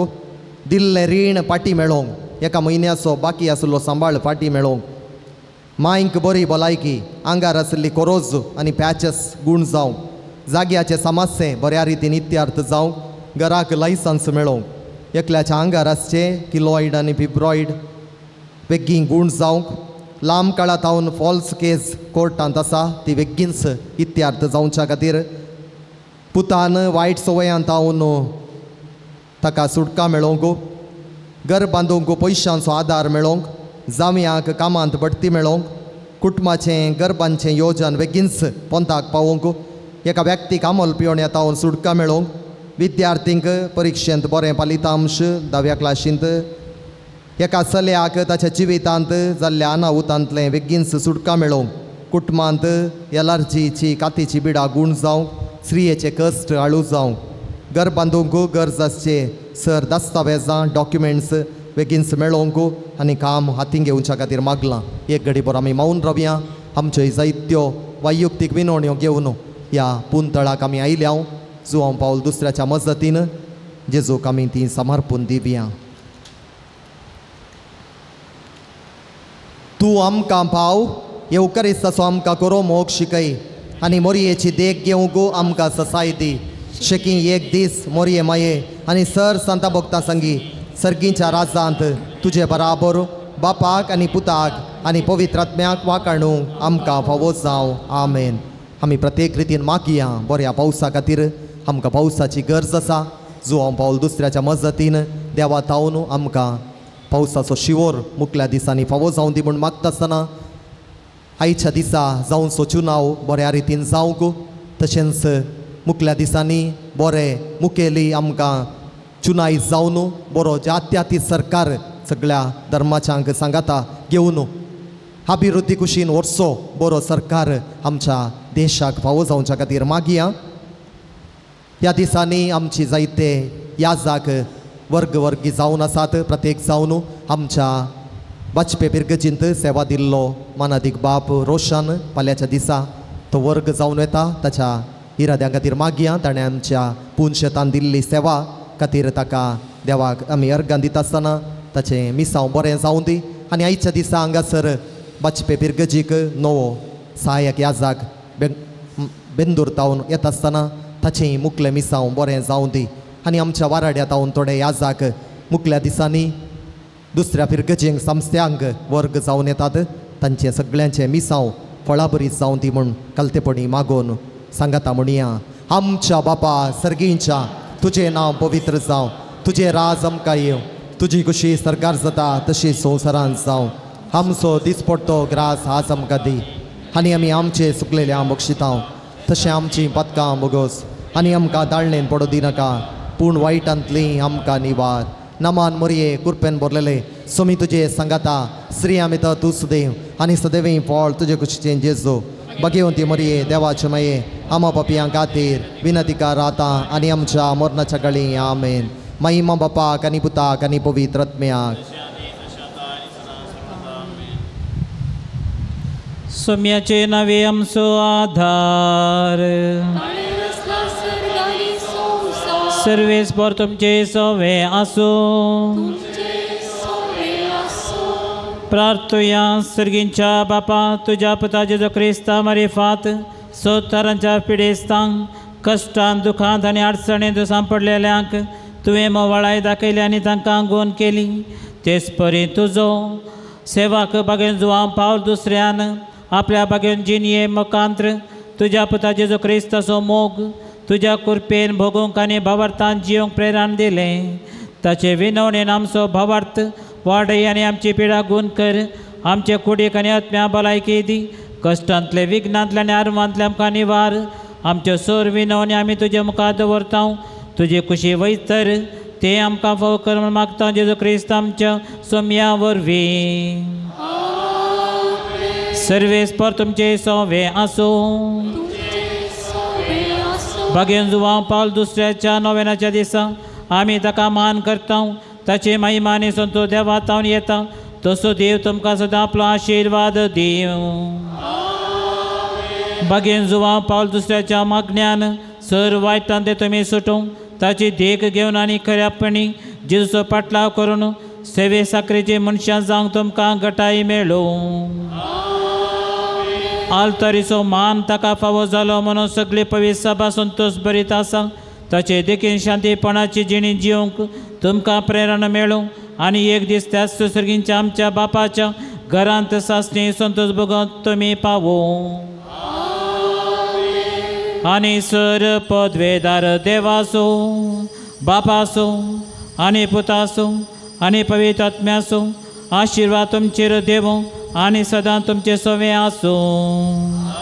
दिल्लें रीण पाटी मेळोवंक, एका म्हयन्याचो बाकी आशिल्लो सांबाळ फाटी मेळोवंक, मांयक बरी भलायकी, आंगार आशिल्ली कोरोज आनी पॅचस गूण जावंक, जाग्याचे समस्ये बऱ्या रितीन इत्यार्थ जावंक, घराक लायसन्स मेळोवंक, एकल्याच्या आंगार आसचे किलॉयड आनी फिब्रॉयड बेगीन गूण जावंक, लांब काळा तावन फॉल्स केस कोर्टांत आसा ती बेगीनच इत्यार्थ जावच्या खातीर, पुतान वायट संवयांत तावन ताका सुटका मेळोवंक, घर बांदूंक पयशांचो आदार मेळोवंक, जावयांक कामांत बडती मेळोवंक, कुटुंबाचें गर्भांचें योजन बेगीनच पोंताक पावोवंक, एका व्यक्तीक आमल पिवण येता सुटका मेळोवंक, विद्यार्थींक परिक्षेंत बरें फलितांश 10व्या क्लासींत, एका चल्याक ताच्या जिवितांत जाल्ल्या अनाहुतांतलें बेगीनच सुटका मेळोवंक, कुटुंबांत एलर्जीची कातीची बिडा गूण जावंक, स्त्रियेचे कश्ट हाळू जावंक, घर बांदूंक गरज आसचे सर दस्तावेजां डॉक्युमेंट्स बेगीनच मेळोवंक आनी काम हातीन घेवच्या खातीर मागलां. एक घडी बरो आमी मौन रावया. आमच्यो जायत्यो वैयक्तीक विनवण्यो घेवन ह्या पुंतळाक आमी आयल्या. जुवांव पावल दुसऱ्याच्या मजतीन जेजूक आमी ती समर्पून दिवया. तूं आमकां पाव येवकरिस्ताचो आमकां करो मोग शिकय आनी मोरयेची देख घेवंक आमकां ससाय दी. शेकी एक दीस मोरये माये आनी सर संता भक्तां संगी सर्गीच्या राजांत तुजे बराबर बापाक आनी पुताक आनी पवित्र आत्म्याक वाकाणू आमकां फावो जावं. आमेन. आमी प्रत्येक रितीन मागया बऱ्या पावसा खातीर. आमकां पावसाची गरज आसा. जुवांव पावल दुसऱ्याच्या मजतीन देवा तावन आमकां पावसाचो शिवोर मुखल्या दिसांनी फावो जावं दी म्हूण मागता आसतना आयच्या दिसा जावचो चुनाव बऱ्या रितीन जावंक, तशेंच मुखल्या दिसांनी बरें मुखेली आमकां चुनाय जावन बरो जात्याती सरकार सगळ्या धर्माच्यांक सांगाता घेवन अभिवृद्धी कुशीन व्हरचो बरो सरकार आमच्या देशाक फावो जावच्या खातीर मागया. ह्या दिसांनी आमची जायते याजाक वर्ग वर्गी जावन आसात. प्रत्येक जावन आमच्या वाजपे पिरगजींत सेवा दिल्लो मानादीक बाप रोशन फाल्यांच्या दिसा तो वर्ग जावन येता. ताच्या इराद्यां खातीर मागया. ताणें आमच्या पून शेतान दिल्ली सेवा खातीर ताका देवाक आमी अर्गां दिता आसतना ताचें मिसांव बरें जावं दी. आनी आयच्या दिसा हांगासर वाजपे पिरगजीक नवो सहायक याजाक बेंदूर तावन येता आसतना ताचें मुखलें मिसांव बरें जावं दी. आनी आमच्या वाराड्या तावन थोडे याजाक मुखल्या दिसांनी दुसऱ्या फिरगजींक संस्थ्यांक वर्ग जावन येतात. तांचें सगळ्यांचें मिसांव फळाबरीत जावं दी म्हूण कलतेपणी मागोवन सांगाता म्हणया. आमच्या बापा सर्गींच्या तुजें नांव पवित्र जावं, तुजें राज आमकां येवं, तुजी खुशी सरकार जाता तशी संवसारांत जावं. आमचो दिसपडतो ग्रास आज आमकां दी आनी आमी आमचे सुकलेले बक्षितांव तशें आमचीं पदकां बोगोस आनी आमकां दाळणेन पडो दिनाका पूण वायटांतली आमकां निवार. नमान मोरये कुरपेन भरलेले सोमी तुजे सांगाता स्त्री आमी तर तूं सुदैव आनी सदैव फळ तुजे कुशीचें जेजू. भगेवंती मोरये देवाचे माये आमा पापयां खातीर विनंती कर आतां आनी आमच्या मरणाच्या कळी. आमेन. महिमा बापाक आनी पुताक आनी पवित्र आत्म्याक. सोम्याचे नावे आमचो आधार. सर्वेस्पर तुमचे सोवे आसूं. प्रार्थुया. सर्गींच्या बापा, तुज्या पुता जेजू क्रिस्ता मारिफात सोतारांच्या पिडेस्तांक कश्टान दुखांत आनी अडचणेंत सांपडलेल्यांक तुवें मोवाळाय दाखयली आनी तांकां गुण केली. तेच परी तुजो सेवाक बागेन जुवां पावल दुसऱ्यान आपल्या बागेन जिणये मुखांत्र तुज्या पुता जेजू क्रिस्ताचो मोग तुज्या कृपेन भोगूंक आनी भावार्थान जिवंक प्रेरण दिलें. ताचे विनवणेन आमचो भावार्थ वाडय आनी आमची पिडा गुण कर. आमचे कुडीक आनी आत्म्या भलायकी दी. कश्टांतले विघ्नांतले आनी आरमांतले आमकां निवार. आमच्यो सोर विनवणी आमी तुजे मुखार दवरता. तुजे कुशी वयतर ते आमकां फाव कर म्हूण मागता जेजू क्रिस्त आमच्या सोम्या वरवीं. सर्वेस्पर तुमचे सोवे आसूं. बागेन जुवां पावल दुसऱ्याच्या नोवेनाच्या दिसा आमी ताका मान करता. ताचे महिमा आनी संतो देवा तावन येता. तसो देव तुमकां सदां आपलो आशिर्वाद दिवं. बागेन जुवां पावल दुसऱ्याच्या मागण्यान सर वायटान ते तुमी सुटूं. ताची देख घेवन आनी खऱ्यापणी जेजूचो पाटलाव करून सेवे साकरेचे मनशां जावंक तुमकां गटाय मेळूं. आल्तारीचो मान ताका फावो जालो म्हणून सगळे पवित्र सभा संतोश भरीत आसा. ताचे देखीन शांतीपणाची जिणी जिवंक तुमकां प्रेरणा मेळूं आनी एक दीस त्याच सर्गींच्या आमच्या बापाच्या घरांत सासणी संतोश भोगोवंक तुमी पावूं. आनी सर पदवेदार देवासो बापासो आनी पुतासो आनी पवित्र आत्म्यासो आशिर्वाद तुमचेर देवो आनी सदां तुमचे सवे आसूं.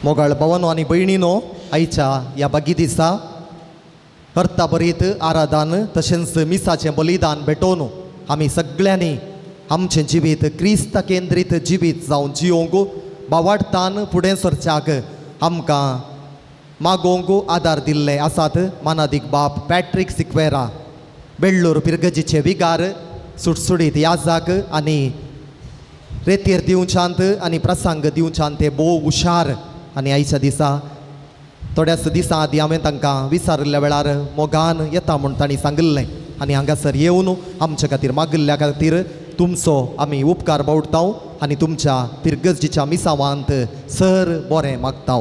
मोगाळ भावानो आनी भयणीनो, आयच्या ह्या बागी दिसा कर्ता बरीत आराधन तशेंच मिसाचें बलिदान भेटोवन आमी सगळ्यांनी आमचें जिवीत क्रिस्त केंद्रीत जिवीत जावन जियोंक बावाडतान फुडें सरच्याक आमकां मागोवंक आदार दिल्ले आसात. मानादीक बाप पॅट्रीक सिक्वेरा, बेळ्ळूर पिरगजीचे विगार, सुटसुडीत याजाक आनी रेतीर दिवच्यांत आनी प्रसंग दिवच्यांत ते भोव हुशार. आनी आयच्या दिसा थोड्याच दिसां आदीं हांवें तांकां विचारिल्ल्या वेळार मोगान येता म्हूण तांणी सांगिल्लें आनी हांगासर येवन आमचे खातीर मागिल्ल्या खातीर तुमचो आमी उपकार बावडटा आनी तुमच्या पिरगर्जीच्या मिसावांत सर बरें मागता.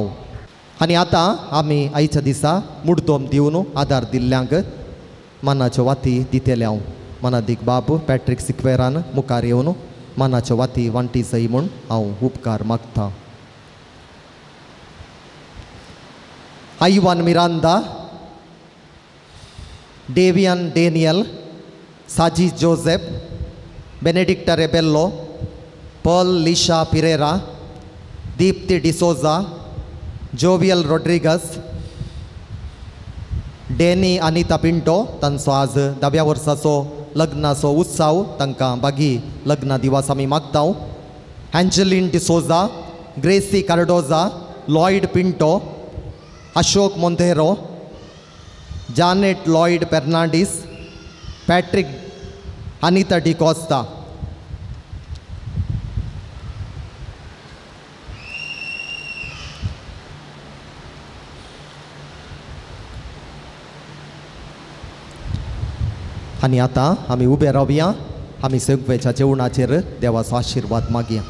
आनी आतां आमी आयच्या दिसा मुडदोम दिवन आदार दिल्ल्यांक मनाच्यो वाती दितले. हांव मनादीक बाब पॅट्रीक सिक्वेरान मुखार येवन मनाच्यो वाती वांटी जाय म्हूण हांव उपकार मागता. Ivan Miranda, Davian Daniel, Saji Joseph, Benedicta Rebello, Pearl Lisha Pereira, Deepti D'Souza, Jovial Rodrigues, Danny Anita Pinto तांचो आज 10व्या वर्साचो लग्नाचो उत्सव, तांकां बागी लग्न दिवस आमी मागता. Angeline D'Souza, Gracy Cardoza, Lloyd Pinto, Ashok Monteiro, Janet Lloyd Fernandes, Patrick Anita D'Costa. आनी आतां आमी उबे रावया, आमी सगळ्याच्या जेवणाचेर देवाचो आशिर्वाद मागया.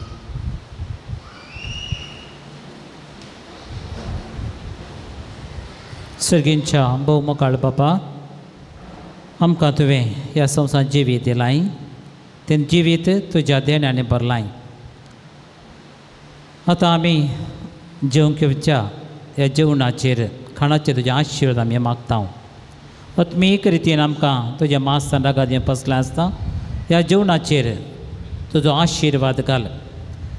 सर्गींच्या भोवमोकाळ बापा, आमकां तुवें ह्या संवसार जिवीत दिलाय, तें जिवीत तुज्या देण्यानी भरलाय. आतां आमी जेवंक येवच्या ह्या जेवणाचेर खाणाचेर तुज्या आशिर्वाद आमी मागता. आत्मीक रितीन आमकां तुज्या मास रागाद पसलें आसता, ह्या जेवणाचेर तुजो आशिर्वाद घाल.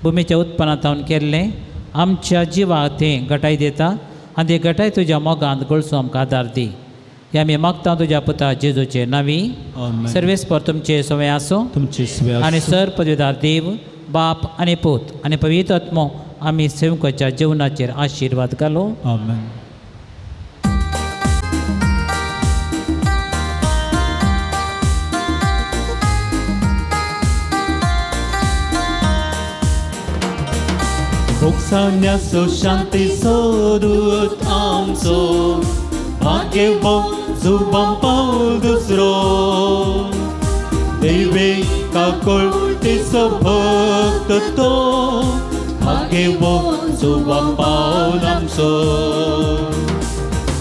भुमीच्या उत्पन्नांत केल्लें आमच्या जिवाक तें गटाय दिता आनी ती गटाय तुज्या मोगांत गळसूं आमकां आदार दी. हे आमी मागता तुज्या पुता जेजूचे नांवी. सर्वेस्पर तुमचे सवय आसूं आनी सर पदवीदार देव बाप आनी पूत आनी पवित्र आत्मो आमी सेवकाच्या जेवणाचेर आशिर्वाद घालो. आमेन. भोगसाण्याचो शांतीचो दूत आमचो भाग्यवंत जुवान पावल दुसरो दैवे काकुळटीचो भक्त तो भाग्यवंत जुवान पावल आमचो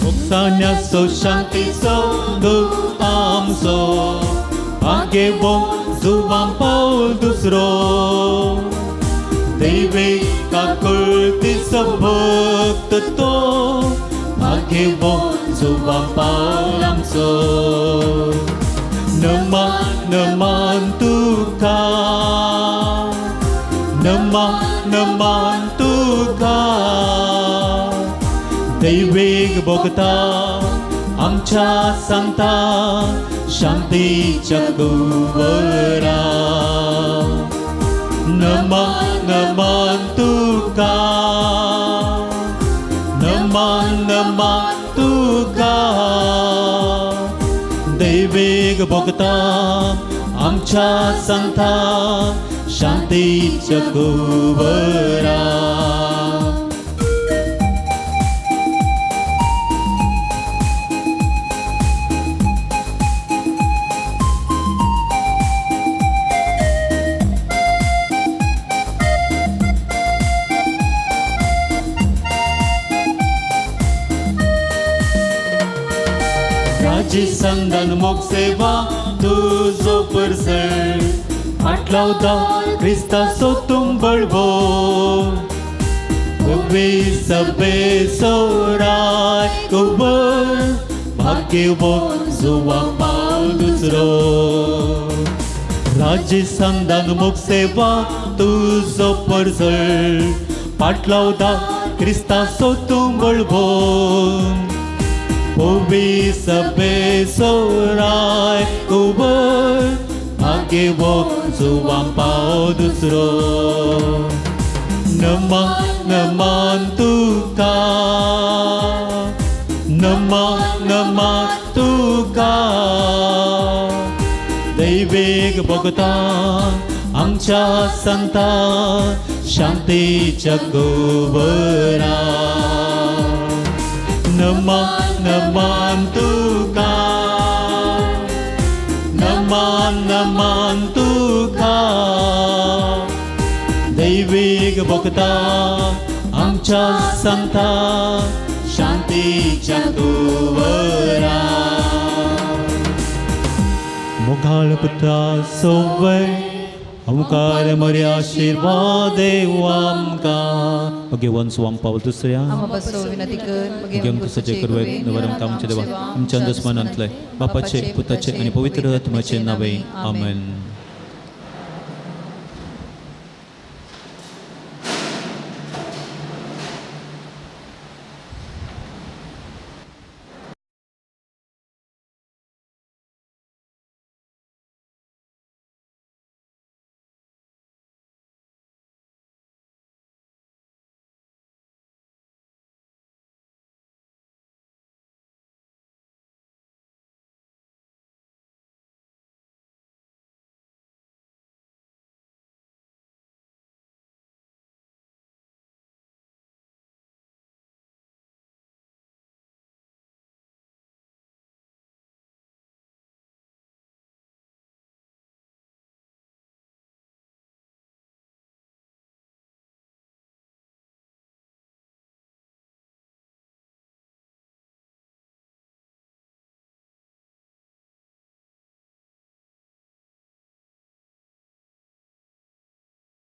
भोगसाण्याचो शांतीचो दूत आमचो भाग्यवंत जुवान पावल दुसरो दैवे काकुळटीचो भक्त तो भाग्यवंत जुवान पावल आमचो नमन नमन तुका नमन नमन तुका दैवेक भोगता आमच्या सांगता शांतीच्या कुंवरा नमन नमन तुका नमन नमन तुका दैवेक भोगता आमच्या सांगता शांतीच्या कुंवरा. संदन मोग सेवा तुजो परसळ फाटलावता क्रिस्ताचो तुंबळवो उबी सभे सोराय कुंवर भाग्यवंत जुवान पावल दुसरो राजी संदन मोग सेवा तुजो परसळ फाटलावता क्रिस्ताचो तुंबळवो उबी सभे सोराय कुंवर भाग्यवंत जुवान पावल दुसरो नमन नमन तुका नमन नमन तुका दैवेक भोगता आमच्या सांगता शांतीच्या कुंवरा नमन नमन तुका नमन नमन तुका दैवीक भोगता आमच्या सांगता शांतीच्या कुंवरा. मोगाळ पुत्रा सोवय आमकार मरे आशिर्वाद देव आमकां भगवान स्वाम पावल दुसऱ्या आमच्या देवा आमच्या दुस्मनांतले बापाचे पुताचे आनी पवित्र आत्म्याचे नावे आमेन.